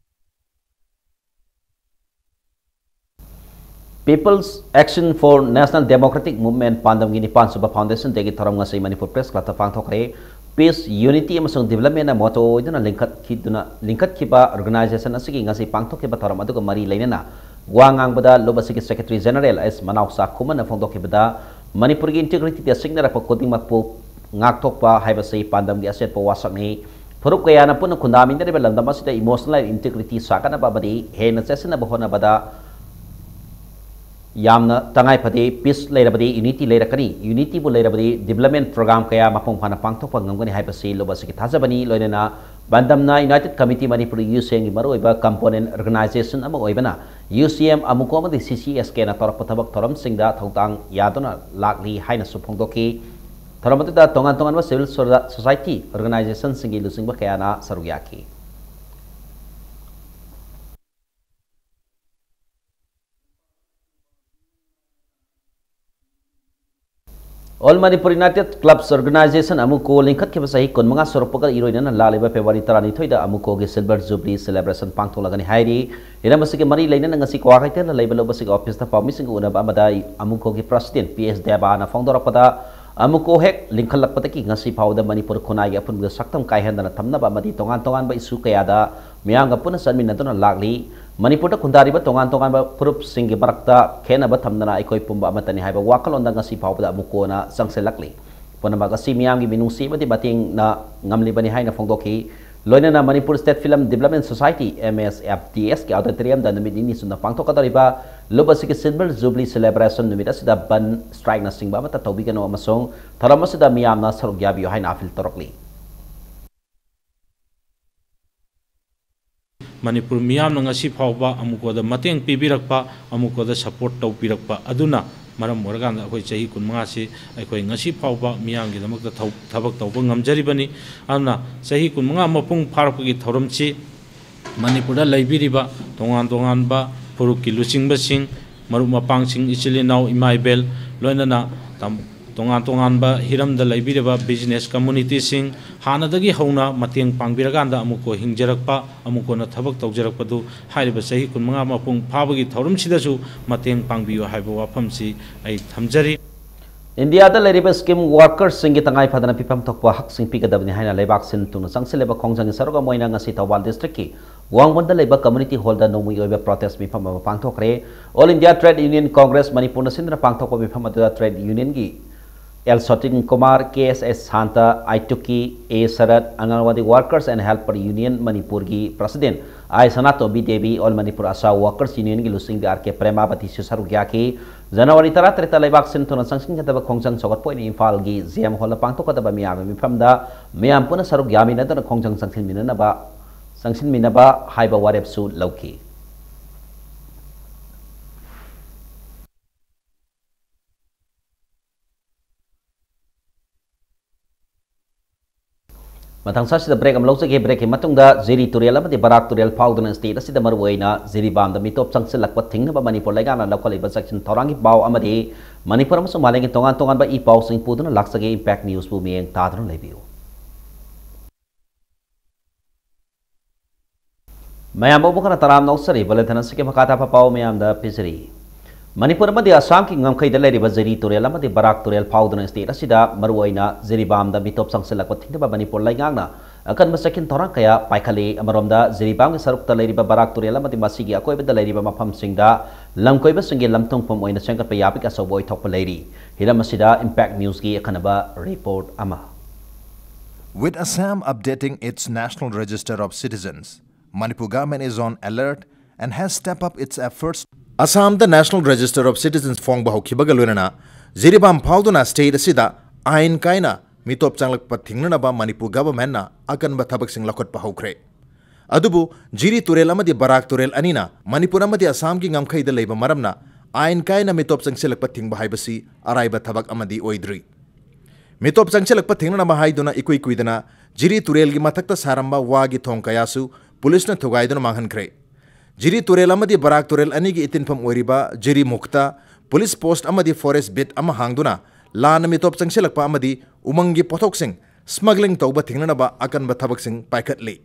People's Action for National Democratic Movement ꯄꯥꯟꯗꯝꯒꯤ ꯅꯤꯄꯥꯟ ꯁꯨꯕ Foundation Dayꯒꯤ ꯊꯧꯔꯝ ꯉꯁꯤ ꯃꯅꯤꯄꯨꯔ Press Clubꯇ ꯄꯥꯡꯊꯣꯛꯈ꯭ꯔꯦ꯫ Peace, Unity ꯑꯃꯁꯨꯡ Developmentꯅ motto ꯑꯣꯏꯗꯨꯅ ꯂꯤꯡꯈꯠꯈꯤꯗꯨꯅ, ꯂꯤꯡꯈꯠꯈꯤꯕ organization ꯑꯁꯤꯒꯤ ꯉꯁꯤ ꯄꯥꯡꯊꯣꯛꯈꯤꯕ ꯊꯧꯔꯝ ꯑꯗꯨꯒ ꯃꯔꯤ ꯂꯩꯅꯅ ꯋꯥ ꯉꯥꯡꯕꯗ ꯂꯨꯞ ꯑꯁꯤꯒꯤ Secretary General ꯑꯦꯁ ꯃꯅꯥꯎꯆꯥ ꯈꯨꯃꯟꯅ ꯐꯣꯡꯗꯣꯛꯈꯤꯕꯗ, ꯃꯅꯤꯄꯨꯔꯒꯤ integrityꯗ ꯁꯤꯡꯅꯔꯛꯄ ꯈꯨꯗꯤꯡꯃꯛꯄꯨ ꯉꯥꯛꯊꯣꯛꯄ ꯍꯥꯏꯕꯁꯤ ꯄꯥꯟꯗꯝꯒꯤ ꯑꯆꯦꯠꯄ ꯋꯥꯁꯛꯅꯤ꯫ ꯐꯨꯔꯨꯞ ꯀꯌꯥꯅ ꯄꯨꯟꯅ ꯈꯨꯟꯗꯥꯃꯤꯟꯅꯔꯤꯕ ꯂꯝꯗꯝ ꯑꯁꯤꯗ emotional integrity ꯁꯥꯒꯠꯅꯕ ꯑꯃꯗꯤ ꯍꯦꯟꯅ ꯆꯦꯠꯁꯤꯟꯅꯕ ꯍꯣꯠꯅꯕꯗ ꯌꯥꯝꯅ ꯇꯉꯥꯏ ꯐꯗꯦ꯫ Peace ꯂꯩꯔꯕꯗꯤ unity ꯂꯩꯔꯛꯀꯅꯤ, unityꯕꯨ ꯂꯩꯔꯕꯗꯤ development program ꯀꯌꯥ ꯃꯄꯨꯡ ꯐꯥꯅ ꯄꯥꯡꯊꯣꯛꯄ ꯉꯝꯒꯅꯤ ꯍꯥꯏꯕꯁꯤ ꯂꯨꯞ ꯑꯁꯤꯒꯤ ꯊꯥꯖꯕꯅꯤ꯫ ꯂꯣꯏꯅꯅ ꯄꯥꯟꯗꯝꯅ United Committee Manipur UCMꯒꯤ ꯃꯔꯨꯑꯣꯏꯕ component organization ꯑꯃ ꯑꯣꯏꯕꯅ UCM, ꯑꯃꯨꯀꯣ ꯑꯃꯗꯤ CCSKꯅ ꯇꯧꯔꯛꯄ ꯊꯕꯛ ꯊꯧꯔꯝꯁꯤꯡꯗ ꯊꯧꯗꯥꯡ ꯌꯥꯗꯨꯅ ꯂꯥꯛꯂꯤ ꯍꯥꯏꯅꯁꯨ ꯐꯣꯡꯗꯣꯛꯈꯤ꯫ ꯊꯧꯔꯝ ꯑꯗꯨꯗ ꯇꯣꯉꯥꯟ ꯇꯣꯉꯥꯟꯕ civil society organizationꯁꯤꯡꯒꯤ ꯂꯨꯆꯤꯡꯕ ꯀꯌꯥꯅ ꯁꯔꯨꯛ ꯌꯥꯈꯤ꯫ All Manipur United Clubs Organization, ꯑꯃꯨꯀꯣ, ꯂꯤꯡꯈꯠꯈꯤꯕ ꯆꯍꯤ ꯀꯨꯟꯃꯉꯥ ꯁꯨꯔꯛꯄꯒ ꯏꯔꯣꯏꯅꯅ ꯂꯥꯛꯂꯤꯕ February ꯇꯔꯥꯅꯤꯊꯣꯏꯗ ꯑꯃꯨꯀꯣꯒꯤ Silver Jubilee Celebration ꯄꯥꯡꯊꯣꯛꯂꯒꯅꯤ ꯍꯥꯏꯔꯤ꯫ ꯍꯤꯔꯝ ꯑꯁꯤꯒꯤ ꯃꯔꯤ ꯂꯩꯅꯅ ꯉꯁꯤ ꯀ꯭ꯋꯥꯀꯩꯊꯦꯜꯗ ꯂꯩꯕ ꯂꯨꯞ ꯑꯁꯤꯒꯤ officeꯇ ꯄꯥꯎꯃꯤꯁꯤꯡꯒ ꯎꯅꯕ ꯑꯃꯗ ꯑꯃꯨꯀꯣꯒꯤ President ꯄꯤ ꯑꯦꯁ ꯗꯦꯕꯥꯅ ꯐꯣꯡꯗꯣꯔꯛꯄꯗ, ꯑꯃꯨꯀꯣ ꯍꯦꯛ ꯂꯤꯡꯈꯠꯂꯛꯄꯗꯒꯤ ꯉꯁꯤ ꯐꯥꯎꯕꯗ ꯃꯅꯤꯄꯨꯔ ꯈꯨꯟꯅꯥꯏꯒꯤ ꯑꯄꯨꯟꯕꯗ ꯁꯛꯇꯝ ꯀꯥꯏꯍꯟꯗꯅ ꯊꯝꯅꯕ ꯑꯃꯗꯤ ꯇꯣꯉꯥꯟ ꯇꯣꯉꯥꯟꯕ issue ꯀꯌꯥꯗ ꯃꯤꯌꯥꯝꯒ ꯄꯨꯟꯅ ꯆꯠꯃꯤꯟꯅꯗꯨꯅ ꯂꯥꯛꯂꯤ꯫ ꯃꯅꯤꯄꯨꯔꯗ ꯈꯨꯟꯗꯥꯔꯤꯕ ꯇꯣꯉꯥꯟ ꯇꯣꯉꯥꯟꯕ ꯐꯨꯔꯨꯞꯁꯤꯡꯒꯤ ꯃꯔꯛꯇ ꯈꯦꯟꯅꯕ ꯊꯝꯗꯅ ꯑꯩꯈꯣꯏ ꯄꯨꯝꯕ ꯑꯃꯠꯇꯅꯤ ꯍꯥꯏꯕ ꯋꯥꯈꯜꯂꯣꯟꯗ ꯉꯁꯤ ꯐꯥꯎꯕꯗ ꯑꯃꯨꯛ ꯀꯣꯟꯅ ꯆꯪꯁꯤꯜꯂꯛꯂꯤ꯫ ꯄꯨꯝꯅꯃꯛ ꯑꯁꯤ ꯃꯤꯌꯥꯝꯒꯤ ꯃꯤꯅꯨꯡꯁꯤ ꯑꯃꯗꯤ ꯃꯇꯦꯡꯅ ꯉꯝꯂꯤꯕꯅꯤ ꯍꯥꯏꯅ ꯐꯣꯡꯗꯣꯛꯈꯤ꯫ ꯂꯣꯏꯅꯅ Manipur State Film Development Society, M S F D Sꯀꯤ auditoriumꯗ ꯅꯨꯃꯤꯠ ꯅꯤꯅꯤ ꯆꯨꯞꯅ ꯄꯥꯡꯊꯣꯛꯀꯗꯧꯔꯤꯕ ꯂꯨꯞ ꯑꯁꯤꯒꯤ Silver Jubilee Celebration ꯅꯨꯃꯤꯠ ꯑꯁꯤꯗ ꯕꯟ, strikeꯅꯆꯤꯡꯕ ꯑꯃꯠꯇ ꯇꯧꯕꯤꯒꯅꯨ ꯑꯃꯁꯨꯡ ꯊꯧꯔꯝ ꯑꯁꯤꯗ ꯃꯤꯌꯥꯝꯅ ꯁꯔꯨꯛ ꯌꯥꯕꯤꯌꯨ ꯍꯥꯏꯅ appeal ꯇꯧꯔꯛꯂꯤ꯫ ꯃꯅꯤꯄꯨꯔ ꯃꯤꯌꯥꯝꯅ ꯉꯁꯤ ꯐꯥꯎꯕ ꯑꯃꯨꯀꯣꯗ ꯃꯇꯦꯡ ꯄꯤꯕꯤꯔꯛꯄ, ꯑꯃꯨꯀꯣꯗ support ꯇꯧꯕꯤꯔꯛꯄ ꯑꯗꯨꯅ ꯃꯔꯝ ꯑꯣꯏꯔꯀꯥꯟꯗ ꯑꯩꯈꯣꯏ ꯆꯍꯤ ꯀꯨꯟꯃꯉꯥꯁꯤ ꯑꯩꯈꯣꯏ ꯉꯁꯤ ꯐꯥꯎꯕ ꯃꯤꯌꯥꯝꯒꯤꯗꯃꯛꯇ ꯊꯧ-, ꯊꯕꯛ ꯇꯧꯕ ꯉꯝꯖꯔꯤꯕꯅꯤ꯫ ꯑꯗꯨꯅ ꯆꯍꯤ ꯀꯨꯟꯃꯉꯥ ꯃꯄꯨꯡ ꯐꯥꯔꯛꯄꯒꯤ ꯊꯧꯔꯝꯁꯤ ꯃꯅꯤꯄꯨꯔꯗ ꯂꯩꯕꯤꯔꯤꯕ ꯇꯣꯉꯥꯟ ꯇꯣꯉꯥꯟꯕ ꯐꯨꯔꯨꯞꯀꯤ ꯂꯨꯆꯤꯡꯕꯁꯤꯡ, ꯃꯔꯨꯞ ꯃꯄꯥꯡꯁꯤꯡ, ꯏꯆꯤꯜ ꯏꯅꯥꯎ, ꯏꯃꯥ ꯏꯕꯦꯜ, ꯂꯣꯏꯅꯅ ꯇꯝ-, ꯇꯣꯉꯥꯟ ꯇꯣꯉꯥꯟꯕ ꯍꯤꯔꯝꯗ ꯂꯩꯕꯤꯔꯤꯕ business communityꯁꯤꯡ, ꯍꯥꯟꯅꯗꯒꯤ ꯍꯧꯅ ꯃꯇꯦꯡ ꯄꯥꯡꯕꯤꯔꯀꯥꯟꯗ ꯑꯃꯨꯛꯀꯣ ꯍꯤꯡꯖꯔꯛꯄ, ꯑꯃꯨꯛꯀꯣꯅ ꯊꯕꯛ ꯇꯧꯖꯔꯛꯄꯗꯨ ꯍꯥꯏꯔꯤꯕ ꯆꯍꯤ ꯀꯨꯟꯃꯉꯥ ꯃꯄꯨꯡ ꯐꯥꯕꯒꯤ ꯊꯧꯔꯝꯁꯤꯗꯁꯨ ꯃꯇꯦꯡ ꯄꯥꯡꯕꯤꯌꯨ ꯍꯥꯏꯕ ꯋꯥꯐꯝꯁꯤ ꯑꯩ ꯊꯝꯖꯔꯤ꯫ ꯏꯟꯗꯤꯌꯥꯗ ꯂꯩꯔꯤꯕ scheme workerꯁꯤꯡꯒꯤ ꯇꯉꯥꯏ ꯐꯗꯅ ꯄꯤꯐꯝ ꯊꯣꯛꯄ ꯍꯛꯁꯤꯡ ꯄꯤꯒꯗꯕꯅꯤ ꯍꯥꯏꯅ ꯂꯩꯕꯥꯛ ꯁꯤꯟ ꯊꯨꯡꯅ ꯆꯪꯁꯤꯜꯂꯤꯕ ꯈꯣꯡꯖꯪꯒꯤ ꯁꯔꯨꯛ ꯑꯃ ꯑꯣꯏꯅ ꯉꯁꯤ ꯊꯧꯕꯥꯜ districtꯀꯤ ꯋꯥꯡꯕꯟꯗ ꯂꯩꯕ community hallꯗ ꯅꯣꯡꯃꯒꯤ ꯑꯣꯏꯕ protest ꯃꯤꯐꯝ ꯑꯃ ꯄꯥꯡꯊꯣꯛꯈ꯭ꯔꯦ꯫ All India Trade Union Congress ꯃꯅꯤꯄꯨꯔꯅ ꯁꯤꯟꯗꯨꯅ ꯄꯥꯡꯊꯣꯛꯄ ꯃꯤꯐꯝ ꯑꯗꯨꯗ trade unionꯒꯤ L Sotin Kumar, K S S Shanta, ꯑꯥꯏꯇꯨꯀꯤ, A Sarat, Anganwadi workers and helper union ꯃꯅꯤꯄꯨꯔꯒꯤ president I Sanatombi Devi, All Manipur ASHA Workers Unionꯒꯤ ꯂꯨꯆꯤꯡꯕꯤ ꯑꯥꯔ ꯀꯦ ꯄ꯭ꯔꯦꯃꯥꯕꯇꯤꯁꯨ ꯁꯔꯨꯛ ꯌꯥꯈꯤ꯫ ꯖꯅꯋꯥꯔꯤ ꯇꯔꯥꯇꯔꯦꯠꯇ ꯂꯩꯕꯥꯛ ꯁꯤꯟ ꯊꯨꯡꯅ ꯆꯪꯁꯤꯟꯒꯗꯕ ꯈꯣꯡꯖꯪ ꯁꯧꯒꯠꯄ ꯑꯣꯏꯅ ꯏꯝꯐꯥꯜꯒꯤ ꯖꯦ ꯑꯦꯝ ꯍꯣꯜꯗ ꯄꯥꯡꯊꯣꯛꯀꯗꯕ ꯃꯤꯌꯥꯝꯒꯤ ꯃꯤꯐꯝꯗ ꯃꯤꯌꯥꯝ ꯄꯨꯟꯅ ꯁꯔꯨꯛ ꯌꯥꯃꯤꯟꯅꯗꯨꯅ ꯈꯣꯡꯖꯪ ꯆꯪꯁꯤꯟꯃꯤꯟꯅꯅꯕ, ꯆꯪꯁꯤꯟꯃꯤꯟꯅꯕ ꯍꯥꯏꯕ ꯋꯥꯔꯦꯞꯁꯨ ꯂꯧꯈꯤ꯫ ꯃꯊꯪ ꯁꯥꯁꯤꯗ break ꯑꯃ ꯂꯧꯖꯒꯦ꯫ Breakꯀꯤ ꯃꯇꯨꯡꯗ ꯖꯤꯔꯤ ꯇꯨꯔꯦꯜ ꯑꯃꯗꯤ ꯕꯔꯥꯛ ꯇꯨꯔꯦꯜ ꯐꯥꯎꯗꯨꯅ state ꯑꯁꯤꯗ ꯃꯔꯨꯑꯣꯏꯅ ꯖꯤꯔꯤꯕꯥꯝꯗ ꯃꯤꯇꯣꯞ ꯆꯪꯁꯤꯜꯂꯛꯄ ꯊꯤꯡꯅꯕ ꯃꯅꯤꯄꯨꯔ ꯂꯩꯉꯥꯛꯅ ꯂꯧꯈꯠꯂꯤꯕ ꯆꯦꯛꯁꯤꯟ ꯊꯧꯔꯥꯡꯒꯤ ꯄꯥꯎ ꯑꯃꯗꯤ ꯃꯅꯤꯄꯨꯔ ꯑꯃꯁꯨꯡ ꯃꯥꯂꯦꯝꯒꯤ ꯇꯣꯉꯥꯟ ꯇꯣꯉꯥꯟꯕ ꯏ ꯄꯥꯎꯁꯤꯡ ꯄꯨꯗꯨꯅ ꯂꯥꯛꯆꯒꯦ꯫ Impact Newsꯕꯨ ꯃꯤꯠꯌꯦꯡ ꯇꯥꯗꯨꯅ ꯂꯩꯕꯤꯌꯨ꯫ ꯃꯌꯥꯝꯕꯨ ꯑꯃꯨꯛ ꯍꯟꯅ ꯇꯔꯥꯝꯅ ꯑꯣꯛꯆꯔꯤ꯫ Bulletin ꯑꯁꯤꯒꯤ ꯃꯈꯥ ꯇꯥꯕ ꯄꯥꯎ ꯃꯌꯥꯝꯗ ꯄꯤꯖꯔꯤ꯫ ꯃꯅꯤꯄꯨꯔ ꯑꯃꯗꯤ ꯑꯁꯥꯝꯒꯤ ꯉꯝꯈꯩꯗ ꯂꯩꯔꯤꯕ ꯖꯤꯔꯤ ꯇꯨꯔꯦꯜ ꯑꯃꯗꯤ ꯕꯔꯥꯛ ꯇꯨꯔꯦꯜ ꯐꯥꯎꯗꯨꯅ state ꯑꯁꯤꯗ ꯃꯔꯨꯑꯣꯏꯅ ꯖꯤꯔꯤꯕꯥꯝꯗ ꯃꯤꯇꯣꯞ ꯆꯪꯁꯤꯜꯂꯛꯄ ꯊꯤꯡꯅꯕ ꯃꯅꯤꯄꯨꯔ ꯂꯩꯉꯥꯛꯅ ꯑꯀꯟꯕ ꯆꯦꯛꯁꯤꯟ ꯊꯧꯔꯥꯡ ꯀꯌꯥ ꯄꯥꯏꯈꯠꯂꯤ꯫ ꯑꯃꯔꯣꯝꯗ ꯖꯤꯔꯤꯕꯥꯝꯒꯤ ꯁꯔꯨꯛꯇ ꯂꯩꯔꯤꯕ ꯕꯔꯥꯛ ꯇꯨꯔꯦꯜ ꯑꯃꯗꯤ ꯃꯁꯤꯒꯤ ꯑꯀꯣꯏꯕꯗ ꯂꯩꯔꯤꯕ ꯃꯐꯝꯁꯤꯡꯗ ꯂꯝꯀꯣꯏꯕꯁꯤꯡꯒꯤ ꯂꯝꯊꯨꯡꯐꯝ ꯑꯣꯏꯅ ꯁꯦꯝꯒꯠꯄ ꯌꯥꯕꯒꯤ ꯑꯆꯧꯕ ꯑꯣꯏꯊꯣꯛꯄ ꯂꯩꯔꯤ꯫ ꯍꯤꯔꯝ ꯑꯁꯤꯗ Impact Newsꯀꯤ ꯑꯈꯟꯅꯕ report ꯑꯃ꯫ With Assam updating its National Register of Citizens, Manipur government is on alert and has stepped up its efforts. ꯑꯁꯥꯝꯗ National Register of Citizens ꯐꯣꯡꯕ ꯍꯧꯈꯤꯕꯒ ꯂꯣꯏꯅꯅ ꯖꯤꯔꯤꯕꯥꯝ ꯐꯥꯎꯗꯨꯅ state ꯑꯁꯤꯗ ꯑꯥꯏꯟ ꯀꯥꯏꯅ ꯃꯤꯇꯣꯞ ꯆꯪꯂꯛꯄ ꯊꯤꯡꯅꯅꯕ ꯃꯅꯤꯄꯨꯔ governmentꯅ ꯑꯀꯟꯕ ꯊꯕꯛꯁꯤꯡ ꯂꯧꯈꯠꯄ ꯍꯧꯈ꯭ꯔꯦ꯫ ꯑꯗꯨꯕꯨ ꯖꯤꯔꯤ ꯇꯨꯔꯦꯜ ꯑꯃꯗꯤ ꯕꯔꯥꯛ ꯇꯨꯔꯦꯜ ꯑꯅꯤꯅ ꯃꯅꯤꯄꯨꯔ ꯑꯃꯗꯤ ꯑꯁꯥꯝꯒꯤ ꯉꯝꯈꯩꯗ ꯂꯩꯕ ꯃꯔꯝꯅ ꯑꯥꯏꯟ ꯀꯥꯏꯅ ꯃꯤꯇꯣꯞ ꯆꯪꯁꯤꯜꯂꯛꯄ ꯊꯤꯡꯕ ꯍꯥꯏꯕꯁꯤ ꯑꯔꯥꯏꯕ ꯊꯕꯛ ꯑꯃꯗꯤ ꯑꯣꯏꯗ꯭ꯔꯤ꯫ ꯃꯤꯇꯣꯞ ꯆꯪꯁꯤꯜꯂꯛꯄ ꯊꯤꯡꯅꯅꯕ ꯍꯥꯏꯗꯨꯅ ꯏꯀꯨꯏ ꯀꯨꯏꯗꯅ ꯖꯤꯔꯤ ꯇꯨꯔꯦꯜꯒꯤ ꯃꯊꯛꯇ ꯁꯥꯔꯝꯕ ꯋꯥꯒꯤ ꯊꯣꯡ ꯀꯌꯥꯁꯨ ꯄꯨꯂꯤꯁꯅ ꯊꯨꯒꯥꯏꯗꯨꯅ ꯃꯥꯡꯍꯟꯈ꯭ꯔꯦ꯫ ꯖꯤꯔꯤ ꯇꯨꯔꯦꯜ ꯑꯃꯗꯤ ꯕꯔꯥꯛ ꯇꯨꯔꯦꯜ ꯑꯅꯤꯒꯤ ꯏꯇꯤꯟꯐꯝ ꯑꯣꯏꯔꯤꯕ ꯖꯤꯔꯤ ꯃꯨꯈꯇ ꯄꯨꯂꯤꯁ ꯄꯣꯁ꯭ꯠ ꯑꯃꯗꯤ ꯐꯣꯔꯦꯁ꯭ꯠ ꯕꯤꯠ ꯑꯃ ꯍꯥꯡꯗꯨꯅ ꯂꯥꯟꯅ ꯃꯤꯇꯣꯞ ꯆꯪꯁꯤꯜꯂꯛꯄ ꯑꯃꯗꯤ ꯎꯃꯪꯒꯤ ꯄꯣꯠꯊꯣꯛꯁꯤꯡ ꯁ꯭ꯃꯒ꯭ꯂꯤꯡ ꯇꯧꯕ ꯊꯤꯡꯅꯅꯕ ꯑꯀꯟꯕ ꯊꯕꯛꯁꯤꯡ ꯄꯥꯏꯈꯠꯂꯤ꯫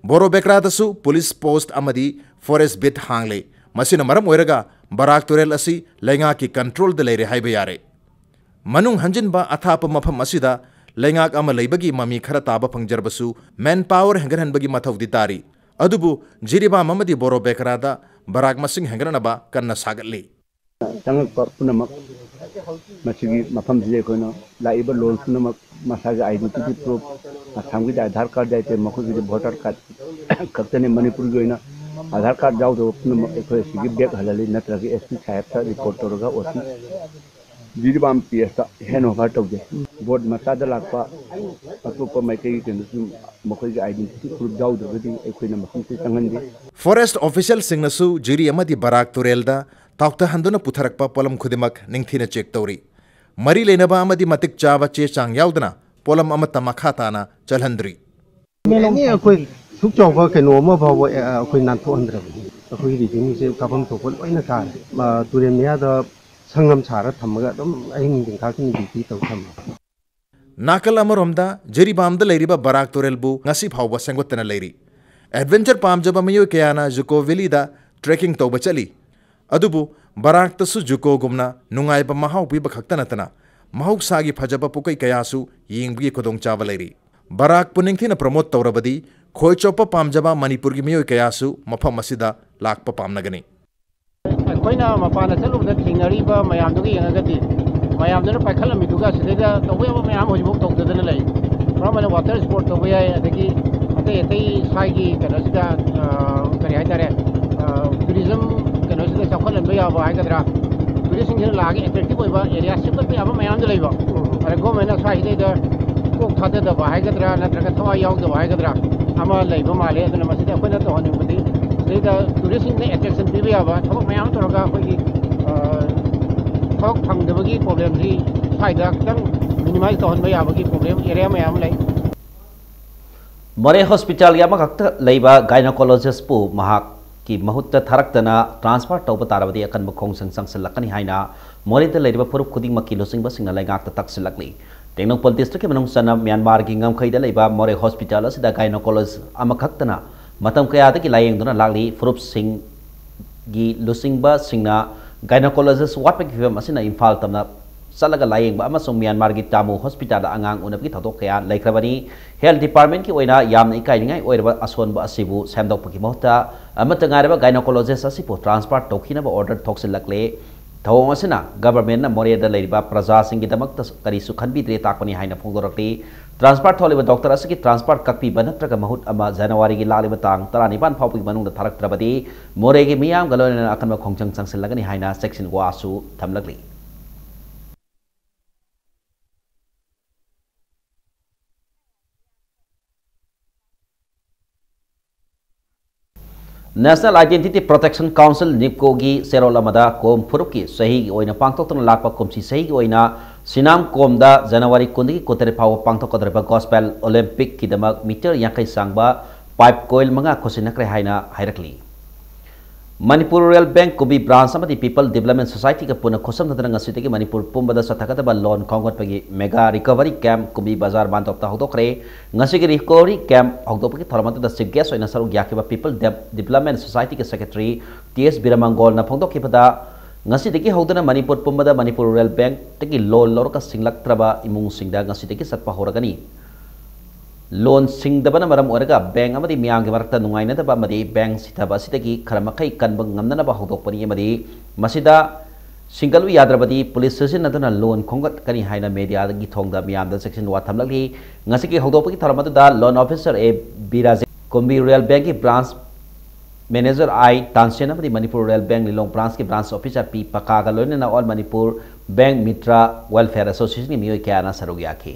ꯕꯣꯔꯣꯕꯦꯀ꯭ꯔꯥꯗꯁꯨ ꯄꯨꯂꯤꯁ ꯄꯣꯁ꯭ꯠ ꯑꯃꯗꯤ ꯐꯣꯔꯦꯁ꯭ꯠ ꯕꯤꯠ ꯍꯥꯡꯂꯦ꯫ ꯃꯁꯤꯅ ꯃꯔꯝ ꯑꯣꯏꯔꯒ ꯕꯔꯥꯛ ꯇꯨꯔꯦꯜ ꯑꯁꯤ ꯂꯩꯉꯥꯛꯀꯤ ꯀꯟꯇ꯭ꯔꯣꯜꯗ ꯂꯩꯔꯦ ꯍꯥꯏꯕ ꯌꯥꯔꯦ꯫ ꯃꯅꯨꯡ ꯍꯟꯖꯤꯟꯕ ꯑꯊꯥꯞꯄ ꯃꯐꯝ ꯑꯁꯤꯗ ꯂꯩꯉꯥꯛ ꯑꯃ ꯂꯩꯕꯒꯤ ꯃꯃꯤ ꯈꯔ ꯇꯥꯕ ꯐꯪꯖꯔꯕꯁꯨ, ꯃꯦꯟ ꯄꯥꯋꯔ ꯍꯦꯟꯒꯠꯍꯟꯕꯒꯤ ꯃꯊꯧꯗꯤ ꯇꯥꯔꯤ꯫ ꯑꯗꯨꯕꯨ ꯖꯤꯔꯤꯕꯥꯝ ꯑꯃꯗꯤ ꯕꯣꯔꯣꯕꯦꯀ꯭ꯔꯥꯗ ꯕꯔꯥꯛ ꯃꯁꯤꯡ ꯍꯦꯟꯒꯠꯅꯅꯕ ꯀꯟꯅ ꯁꯥꯒꯠꯂꯤ꯫ ꯆꯪꯉꯛꯄ ꯄꯨꯝꯅꯃꯛ ꯃꯁꯤꯒꯤ ꯃꯐꯝꯁꯤꯗ ꯑꯩꯈꯣꯏꯅ ꯂꯥꯛꯏꯕ ꯂꯣꯟ ꯄꯨꯝꯅꯃꯛ ꯃꯁꯥꯒꯤ identity proof, ꯑꯁꯥꯝꯒꯤꯗꯤ ꯑꯙꯥꯔ ꯀꯥꯔꯗ ꯌꯥꯏꯗꯦ, ꯃꯈꯣꯏꯒꯤꯗꯤ ꯚꯣꯇꯔ ꯀꯥꯔꯗ ꯈꯛꯇꯅꯤ꯫ ꯃꯅꯤꯄꯨꯔꯒꯤ ꯑꯣꯏꯅ ꯑꯙꯥꯔ ꯀꯥꯔꯗ ꯌꯥꯎꯗꯕ ꯄꯨꯝꯅꯃꯛ ꯑꯩꯈꯣꯏ ꯑꯁꯤꯒꯤ ꯕꯦꯛ ꯍꯜꯍꯜꯂꯤ, ꯅꯠꯇ꯭ꯔꯒ ꯑꯦꯁ ꯄꯤ ꯁꯥꯍꯦꯕꯇ ꯔꯤꯄꯣꯔꯠ ꯇꯧꯔꯒ ꯑꯣ ꯁꯤ ꯖꯤꯔꯤꯕꯥꯝ ꯄꯤ ꯑꯦꯁꯇ ꯍꯦꯟ ꯑꯣꯚꯔ ꯇꯧꯖꯩ꯫ ꯕꯣꯠ ꯃꯆꯥꯗ ꯂꯥꯛꯄ ꯑꯇꯣꯞꯄ ꯃꯥꯏꯀꯩꯒꯤ ꯀꯩꯅꯣꯁꯨ ꯃꯈꯣꯏꯒꯤ identity proof ꯌꯥꯎꯗ꯭ꯔꯒꯗꯤ ꯑꯩꯈꯣꯏꯅ ꯃꯐꯝꯁꯤꯗ ꯆꯪꯍꯟꯗꯦ꯫ ꯐꯣꯔꯦꯁ꯭ꯠ ꯑꯣꯐꯤꯁꯤꯌꯦꯜꯁꯤꯡꯅꯁꯨ ꯖꯤꯔꯤ ꯑꯃꯗꯤ ꯕꯔꯥꯛ ꯇꯨꯔꯦꯜꯗ ꯊꯥꯎꯊꯍꯟꯗꯨꯅ ꯄꯨꯊꯔꯛꯄ ꯄꯣꯠꯂꯝ ꯈꯨꯗꯤꯡꯃꯛ ꯅꯤꯡꯊꯤꯅ ꯆꯦꯛ ꯇꯧꯔꯤ꯫ ꯃꯔꯤ ꯂꯩꯅꯕ ꯑꯃꯗꯤ ꯃꯇꯤꯛ ꯆꯥꯕ ꯆꯦ ꯆꯥꯡ ꯌꯥꯎꯗꯅ ꯄꯣꯠꯂꯝ ꯑꯃꯠꯇ ꯃꯈꯥ ꯇꯥꯅ ꯆꯠꯍꯟꯗ꯭ꯔꯤ꯫ ꯑꯦꯅꯤ ꯑꯩꯈꯣꯏ ꯁꯨꯛ ꯆꯥꯎꯕ ꯀꯩꯅꯣ ꯑꯃ ꯐꯥꯎꯕ ꯑꯩꯈꯣꯏ ꯅꯥꯟꯊꯣꯛꯍꯟꯗ꯭ꯔꯕꯅꯤ꯫ ꯑꯩꯈꯣꯏꯒꯤ ꯔꯦꯚꯤꯅ꯭ꯌꯨꯁꯦ ꯀꯥꯐꯝ ꯊꯣꯛꯄ ꯂꯣꯏꯅ ꯀꯥꯔꯦ꯫ ꯇꯨꯔꯦꯜ ꯃꯌꯥꯗ ꯁꯪꯉꯝ ꯁꯥꯔ ꯊꯝꯃꯒ ꯑꯗꯨꯝ ꯑꯍꯤꯡ ꯅꯨꯡꯊꯤꯟ ꯈꯥꯛꯇꯅ ꯗ꯭ꯌꯨꯇꯤ ꯇꯧ ꯊꯝꯃꯦ꯫ ꯅꯥꯀꯜ ꯑꯃꯔꯣꯝꯗ ꯖꯤꯔꯤꯕꯥꯝꯗ ꯂꯩꯔꯤꯕ ꯕꯔꯥꯛ ꯇꯨꯔꯦꯜꯕꯨ ꯉꯁꯤ ꯐꯥꯎꯕ ꯁꯦꯝꯒꯠꯇꯅ ꯂꯩꯔꯤ꯫ ꯑꯦꯗꯚꯦꯟꯆꯔ ꯄꯥꯝꯖꯕ ꯃꯤꯑꯣꯏ ꯀꯌꯥꯅ ꯖꯨꯀꯣ ꯚꯦꯂꯤꯗ ꯇ꯭ꯔꯦꯀꯤꯡ ꯇꯧꯕ ꯆꯠꯂꯤ꯫ ꯑꯗꯨꯕꯨ ꯕꯔꯥꯛꯇꯁꯨ ꯖꯨꯀꯣꯒꯨꯝꯅ ꯅꯨꯡꯉꯥꯏꯕ ꯃꯍꯥꯎ ꯄꯤꯕ ꯈꯛꯇ ꯅꯠꯇꯅ ꯃꯍꯧꯁꯥꯒꯤ ꯐꯖꯕ ꯄꯨꯀꯩ ꯀꯌꯥꯁꯨ ꯌꯦꯡꯕꯒꯤ ꯈꯨꯗꯣꯡꯆꯥꯕ ꯂꯩꯔꯤ꯫ ꯕꯔꯥꯛꯄꯨ ꯅꯤꯡꯊꯤꯅ ꯄ꯭ꯔꯃꯣꯠ ꯇꯧꯔꯕꯗꯤ ꯈꯣꯏ ꯆꯣꯞꯄ ꯄꯥꯝꯖꯕ ꯃꯅꯤꯄꯨꯔꯒꯤ ꯃꯤꯑꯣꯏ ꯀꯌꯥꯁꯨ ꯃꯐꯝ ꯑꯁꯤꯗ ꯂꯥꯛꯄ ꯄꯥꯝꯅꯒꯅꯤ꯫ ꯑꯩꯈꯣꯏꯅ ꯃꯄꯥꯟꯗ ꯆꯠꯂꯨꯕꯗ ꯊꯦꯡꯅꯔꯤꯕ ꯃꯌꯥꯝꯗꯨꯒ ꯌꯦꯡꯉꯒꯗꯤ ꯃꯌꯥꯝꯗꯨꯅ ꯄꯥꯏꯈꯠꯂꯝꯃꯤꯗꯨꯒ ꯁꯤꯗꯩꯗ ꯇꯧꯕ ꯌꯥꯕ ꯃꯌꯥꯝ ꯍꯧꯖꯤꯛꯐꯥꯎ ꯇꯧꯗꯗꯅ ꯂꯩ꯫ ꯀꯔꯝꯕꯅ ꯋꯥꯇꯔ ꯁ꯭ꯄꯣꯔꯠ ꯇꯧꯕ ꯌꯥꯏ, ꯑꯗꯒꯤ ꯑꯇꯩ ꯑꯇꯩ ꯁ꯭ꯋꯥꯏꯒꯤ ꯀꯩꯅꯣꯁꯤꯗ ꯀꯔꯤ ꯍꯥꯏꯇꯥꯔꯦ, ꯇꯨꯔꯤꯖꯝ ꯀꯩꯅꯣꯁꯤꯗ ꯆꯥꯎꯈꯠꯍꯟꯕ ꯌꯥꯕ ꯍꯥꯏꯒꯗ꯭ꯔꯥ, ꯇꯨꯔꯤꯁꯁꯤꯡꯁꯤꯅ ꯂꯥꯛꯑꯒ ꯑꯦꯇ꯭ꯔꯦꯛꯇꯤꯞ ꯑꯣꯏꯕ ꯑꯦꯔꯤꯌꯥ ꯁꯦꯝꯒꯠꯄ ꯌꯥꯕ ꯃꯌꯥꯝꯗꯤ ꯂꯩꯕ꯫ ꯑꯗ ꯒꯣꯔꯃꯦꯟꯅ ꯁ꯭ꯋꯥꯏꯁꯤꯗꯩꯗ ꯀꯣꯛ ꯊꯥꯗꯗꯕ ꯍꯥꯏꯒꯗ꯭ꯔꯥ ꯅꯠꯇ꯭ꯔꯒ ꯊꯋꯥꯏ ꯌꯥꯎꯗꯕ ꯍꯥꯏꯒꯗ꯭ꯔꯥ, ꯑꯃ ꯂꯩꯕ ꯃꯥꯜꯂꯦ꯫ ꯑꯗꯨꯅ ꯃꯁꯤꯗ ꯑꯩꯈꯣꯏꯅ ꯇꯧꯍꯟꯅꯤꯡꯕꯗꯤ ꯁꯤꯗꯩꯗ ꯇꯨꯔꯤꯁꯁꯤꯡꯗ ꯑꯦꯇ꯭ꯔꯦꯛꯁꯟ ꯄꯤꯕ ꯌꯥꯕ ꯊꯕꯛ ꯃꯌꯥꯝ ꯑꯃ ꯇꯧꯔꯒ ꯑꯩꯈꯣꯏꯒꯤ, ꯑ, ꯊꯕꯛ ꯐꯪꯗꯕꯒꯤ ꯄ꯭ꯔꯣꯕ꯭ꯂꯦꯝꯁꯤ ꯁ꯭ꯋꯥꯏꯗ ꯈꯤꯇꯪ ꯃꯤꯅꯤꯃꯥꯏꯁ ꯇꯧꯍꯟꯕ ꯌꯥꯕꯒꯤ ꯄ꯭ꯔꯣꯕ꯭ꯂꯦꯝ ꯑꯦꯔꯤꯌꯥ ꯃꯌꯥꯝ ꯑꯃ ꯂꯩ꯫ ꯃꯣꯔꯦ ꯍꯣꯁꯄꯤꯇꯥꯜꯒꯤ ꯑꯃꯈꯛꯇ ꯂꯩꯕ ꯒꯥꯏꯅꯣꯀꯣꯂꯣꯖꯤꯁꯄꯨ ꯃꯍꯥꯛꯀꯤ ꯃꯍꯨꯠꯇ ꯊꯥꯔꯛꯇꯅ ꯇ꯭ꯔꯥꯟꯁꯐꯔ ꯇꯧꯕ ꯇꯥꯔꯕꯗꯤ ꯑꯀꯟꯕ ꯈꯣꯡꯖꯪ ꯆꯪꯁꯤꯜꯂꯛꯀꯅꯤ ꯍꯥꯏꯅ ꯃꯣꯔꯦꯗ ꯂꯩꯔꯤꯕ ꯐꯨꯔꯨꯞ ꯈꯨꯗꯤꯡꯃꯛꯀꯤ ꯂꯨꯆꯤꯡꯕꯁꯤꯡꯅ ꯂꯩꯉꯥꯛꯇ ꯇꯛꯁꯤꯜꯂꯛꯂꯤ꯫ ꯇꯦꯡꯅꯧꯄꯜ ꯗꯤꯁꯇ꯭ꯔꯤꯛꯀꯤ ꯃꯅꯨꯡ ꯆꯟꯅ ꯃ꯭ꯌꯥꯟꯃꯥꯔꯒꯤ ꯉꯝꯈꯩꯗ ꯂꯩꯕ ꯃꯣꯔꯦ ꯍꯣꯁꯄꯤꯇꯥꯜ ꯑꯁꯤꯗ ꯒꯥꯏꯅꯣꯀꯣꯂꯣꯖꯤꯁ ꯑꯃꯈꯛꯇꯅ ꯃꯇꯝ ꯀꯌꯥꯗꯒꯤ ꯂꯥꯌꯦꯡꯗꯨꯅ ꯂꯥꯛꯂꯤ꯫ ꯐꯨꯔꯨꯞꯁꯤꯡꯒꯤ ꯂꯨꯆꯤꯡꯕꯁꯤꯡꯅ ꯒꯥꯏꯅꯣꯀꯣꯂꯣꯖꯤꯁ ꯋꯥꯠꯄꯒꯤ ꯐꯤꯕꯝ ꯑꯁꯤꯅ ꯏꯝꯐꯥꯜ ꯇꯝꯅ ꯆꯠꯂꯒ ꯂꯥꯌꯦꯡꯕ ꯑꯃꯁꯨꯡ ꯃ꯭ꯌꯥꯟꯃꯥꯔꯒꯤ ꯇꯥꯃꯨ ꯍꯣꯁꯄꯤꯇꯥꯜꯗ ꯑꯉꯥꯡ ꯎꯅꯕꯒꯤ ꯊꯧꯗꯣꯛ ꯀꯌꯥ ꯂꯩꯈ꯭ꯔꯕꯅꯤ꯫ ꯍꯦꯜꯊ ꯗꯤꯄꯥꯔꯠꯃꯦꯟꯠꯀꯤ ꯑꯣꯏꯅ ꯌꯥꯝꯅ ꯏꯀꯥꯏꯅꯤꯡꯉꯥꯏ ꯑꯣꯏꯔꯕ ꯑꯁꯣꯟꯕ ꯑꯁꯤꯕꯨ ꯁꯦꯝꯗꯣꯛꯄꯒꯤ ꯃꯍꯨꯠꯇ ꯑꯃꯠꯇ ꯉꯥꯏꯔꯕ ꯒꯥꯏꯅꯣꯀꯣꯂꯣꯖꯤꯁ ꯑꯁꯤꯕꯨ ꯇ꯭ꯔꯥꯟꯁꯐꯔ ꯇꯧꯈꯤꯅꯕ ꯑꯣꯔꯗꯔ ꯊꯣꯛꯆꯤꯜꯂꯛꯂꯦ꯫ ꯊꯧꯑꯣꯡ ꯑꯁꯤꯅ ꯒꯚꯔꯟꯃꯦꯟꯠꯅ ꯃꯣꯔꯦꯗ ꯂꯩꯔꯤꯕ ꯄ꯭ꯔꯖꯥꯁꯤꯡꯒꯤꯗꯃꯛꯇ ꯀꯔꯤꯁꯨ ꯈꯟꯕꯤꯗ꯭ꯔꯦ ꯇꯥꯛꯄꯅꯤ ꯍꯥꯏꯅ ꯐꯣꯡꯗꯣꯔꯛꯂꯤ꯫ ꯇ꯭ꯔꯥꯟꯁꯐꯔ ꯊꯣꯛꯂꯤꯕ ꯗꯣꯛꯇꯔ ꯑꯁꯤꯒꯤ ꯇ꯭ꯔꯥꯟꯁꯐꯔ ꯀꯛꯄꯤꯕ ꯅꯠꯇ꯭ꯔꯒ ꯃꯍꯨꯠ ꯑꯃ ꯖꯅꯋꯥꯔꯤꯒꯤ ꯂꯥꯛꯂꯤꯕ ꯇꯥꯡ ꯇꯔꯥꯅꯤꯄꯥꯟ ꯐꯥꯎꯕꯒꯤ ꯃꯅꯨꯡꯗ ꯊꯥꯔꯛꯇ꯭ꯔꯕꯗꯤ ꯃꯣꯔꯦꯒꯤ ꯃꯤꯌꯥꯝꯒ ꯂꯣꯏꯅꯅ ꯑꯀꯟꯕ ꯈꯣꯡꯖꯪ ꯆꯪꯁꯤꯜꯂꯒꯅꯤ ꯍꯥꯏꯅ ꯆꯦꯛꯁꯤꯟ ꯋꯥꯁꯨ ꯊꯝꯂꯛꯂꯤ꯫ National Identity Protection Council, ꯅꯤꯞꯀꯣꯒꯤ ꯆꯦꯔꯣꯜ ꯑꯃꯗ ꯀꯣꯝ ꯐꯨꯔꯨꯞꯀꯤ ꯆꯍꯤꯒꯤ ꯑꯣꯏꯅ ꯄꯥꯡꯊꯣꯛꯇꯨꯅ ꯂꯥꯛꯄ ꯀꯨꯝꯁꯤ ꯆꯍꯤꯒꯤ ꯑꯣꯏꯅ ꯁꯤꯅꯥꯝ ꯀꯣꯝꯗ ꯖꯅꯋꯥꯔꯤ ꯀꯨꯟꯗꯒꯤ ꯀꯨꯟꯇꯔꯦꯠ ꯐꯥꯎꯕ ꯄꯥꯡꯊꯣꯛꯀꯗꯧꯔꯤꯕ ꯒꯣꯁꯄꯦꯜ ꯑꯣꯂꯦꯝꯄꯤꯛꯀꯤꯗꯃꯛ ꯃꯤꯇꯔ ꯌꯥꯡꯈꯩ ꯁꯥꯡꯕ ꯄꯥꯏꯞ ꯀꯣꯏꯜ ꯃꯉꯥ ꯈꯨꯠꯁꯤꯟꯅꯈ꯭ꯔꯦ ꯍꯥꯏꯅ ꯍꯥꯏꯔꯛꯂꯤ꯫ ꯃꯅꯤꯄꯨꯔ ꯔꯨꯔꯦꯜ ꯕꯦꯡꯛ ꯀꯨꯝꯕꯤ ꯕ꯭ꯔꯥꯟꯁ ꯑꯃꯗꯤ ꯄꯤꯄꯜ ꯗꯤꯕ꯭ꯂꯞꯃꯦꯟꯠ ꯁꯣꯁꯥꯏꯇꯤꯒ ꯄꯨꯟꯅ ꯈꯨꯠꯁꯝꯅꯗꯨꯅ ꯉꯁꯤꯗꯒꯤ ꯃꯅꯤꯄꯨꯔ ꯄꯨꯝꯕꯗ ꯆꯠꯊꯒꯗꯕ ꯂꯣꯟ ꯈꯣꯝꯒꯠꯄꯒꯤ ꯃꯦꯒꯥ ꯔꯤꯀꯣꯚꯔꯤ ꯀꯦꯝꯞ ꯀꯨꯝꯕꯤ ꯕꯖꯥꯔ ꯃꯥꯟꯗꯣꯞꯇ ꯍꯧꯗꯣꯛꯈ꯭ꯔꯦ꯫ ꯉꯁꯤꯒꯤ ꯔꯤꯀꯣꯚꯔꯤ ꯀꯦꯝꯞ ꯍꯧꯗꯣꯛꯄꯒꯤ ꯊꯧꯔꯝ ꯑꯗꯨꯗ ꯆꯤꯐ ꯒꯦꯁ ꯑꯣꯏꯅ ꯁꯔꯨꯛ ꯌꯥꯈꯤꯕ ꯄꯤꯄꯜ ꯗꯦꯞ-, ꯗꯤꯕ꯭ꯂꯞꯃꯦꯟꯠ ꯁꯣꯁꯥꯏꯇꯤꯒꯤ ꯁꯦꯀ꯭ꯔꯦꯇꯔꯤ ꯇꯤ ꯑꯦꯁ ꯕꯤꯔꯃꯪꯒꯣꯜꯅ ꯐꯣꯡꯗꯣꯛꯈꯤꯕꯗ, ꯉꯁꯤꯗꯒꯤ ꯍꯧꯗꯨꯅ ꯃꯅꯤꯄꯨꯔ ꯄꯨꯝꯕꯗ ꯃꯅꯤꯄꯨꯔ ꯔꯨꯔꯦꯜ ꯕꯦꯡꯛꯇꯒꯤ ꯂꯣꯟ ꯂꯧꯔꯒ ꯁꯤꯡꯂꯛꯇ꯭ꯔꯕ ꯏꯃꯨꯡꯁꯤꯡꯗ ꯉꯁꯤꯗꯒꯤ ꯆꯠꯄ ꯍꯧꯔꯒꯅꯤ꯫ ꯂꯣꯟ ꯁꯤꯡꯗꯕꯅ ꯃꯔꯝ ꯑꯣꯏꯔꯒ ꯕꯦꯡꯛ ꯑꯃꯗꯤ ꯃꯤꯌꯥꯝꯒꯤ ꯃꯔꯛꯇ ꯅꯨꯡꯉꯥꯏꯅꯗꯕ ꯑꯃꯗꯤ ꯕꯦꯡꯛ ꯁꯤꯊꯕ ꯑꯁꯤꯗꯒꯤ ꯈꯔ ꯃꯈꯩ ꯀꯟꯕ ꯉꯝꯅꯅꯕ ꯍꯧꯗꯣꯛꯄꯅꯤ ꯑꯃꯗꯤ ꯃꯁꯤꯗ ꯁꯤꯡꯒꯠꯂꯨ ꯌꯥꯗ꯭ꯔꯕꯗꯤ ꯄꯨꯂꯤꯁ ꯁꯤꯖꯤꯟꯅꯗꯨꯅ ꯂꯣꯟ ꯈꯣꯝꯒꯠꯀꯅꯤ ꯍꯥꯏꯅ ꯃꯦꯗꯤꯌꯥꯒꯤ ꯊꯣꯡꯗ ꯃꯤꯌꯥꯝꯗ ꯆꯦꯛꯁꯤꯟ ꯋꯥ ꯊꯝꯂꯛꯂꯤ꯫ ꯉꯁꯤꯒꯤ ꯍꯧꯗꯣꯛꯄꯒꯤ ꯊꯧꯔꯝ ꯑꯗꯨꯗ ꯂꯣꯟ ꯑꯣꯐꯤꯁꯥꯔ ꯑꯦ ꯕꯤꯔꯥꯖꯦ, ꯀꯨꯝꯕꯤ ꯔꯨꯔꯦꯜ ꯕꯦꯡꯛꯀꯤ ꯕ꯭ꯔꯥꯟꯁ ꯃꯦꯅꯦꯖꯔ ꯑꯥꯏ ꯇꯥꯟꯁꯦꯟ ꯑꯃꯗꯤ ꯃꯅꯤꯄꯨꯔ ꯔꯨꯔꯦꯜ ꯕꯦꯡꯛ ꯂꯤꯂꯣꯡ ꯕ꯭ꯔꯥꯟꯁꯀꯤ ꯕ꯭ꯔꯥꯟꯁ ꯑꯣꯐꯤꯁꯥꯔ ꯄꯤ ꯄꯀꯥꯒ ꯂꯣꯏꯅꯅ all Manipur bank metre welfare ꯑꯦꯁꯣꯁꯤꯌꯦꯁꯟꯒꯤ ꯃꯤꯑꯣꯏ ꯀꯌꯥꯅ ꯁꯔꯨꯛ ꯌꯥꯈꯤ꯫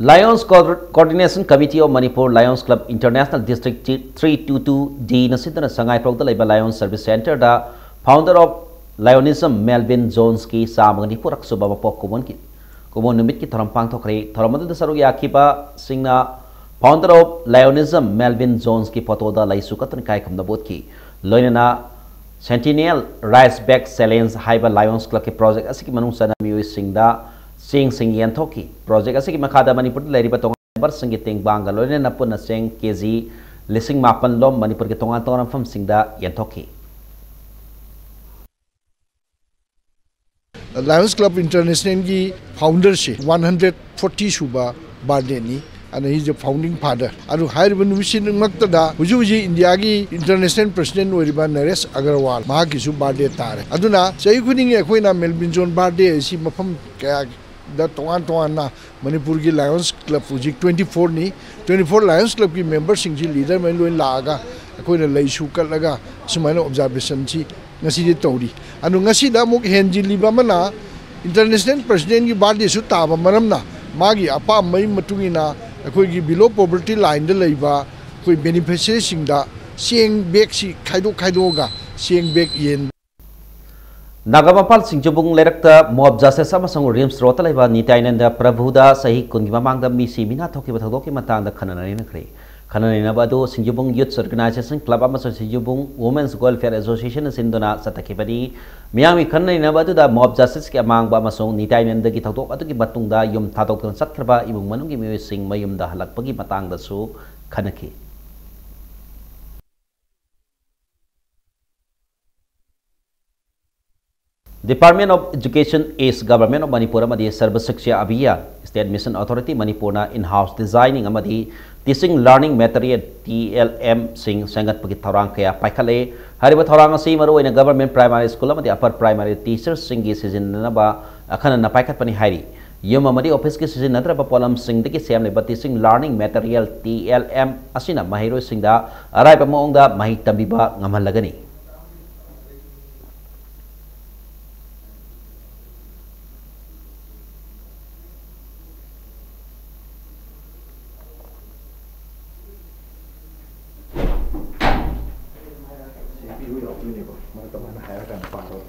Lions Co-, Coordination Committee of Manipur Lions Club International District three two two D ꯅ ꯁꯤꯟꯗꯨꯅ ꯁꯉꯥꯏꯄ꯭ꯔꯧꯗ ꯂꯩꯕ Lions Service Centre the Founder of Lionism Melvin Jones ꯀꯤ ꯆꯥꯝꯃꯒ ꯅꯤꯐꯨꯔꯛ ꯁꯨꯕ ꯃꯄꯣꯛ ꯀꯨꯝꯑꯣꯟꯒꯤ, ꯀꯨꯝꯑꯣꯟ ꯅꯨꯃꯤꯠꯀꯤ ꯊꯧꯔꯝ ꯄꯥꯡꯊꯣꯛꯈ꯭ꯔꯦ꯫ ꯊꯧꯔꯝ ꯑꯗꯨꯗ ꯁꯔꯨꯛ ꯌꯥꯈꯤꯕꯁꯤꯡꯅ Founder of Lionism Melvin Jones ꯀꯤ ꯐꯣꯇꯣꯗ ꯂꯩꯁꯨ ꯀꯠꯇꯨꯅ ꯏꯀꯥꯏ ꯈꯨꯝꯅꯕ ꯎꯠꯈꯤ꯫ ꯂꯣꯏꯅꯅ Centennial Rise Back Challenge ꯍꯥꯏꯕ Lions Club ꯀꯤ project ꯑꯁꯤꯒꯤ ꯃꯅꯨꯡ ꯆꯟꯅ ꯃꯤꯑꯣꯏꯁꯤꯡꯗ ꯆꯦꯡꯁꯤꯡ ꯌꯦꯟꯊꯣꯛꯈꯤ꯫ Project ꯑꯁꯤꯒꯤ ꯃꯈꯥꯗ ꯃꯅꯤꯄꯨꯔꯗ ꯂꯩꯔꯤꯕ ꯇꯣꯉꯥꯟ member ꯁꯤꯡꯒꯤ ꯇꯦꯡꯕꯥꯡꯒ ꯂꯣꯏꯅꯅ ꯄꯨꯟꯅ ꯆꯦꯡ ꯀꯦ ꯖꯤ ꯂꯤꯁꯤꯡ ꯃꯥꯄꯟ ꯂꯣꯝ ꯃꯅꯤꯄꯨꯔꯒꯤ ꯇꯣꯉꯥꯟ ꯇꯣꯉꯥꯟꯕ ꯃꯐꯝꯁꯤꯡꯗ ꯌꯦꯟꯊꯣꯛꯈꯤ꯫ Lions Club International ꯒꯤ founder ꯁꯤ one hundred forty ꯁꯨꯕ birthday ꯅꯤ꯫ ꯑꯗꯨꯅ he is a founding father꯫ ꯑꯗꯨ ꯍꯥꯏꯔꯤꯕ ꯅꯨꯃꯤꯠꯁꯤꯃꯛꯇꯗ ꯍꯧꯖꯤꯛ ꯍꯧꯖꯤꯛ ꯏꯟꯗꯤꯌꯥꯒꯤ international president ꯑꯣꯏꯔꯤꯕ ꯅꯔꯦꯁ ꯑꯒꯔꯋꯥꯜ, ꯃꯍꯥꯛꯀꯤꯁꯨ birthday ꯇꯥꯔꯦ꯫ ꯑꯗꯨꯅ ꯆꯍꯤ ꯈꯨꯗꯤꯡꯒꯤ ꯑꯩꯈꯣꯏꯅ ꯃꯦꯜꯕꯤꯟ ꯖꯣꯟ birthday ꯑꯁꯤ ꯃꯐꯝ ꯀꯌꯥꯗ ꯇꯣꯉꯥꯟ ꯇꯣꯉꯥꯟꯅ ꯃꯅꯤꯄꯨꯔꯒꯤ Lions Club ꯍꯧꯖꯤꯛ twenty four ꯅꯤ꯫ Twenty four Lions Club ꯀꯤ member ꯁꯤꯡꯁꯤ leader ꯃꯩ ꯂꯣꯏ ꯂꯥꯛꯑꯒ ꯑꯩꯈꯣꯏꯅ ꯂꯩꯁꯨ ꯀꯠꯂꯒ ꯁꯨꯃꯥꯏꯅ observation ꯁꯤ ꯉꯁꯤꯗꯤ ꯇꯧꯔꯤ꯫ ꯑꯗꯨ ꯉꯁꯤꯗ ꯑꯃꯨꯛ ꯍꯦꯟꯖꯤꯜꯂꯤꯕ ꯑꯃꯅ, international president ꯀꯤ birthday ꯁꯨ ꯇꯥꯕ ꯃꯔꯝꯅ, ꯃꯥꯒꯤ ꯑꯄꯥꯝꯕꯒꯤ ꯃꯇꯨꯡ ꯏꯟꯅ ꯑꯩꯈꯣꯏꯒꯤ below poverty line ꯗ ꯂꯩꯕ ꯑꯩꯈꯣꯏ beneficiary ꯁꯤꯡꯗ ꯆꯦꯡ bag ꯁꯤ ꯈꯥꯏꯗꯣꯛ ꯈꯥꯏꯗꯣꯛꯑꯒ ꯆꯦꯡ bag ꯌꯦꯟ ꯅꯥꯒꯥꯃꯄꯥꯜ ꯁꯤꯡꯖꯨꯕꯨꯡ ꯂꯩꯔꯛꯇ Mob Justice ꯑꯃꯁꯨꯡ ꯔꯤꯝꯁ ꯔꯣꯗꯇ ꯂꯩꯕ ꯅꯤꯇꯥꯏꯅꯟꯗ ꯄ꯭ꯔꯚꯨꯗ ꯆꯍꯤ ꯀꯨꯟꯒꯤ ꯃꯃꯥꯡꯗ ꯃꯤꯁꯤ ꯃꯤꯅꯥ ꯊꯣꯛꯈꯤꯕ ꯊꯧꯗꯣꯛꯀꯤ ꯃꯇꯥꯡꯗ ꯈꯟꯅ ꯅꯩꯅꯈ꯭ꯔꯦ꯫ ꯈꯟꯅ ꯅꯩꯅꯕ ꯑꯗꯨ ꯁꯤꯡꯖꯨꯕꯨꯡ Youth Organization Club ꯑꯃꯁꯨꯡ ꯁꯤꯡꯖꯨꯕꯨꯡ Women's Welfare Association ꯅ ꯁꯤꯟꯗꯨꯅ ꯆꯠꯊꯈꯤꯕꯅꯤ꯫ ꯃꯤꯌꯥꯝꯒꯤ ꯈꯟꯅ ꯅꯩꯅꯕ ꯑꯗꯨꯗ Mob Justice ꯀꯤ ꯑꯃꯥꯡꯕ ꯑꯃꯁꯨꯡ ꯅꯤꯇꯥꯏꯅꯟꯗꯒꯤ ꯊꯧꯗꯣꯛ ꯑꯗꯨꯒꯤ ꯃꯇꯨꯡꯗ ꯌꯨꯝ ꯊꯥꯗꯣꯛꯇꯨꯅ ꯆꯠꯈ꯭ꯔꯕ ꯏꯃꯨꯡ ꯃꯅꯨꯡꯒꯤ ꯃꯤꯑꯣꯏꯁꯤꯡ ꯃꯌꯨꯝꯗ ꯍꯜꯂꯛꯄꯒꯤ ꯃꯇꯥꯡꯗꯁꯨ ꯈꯟꯅꯈꯤ꯫ Department of Education is Government of Manipur ꯑꯃꯗꯤ Sarva Shiksha Abhiyan, State Mission Authority ꯃꯅꯤꯄꯨꯔꯅ in-house designing ꯑꯃꯗꯤ teaching learning material, T L M, ꯁꯤꯡ ꯁꯦꯝꯒꯠꯄꯒꯤ ꯊꯧꯔꯥꯡ ꯀꯌꯥ ꯄꯥꯏꯈꯠꯂꯦ꯫ ꯍꯥꯏꯔꯤꯕ ꯊꯧꯔꯥꯡ ꯑꯁꯤ ꯃꯔꯨꯑꯣꯏꯅ government primary school ꯑꯃꯗꯤ upper primary teachers ꯁꯤꯡꯒꯤ ꯁꯤꯖꯤꯟꯅꯅꯕ ꯑꯈꯟꯅꯅ ꯄꯥꯏꯈꯠꯄꯅꯤ ꯍꯥꯏꯔꯤ꯫ ꯌꯨꯝ ꯑꯃꯗꯤ office ꯀꯤ ꯁꯤꯖꯤꯟꯅꯗ꯭ꯔꯕ ꯄꯣꯠꯂꯝꯁꯤꯡꯗꯒꯤ ꯁꯦꯝꯂꯤꯕ teaching learning material, T L M, ꯑꯁꯤꯅ ꯃꯍꯩꯔꯣꯏꯁꯤꯡꯗ ꯑꯔꯥꯏꯕ ꯃꯑꯣꯡꯗ ꯃꯍꯩ ꯇꯝꯕꯤꯕ ꯉꯝꯍꯜꯂꯒꯅꯤ꯫ ꯑꯗꯨꯅꯦꯕ, ꯃꯔꯛꯇ ꯃꯥꯅ ꯍꯥꯏꯔꯀꯥꯟꯗ ꯄꯥꯗꯧ꯫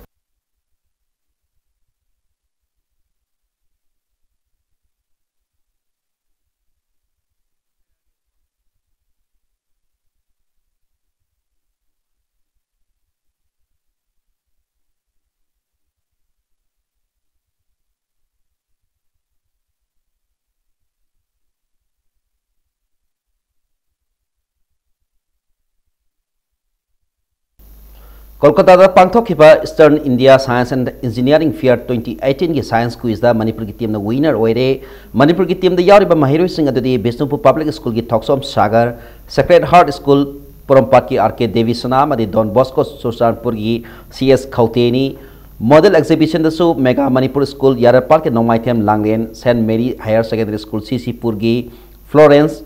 ꯀꯣꯜꯀꯇꯥꯗ ꯄꯥꯡꯊꯣꯛꯈꯤꯕ Eastern India Science and Engineering Fair twenty eighteen ꯒꯤ Science Quiz ꯇ ꯃꯅꯤꯄꯨꯔꯒꯤ team ꯅ winner ꯑꯣꯏꯔꯦ꯫ ꯃꯅꯤꯄꯨꯔꯒꯤ team ꯗ ꯌꯥꯎꯔꯤꯕ ꯃꯍꯩꯔꯣꯏꯁꯤꯡ ꯑꯗꯨꯗꯤ ꯕꯤꯁꯅꯨꯄꯨꯔ Public School ꯒꯤ ꯊꯣꯛꯆꯣꯝ Sagar, Sacred Heart School ꯄꯣꯔꯣꯝꯄꯥꯠꯀꯤ R K ꯗꯦꯕꯤꯁꯅꯥ ꯑꯃꯗꯤ Don Bosco ꯆꯨꯔꯆꯥꯟꯄꯨꯔꯒꯤ C S ꯈꯧꯇꯦꯅꯤ꯫ Model exhibition ꯗꯁꯨ Mega Manipur School ꯌꯥꯔꯠꯄꯥꯠꯀꯤ ꯅꯣꯡꯃꯥꯏꯊꯦꯝ ꯂꯥꯡꯂꯦꯟ, Saint Mary Higher Secondary School ꯁꯤꯁꯤꯄꯨꯔꯒꯤ Florence,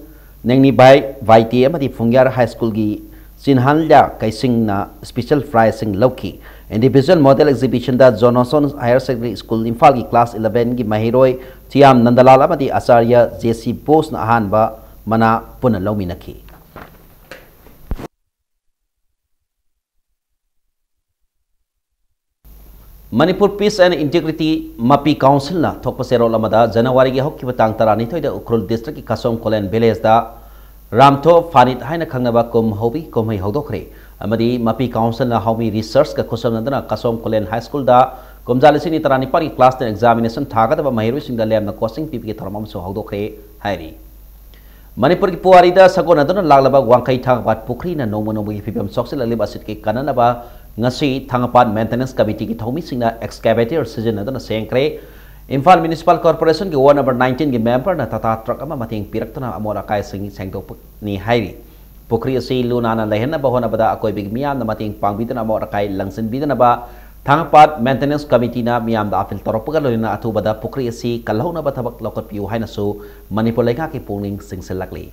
ꯅꯦꯡꯅꯤꯚꯥꯏ ꯚꯥꯏꯇꯦ ꯑꯃꯗꯤ ꯐꯨꯡꯌꯥꯔ High School ꯒꯤ ꯆꯤꯟꯍꯥꯟꯂ꯭ꯌꯥ ꯀꯩꯁꯤꯡꯅ special prize ꯁꯤꯡ ꯂꯧꯈꯤ꯫ Individual model exhibition ꯗ Johnson Higher Secondary School ꯏꯝꯐꯥꯜꯒꯤ class eleven ꯒꯤ ꯃꯍꯩꯔꯣꯏ ꯆꯤꯌꯥꯝ ꯅꯟꯗꯂꯥꯜ ꯑꯃꯗꯤ ꯑꯆꯥꯔꯌ J C ꯕꯣꯁꯅ ꯑꯍꯥꯟꯕ ꯃꯅꯥ ꯄꯨꯟꯅ ꯂꯧꯃꯤꯟꯅꯈꯤ꯫ Manipur Peace and Integrity ꯃꯄꯤ Council ꯅ ꯊꯣꯛꯄ ꯆꯦꯔꯣꯜ ꯑꯃꯗ ꯖꯅꯋꯥꯔꯤꯒꯤ ꯍꯧꯈꯤꯕ ꯇꯥꯡ ꯇꯔꯥꯅꯤꯊꯣꯏꯗ ꯎꯈ꯭ꯔꯨꯜ district ꯀꯤ ꯀꯁꯣꯝ ꯈꯣꯂꯦꯟ village ꯇ ꯔꯥꯝꯊꯣ ꯐꯥꯅꯤꯠ ꯍꯥꯏꯅ ꯈꯪꯅꯕ ꯀꯨꯝ ꯍꯧꯕꯤ ꯀꯨꯝꯍꯩ ꯍꯧꯗꯣꯛꯈ꯭ꯔꯦ꯫ ꯑꯃꯗꯤ ꯃꯄꯤ Council ꯅ ꯍꯧꯃꯤ research ꯀ ꯈꯨꯠꯁꯝꯅꯗꯨꯅ ꯀꯁꯣꯝ ꯈꯣꯂꯦꯟ High School ꯗ ꯀꯨꯝꯖꯥ ꯂꯤꯁꯤꯡ ꯑꯅꯤ ꯇꯔꯥꯅꯤꯄꯥꯜꯒꯤ class ten examination ꯊꯥꯒꯗꯕ ꯃꯍꯩꯔꯣꯏꯁꯤꯡꯗ ꯂꯦꯝꯅ coaching ꯄꯤꯕꯒꯤ ꯊꯧꯔꯝ ꯑꯃꯁꯨ ꯍꯧꯗꯣꯛꯈ꯭ꯔꯦ ꯍꯥꯏꯔꯤ꯫ ꯃꯅꯤꯄꯨꯔꯒꯤ ꯄꯨꯋꯥꯔꯤꯗ ꯁꯥꯒꯣꯟꯅꯗꯨꯅ ꯂꯥꯛꯂꯕ ꯋꯥꯡꯈꯩ ꯊꯥꯡꯒꯄꯥꯠ ꯄꯨꯈ꯭ꯔꯤꯅ ꯅꯣꯡꯃ ꯅꯣꯡꯃꯒꯤ ꯐꯤꯕꯝ ꯁꯣꯛꯆꯤꯜꯂꯛꯂꯤꯕ ꯑꯁꯤꯗꯒꯤ ꯀꯟꯅꯅꯕ ꯉꯁꯤ ꯊꯥꯡꯒꯄꯥꯠ maintenance committee ꯒꯤ ꯊꯧꯃꯤꯁꯤꯡꯅ excavator ꯁꯤꯖꯤꯟꯅꯗꯨꯅ ꯁꯦꯡꯈ꯭ꯔꯦ꯫ ꯏꯝꯐꯥꯜ Municipal Corporation ꯒꯤ ward number nineteen ꯒꯤ member ꯅ Tata truck ꯑꯃ ꯃꯇꯦꯡ ꯄꯤꯔꯛꯇꯨꯅ ꯑꯃꯣꯠ ꯑꯀꯥꯏꯁꯤꯡ ꯁꯦꯡꯗꯣꯛꯄꯅꯤ ꯍꯥꯏꯔꯤ꯫ ꯄꯨꯈ꯭ꯔꯤ ꯑꯁꯤ ꯂꯨ ꯅꯥꯟꯅ ꯂꯩꯍꯟꯅꯕ ꯍꯣꯠꯅꯕꯗ ꯑꯀꯣꯏꯕꯒꯤ ꯃꯤꯌꯥꯝꯅ ꯃꯇꯦꯡ ꯄꯥꯡꯕꯤꯗꯨꯅ ꯑꯃꯣꯠ ꯑꯀꯥꯏ ꯂꯪꯁꯤꯟꯕꯤꯗꯅꯕ ꯊꯥꯡꯒꯄꯥꯠ maintenance committee ꯅ ꯃꯤꯌꯥꯝꯗ appeal ꯇꯧꯔꯛꯄꯒ ꯂꯣꯏꯅꯅ ꯑꯊꯨꯕꯗ ꯄꯨꯈ꯭ꯔꯤ ꯑꯁꯤ ꯀꯜꯍꯧꯅꯕ ꯊꯕꯛ ꯂꯧꯈꯠꯄꯤꯌꯨ ꯍꯥꯏꯅꯁꯨ ꯃꯅꯤꯄꯨꯔ ꯂꯩꯉꯥꯛꯀꯤ ꯄꯨꯛꯅꯤꯡ ꯆꯤꯡꯁꯤꯜꯂꯛꯂꯤ꯫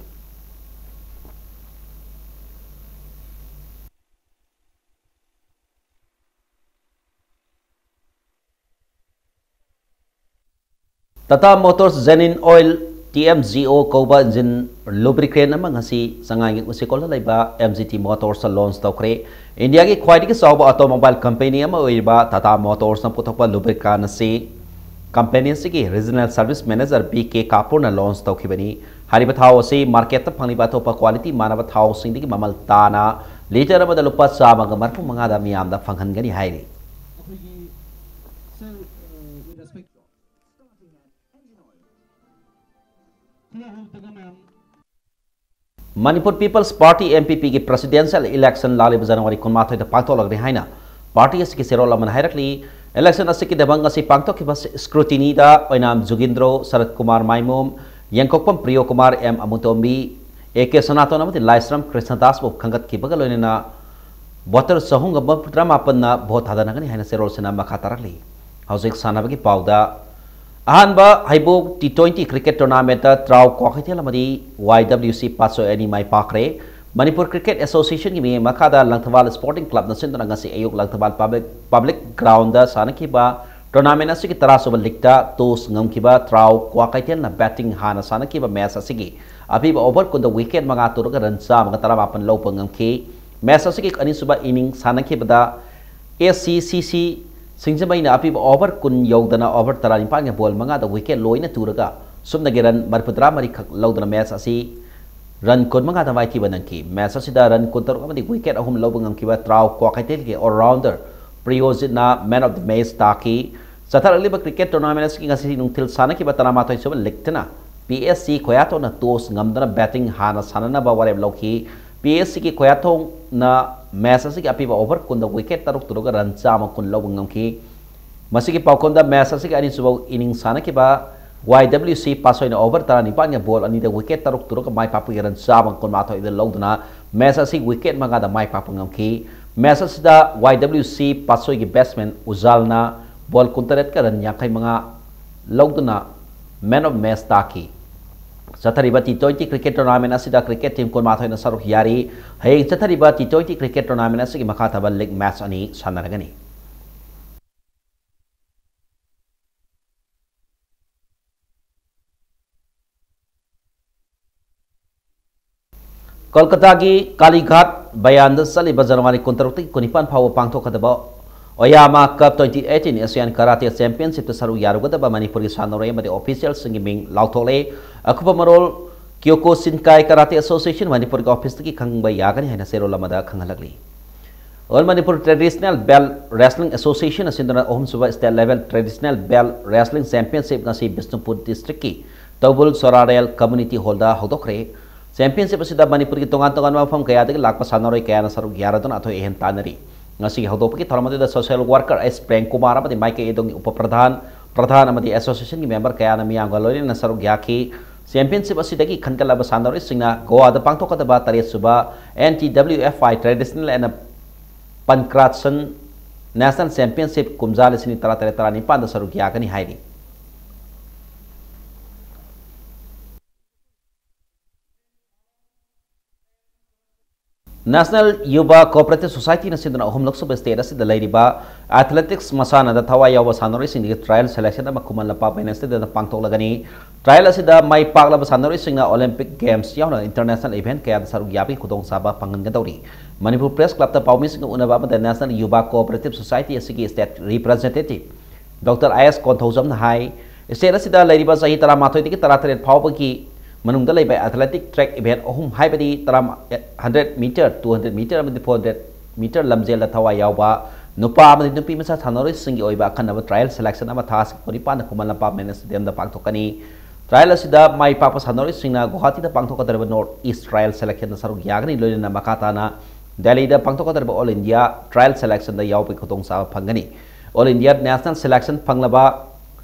Tata Motors Genuine Oil T M G O ꯀꯧꯕ ꯏꯟꯖꯤꯟ ꯂꯨꯕ꯭ꯔꯤꯀꯦꯟ ꯑꯃ ꯉꯁꯤ ꯆꯉꯥꯏꯒꯤ ꯎꯆꯤꯀꯣꯜꯗ ꯂꯩꯕ ꯑꯦꯝ ꯖꯤ ꯇꯤ ꯃꯣꯇꯣꯔꯁꯇ ꯂꯣꯟꯆ ꯇꯧꯈ꯭ꯔꯦ꯫ ꯏꯟꯗꯤꯌꯥꯒꯤ ꯈ꯭ꯋꯥꯏꯗꯒꯤ ꯆꯥꯎꯕ ꯑꯣꯇꯣꯃꯣꯕꯥꯏꯜ ꯀꯝꯄꯦꯅꯤ ꯑꯃ ꯑꯣꯏꯔꯤꯕ ꯇꯥꯇꯥ ꯃꯣꯇꯣꯔꯁꯅ ꯄꯨꯊꯣꯛꯄ ꯂꯨꯕ꯭ꯔꯤꯀꯥꯟ ꯑꯁꯤ ꯀꯝꯄꯦꯅꯤ ꯑꯁꯤꯒꯤ ꯔꯤꯖꯅꯦꯜ ꯁꯔꯚꯤꯁ ꯃꯦꯅꯦꯖꯔ ꯕꯤ ꯀꯦ ꯀꯥꯄꯨꯔꯅ ꯂꯣꯟꯆ ꯇꯧꯈꯤꯕꯅꯤ꯫ ꯍꯥꯏꯔꯤꯕ ꯊꯥꯎ ꯑꯁꯤ ꯃꯥꯔꯀꯦꯠꯇ ꯐꯪꯂꯤꯕ ꯑꯇꯣꯞꯄ ꯀ꯭ꯋꯥꯂꯤꯇꯤ ꯃꯥꯟꯅꯕ ꯊꯥꯎꯁꯤꯡꯗꯒꯤ ꯃꯃꯜ ꯇꯥꯅ ꯂꯤꯇꯔ ꯑꯃꯗ ꯂꯨꯄꯥ ꯆꯥꯝꯃꯒ ꯃꯔꯤꯐꯨ ꯃꯉꯥꯗ ꯃꯤꯌꯥꯝꯗ ꯐꯪꯍꯟꯒꯅꯤ ꯍꯥꯏꯔꯤ꯫ ꯑꯩꯈꯣꯏꯒꯤ, sir, uh, with respect, Manipur people's party, M P ꯄꯤꯒꯤ ꯄ꯭ꯔꯦꯁꯤꯗꯦꯟꯁꯤꯌꯦꯜ ꯏꯂꯦꯛꯁꯟ ꯂꯥꯛꯂꯤꯕ ꯖꯅꯋꯥꯔꯤ ꯀꯨꯟꯃꯥꯊꯣꯏꯗ ꯄꯥꯡꯊꯣꯛꯂꯒꯅꯤ ꯍꯥꯏꯅ ꯄꯥꯔꯇꯤ ꯑꯁꯤꯒꯤ ꯆꯦꯔꯣꯜ ꯑꯃꯅ ꯍꯥꯏꯔꯛꯂꯤ꯫ ꯏꯂꯦꯛꯁꯟ ꯑꯁꯤꯒꯤꯗꯃꯛ ꯉꯁꯤ ꯄꯥꯡꯊꯣꯛꯈꯤꯕ ꯁ꯭ꯀ꯭ꯔꯨꯇꯤꯅꯤꯗ Oinam Jugindro, Sarat Kumar Maimom, Yengkokpam Priyo Kumar, M Amutombi, A K Sanaton ꯑꯃꯗꯤ ꯂꯥꯏꯁ꯭ꯔꯝ ꯀ꯭ꯔꯤꯁꯅꯗꯥꯁꯄꯨ ꯈꯟꯒꯠꯈꯤꯕꯒ ꯂꯣꯏꯅꯅ ꯚꯣꯇꯔ ꯆꯍꯨꯝꯒ ꯃꯔꯤꯐꯨꯇꯔꯥ ꯃꯥꯄꯟꯅ ꯚꯣꯠ ꯊꯥꯗꯅꯒꯅꯤ ꯍꯥꯏꯅ ꯆꯦꯔꯣꯜꯁꯤꯅ ꯃꯈꯥ ꯇꯥꯔꯛꯂꯤ꯫ ꯍꯧꯖꯤꯛ ꯁꯥꯟꯅꯕꯒꯤ ꯄꯥꯎꯗ, ꯑꯍꯥꯟꯕ ꯍꯩꯕꯣꯛ ꯇꯤ ꯇ꯭ꯋꯦꯟꯇꯤ ꯀ꯭ꯔꯤꯀꯦꯠ ꯇꯣꯔꯅꯥꯃꯦꯟꯠꯇ ꯇ꯭ꯔꯥꯎ ꯀ꯭ꯋꯥꯀꯩꯊꯦꯜ ꯑꯃꯗꯤ ꯋꯥꯏ ꯗꯕ꯭ꯂꯤꯎ ꯁꯤ ꯄꯥꯠꯁꯣꯏ ꯑꯅꯤ ꯃꯥꯏ ꯄꯥꯛꯈ꯭ꯔꯦ꯫ ꯃꯅꯤꯄꯨꯔ ꯀ꯭ꯔꯤꯀꯦꯠ ꯑꯦꯁꯣꯁꯤꯌꯦꯁꯟꯒꯤ ꯃꯤꯠꯌꯦꯡ ꯃꯈꯥꯗ ꯂꯪꯊꯕꯥꯜ ꯁ꯭ꯄꯣꯔꯇꯤꯡ ꯀ꯭ꯂꯕꯅ ꯁꯤꯟꯗꯨꯅ ꯉꯁꯤ ꯑꯌꯨꯛ ꯂꯪꯊꯕꯥꯜ ꯄꯕ꯭ꯂꯤꯛ, ꯄꯕ꯭ꯂꯤꯛ ꯒ꯭ꯔꯥꯎꯟꯗ ꯁꯥꯟꯅꯈꯤꯕ ꯇꯣꯔꯅꯥꯃꯦꯟꯠ ꯑꯁꯤꯒꯤ ꯇꯔꯥꯁꯨꯕ ꯂꯤꯒꯇ ꯇꯣꯁ ꯉꯝꯈꯤꯕ ꯇ꯭ꯔꯥꯎ ꯀ꯭ꯋꯥꯀꯩꯊꯦꯜꯅ ꯕꯦꯇꯤꯡ ꯍꯥꯟꯅ ꯁꯥꯟꯅꯈꯤꯕ ꯃꯦꯆ ꯑꯁꯤꯒꯤ ꯑꯄꯤꯕ ꯑꯣꯚꯔ ꯀꯨꯟꯗ ꯋꯤꯀꯦꯠ ꯃꯉꯥ ꯇꯨꯔꯒ ꯔꯟ ꯆꯥꯝꯃꯒ ꯇꯔꯥꯃꯥꯄꯟ ꯂꯧꯕ ꯉꯝꯈꯤ꯫ ꯃꯦꯆ ꯑꯁꯤꯒꯤ ꯑꯅꯤꯁꯨꯕ ꯏꯅꯤꯡ ꯁꯥꯟꯅꯈꯤꯕꯗ ꯑꯦꯁ ꯁꯤ ꯁꯤ ꯁꯤ ꯁꯤꯡꯖꯃꯩꯅ ꯑꯄꯤꯕ ꯑꯣꯚꯔ ꯀꯨꯟ ꯌꯧꯗꯅ ꯑꯣꯚꯔ ꯇꯔꯥꯅꯤꯄꯥꯟꯒꯤ ꯕꯣꯜ ꯃꯉꯥꯗ ꯋꯤꯀꯦꯠ ꯂꯣꯏꯅ ꯇꯨꯔꯒ ꯁꯨꯞꯅꯒꯤ ꯔꯟ ꯃꯔꯤꯐꯨꯇꯔꯥ ꯃꯔꯤꯈꯛ ꯂꯧꯗꯨꯅ ꯃꯦꯆ ꯑꯁꯤ ꯔꯟ ꯀꯨꯟꯃꯉꯥꯗ ꯃꯥꯏꯊꯤꯕ ꯅꯪꯈꯤ꯫ ꯃꯦꯆ ꯑꯁꯤꯗ ꯔꯟ ꯀꯨꯟꯇꯔꯨꯛ ꯑꯃꯗꯤ ꯋꯤꯀꯦꯠ ꯑꯍꯨꯝ ꯂꯧꯕ ꯉꯝꯈꯤꯕ ꯇ꯭ꯔꯥꯎ ꯀ꯭ꯋꯥꯀꯩꯊꯦꯜꯒꯤ ꯑꯣꯜꯔꯥꯎꯟꯗꯔ ꯄ꯭ꯔꯤꯌꯣꯖꯤꯠꯅ ꯃꯦꯟ ꯑꯣꯐ ꯗ ꯃꯦꯆ ꯇꯥꯈꯤ꯫ ꯆꯠꯊꯔꯛꯂꯤꯕ ꯀ꯭ꯔꯤꯀꯦꯠ ꯇꯣꯔꯅꯥꯃꯦꯟ ꯑꯁꯤꯒꯤ ꯉꯁꯤ ꯅꯨꯡꯊꯤꯜ ꯁꯥꯟꯅꯈꯤꯕ ꯇꯔꯥꯃꯥꯊꯣꯏ ꯁꯨꯕ ꯂꯤꯒꯇꯅ P S C ꯈꯣꯌꯥꯊꯣꯡꯅ toss ꯉꯝꯗꯨꯅ betting ꯍꯥꯟꯅ ꯁꯥꯟꯅꯅꯕ ꯋꯥꯔꯦꯞ ꯂꯧꯈꯤ꯫ ꯄꯤ ꯑꯦꯁ ꯁꯤꯒꯤ ꯈꯣꯌꯥꯊꯣꯡꯅ ꯃꯦꯆ ꯑꯁꯤꯒꯤ ꯑꯄꯤꯕ ꯑꯣꯚꯔ ꯀꯨꯟꯗ ꯋꯤꯀꯦꯠ ꯇꯔꯨꯛ ꯇꯨꯔꯒ ꯔꯟ ꯆꯥꯝꯃ ꯀꯨꯟ ꯂꯧꯕ ꯉꯝꯈꯤ꯫ ꯃꯁꯤꯒꯤ ꯄꯥꯎꯈꯨꯝꯗ ꯃꯦꯆ ꯑꯁꯤꯒꯤ ꯑꯅꯤꯁꯨꯕ ꯏꯅꯤꯡ ꯁꯥꯟꯅꯈꯤꯕ ꯋꯥꯏ ꯗꯕ꯭ꯂꯤꯎ ꯁꯤ ꯄꯥꯠꯁꯣꯏꯅ ꯑꯣꯚꯔ ꯇꯔꯥꯅꯤꯄꯥꯟꯒꯤ ꯕꯣꯜ ꯑꯅꯤꯗ ꯋꯤꯀꯦꯠ ꯇꯔꯨꯛ ꯇꯨꯔꯒ ꯃꯥꯏ ꯄꯥꯛꯄꯒꯤ ꯔꯟ ꯆꯥꯝꯃ ꯀꯨꯟꯃꯥꯊꯣꯏꯗ ꯂꯧꯗꯨꯅ ꯃꯦꯆ ꯑꯁꯤ ꯋꯤꯀꯦꯠ ꯃꯉꯥꯗ ꯃꯥꯏ ꯄꯥꯛꯄ ꯉꯝꯈꯤ꯫ ꯃꯦꯆ ꯑꯁꯤꯗ ꯋꯥꯏ ꯗꯕ꯭ꯂꯤꯎ ꯁꯤ ꯄꯥꯠꯁꯣꯏꯒꯤ ꯕꯦꯠꯁꯃꯦꯟ ꯎꯖꯥꯜꯅ ꯕꯣꯜ ꯀꯨꯟꯇꯔꯦꯠꯀ ꯔꯟ ꯌꯥꯡꯈꯩ ꯃꯉꯥ ꯂꯧꯗꯨꯅ ꯃꯦꯟ ꯑꯣꯐ ꯃꯦꯆ ꯇꯥꯈꯤ꯫ ꯆꯠꯊꯔꯤꯕ ꯇꯤ ꯇ꯭ꯋꯦꯟꯇꯤ ꯀ꯭ꯔꯤꯀꯦꯠ ꯇꯣꯔꯅꯥꯃꯦꯟ ꯑꯁꯤꯗ ꯀ꯭ꯔꯤꯀꯦꯠ ꯇꯤꯝ ꯀꯨꯟꯃꯥꯊꯣꯏꯅ ꯁꯔꯨꯛ ꯌꯥꯔꯤ꯫ ꯍꯌꯦꯡ ꯆꯠꯊꯔꯤꯕ ꯇꯤ ꯇ꯭ꯋꯦꯟꯇꯤ ꯀ꯭ꯔꯤꯀꯦꯠ ꯇꯣꯔꯅꯥꯃꯦꯟ ꯑꯁꯤꯒꯤ ꯃꯈꯥ ꯊꯥꯕ ꯂꯤꯒ ꯃꯦꯆ ꯑꯅꯤ ꯁꯥꯟꯅꯔꯒꯅꯤ꯫ ꯀꯣꯜꯀꯇꯥꯒꯤ ꯀꯥꯂꯤꯘꯥꯠ ꯕꯌꯥꯟꯗ ꯆꯠꯂꯤꯕ ꯖꯅꯋꯥꯔꯤ ꯀꯨꯟꯇꯔꯨꯛꯇꯒꯤ ꯀꯨꯟꯅꯤꯄꯥꯟ ꯐꯥꯎꯕ ꯄꯥꯡꯊꯣꯛꯀꯗꯕ ꯑꯣꯌꯥꯃꯥ ꯀꯞ twenty eighteen Asian Karate Championshipꯇ ꯁꯔꯨꯛ ꯌꯥꯔꯨꯒꯗꯕ ꯃꯅꯤꯄꯨꯔꯒꯤ ꯁꯥꯟꯅꯔꯣꯏ ꯑꯃꯗꯤ officialꯁꯤꯡꯒꯤ ꯃꯤꯡ ꯂꯥꯎꯊꯣꯛꯂꯦ꯫ ꯑꯀꯨꯞꯄ ꯃꯔꯣꯜ Kyokushinkai Karate Association ꯃꯅꯤꯄꯨꯔꯒꯤ officeꯇꯒꯤ ꯈꯪꯕ ꯌꯥꯒꯅꯤ ꯍꯥꯏꯅ ꯆꯦꯔꯣꯜ ꯑꯃꯗ ꯈꯪꯍꯜꯂꯛꯂꯤ꯫ All Manipur Traditional Belt Wrestling Association ꯑꯁꯤꯟꯗꯨꯅ ꯑꯍꯨꯝꯁꯨꯕ State Level Traditional Belt Wrestling Championship ꯉꯁꯤ ꯕꯤꯁꯅꯨꯄꯨꯔ districtꯀꯤ ꯇꯧꯕꯨꯜ ꯁꯣꯔꯥꯔꯦꯜ Community Hallꯗ ꯍꯧꯗꯣꯛꯈ꯭ꯔꯦ꯫ Championship ꯑꯁꯤꯗ ꯃꯅꯤꯄꯨꯔꯒꯤ ꯇꯣꯉꯥꯟ ꯇꯣꯉꯥꯟꯕ ꯃꯐꯝ ꯀꯌꯥꯗꯒꯤ ꯂꯥꯛꯄ ꯁꯥꯟꯅꯔꯣꯏ ꯀꯌꯥꯅ ꯁꯔꯨꯛ ꯌꯥꯔꯗꯨꯅ ꯑꯊꯣꯏ ꯑꯍꯦꯟ ꯇꯥꯟꯅꯔꯤ꯫ ꯉꯁꯤꯒꯤ ꯍꯧꯗꯣꯛꯄꯒꯤ ꯊꯧꯔꯝ ꯑꯗꯨꯗ social worker S Prem Kumar ꯑꯃꯗꯤ ꯃꯥꯏꯀꯩ ꯑꯗꯣꯝꯒꯤ ꯎꯄ ꯄ꯭ꯔꯙꯥꯟ, ꯄ꯭ꯔꯙꯥꯟ ꯑꯃꯗꯤ associationꯒꯤ member ꯀꯌꯥꯅ ꯃꯤꯌꯥꯝꯒ ꯂꯣꯏꯅꯅ ꯁꯔꯨꯛ ꯌꯥꯈꯤ꯫ Championship ꯑꯁꯤꯗꯒꯤ ꯈꯟꯒꯠꯂꯕ ꯁꯥꯟꯅꯔꯣꯏꯁꯤꯡꯅ ꯒꯣꯋꯥꯗ ꯄꯥꯡꯊꯣꯛꯀꯗꯕ ꯇꯔꯦꯠꯁꯨꯕ N T W F I Traditional and Pankratsan National Championship ꯀꯨꯝꯖꯥ ꯂꯤꯁꯤꯡ ꯇꯔꯥꯇꯔꯦꯠ ꯇꯔꯥꯅꯤꯄꯥꯟꯗ ꯁꯔꯨꯛ ꯌꯥꯒꯅꯤ ꯍꯥꯏꯔꯤ꯫ National Yuva Cooperative Societyꯅ ꯁꯤꯟꯗꯨꯅ ꯑꯍꯨꯝꯂꯛ ꯁꯨꯕ state ꯑꯁꯤꯗ ꯂꯩꯔꯤꯕ athletics ꯃꯁꯥꯟꯅꯗ ꯊꯋꯥꯏ ꯌꯥꯎꯕ ꯁꯥꯟꯅꯔꯣꯏꯁꯤꯡꯗꯒꯤ trial selection ꯑꯃ ꯈꯨꯃꯟ ꯂꯝꯄꯥꯛ Venues Stadiumꯗ ꯄꯥꯡꯊꯣꯛꯂꯒꯅꯤ꯫ Trial ꯑꯁꯤꯗ ꯃꯥꯏ ꯄꯥꯛꯂꯕ ꯁꯥꯟꯅꯔꯣꯏꯁꯤꯡꯅ Olympic Games ꯌꯥꯎꯅ international event ꯀꯌꯥꯗ ꯁꯔꯨꯛ ꯌꯥꯕꯒꯤ ꯈꯨꯗꯣꯡꯆꯥꯕ ꯐꯪꯍꯟꯒꯗꯧꯔꯤ꯫ ꯃꯅꯤꯄꯨꯔ Press Clubꯇ ꯄꯥꯎꯃꯤꯁꯤꯡꯒ ꯎꯅꯕ ꯑꯃꯗ National Yuva Cooperative Society ꯑꯁꯤꯒꯤ state representative Doctor I S ꯀꯣꯟꯊꯧꯖꯝꯅ high, state ꯑꯁꯤꯗ ꯂꯩꯔꯤꯕ ꯆꯍꯤ ꯇꯔꯥꯃꯥꯊꯣꯏꯗꯒꯤ ꯇꯔꯥꯇꯔꯦꯠ ꯐꯥꯎꯕꯒꯤ ꯃꯅꯨꯡꯗ ꯂꯩꯕ athletic track event ꯑꯍꯨꯝ, ꯍꯥꯏꯕꯗꯤ ꯇꯔꯥ, hundred meter, two hundred meter ꯑꯃꯗꯤ four hundred meter ꯂꯝꯖꯦꯜꯗ ꯊꯋꯥꯏ ꯌꯥꯎꯕ ꯅꯨꯄꯥ ꯑꯃꯗꯤ ꯅꯨꯄꯤ ꯃꯆꯥ ꯁꯥꯟꯅꯔꯣꯏꯁꯤꯡꯒꯤ ꯑꯣꯏꯕ ꯑꯈꯟꯅꯕ trial selection ꯑꯃ ꯊꯥ ꯀꯨꯟꯅꯤꯄꯥꯟꯗ ꯈꯨꯃꯟ ꯂꯝꯄꯥꯛ Venues Stadiumꯗ ꯄꯥꯡꯊꯣꯛꯀꯅꯤ꯫ Trial ꯑꯁꯤꯗ ꯃꯥꯏ ꯄꯥꯛꯄ ꯁꯥꯟꯅꯔꯣꯏꯁꯤꯡꯅ ꯒꯨꯋꯥꯍꯥꯇꯤꯗ ꯄꯥꯡꯊꯣꯛꯀꯗꯧꯔꯤꯕ North East Trial Selectionꯗ ꯁꯔꯨꯛ ꯌꯥꯒꯅꯤ, ꯂꯣꯏꯅꯅ ꯃꯈꯥ ꯇꯥꯅ ꯗꯦꯜꯂꯤꯗ ꯄꯥꯡꯊꯣꯛꯀꯗꯧꯔꯤꯕ All India Trial Selectionꯗ ꯌꯥꯎꯕꯒꯤ ꯈꯨꯗꯣꯡꯆꯥꯕ ꯐꯪꯒꯅꯤ꯫ All India National Selection ꯐꯪꯂꯕ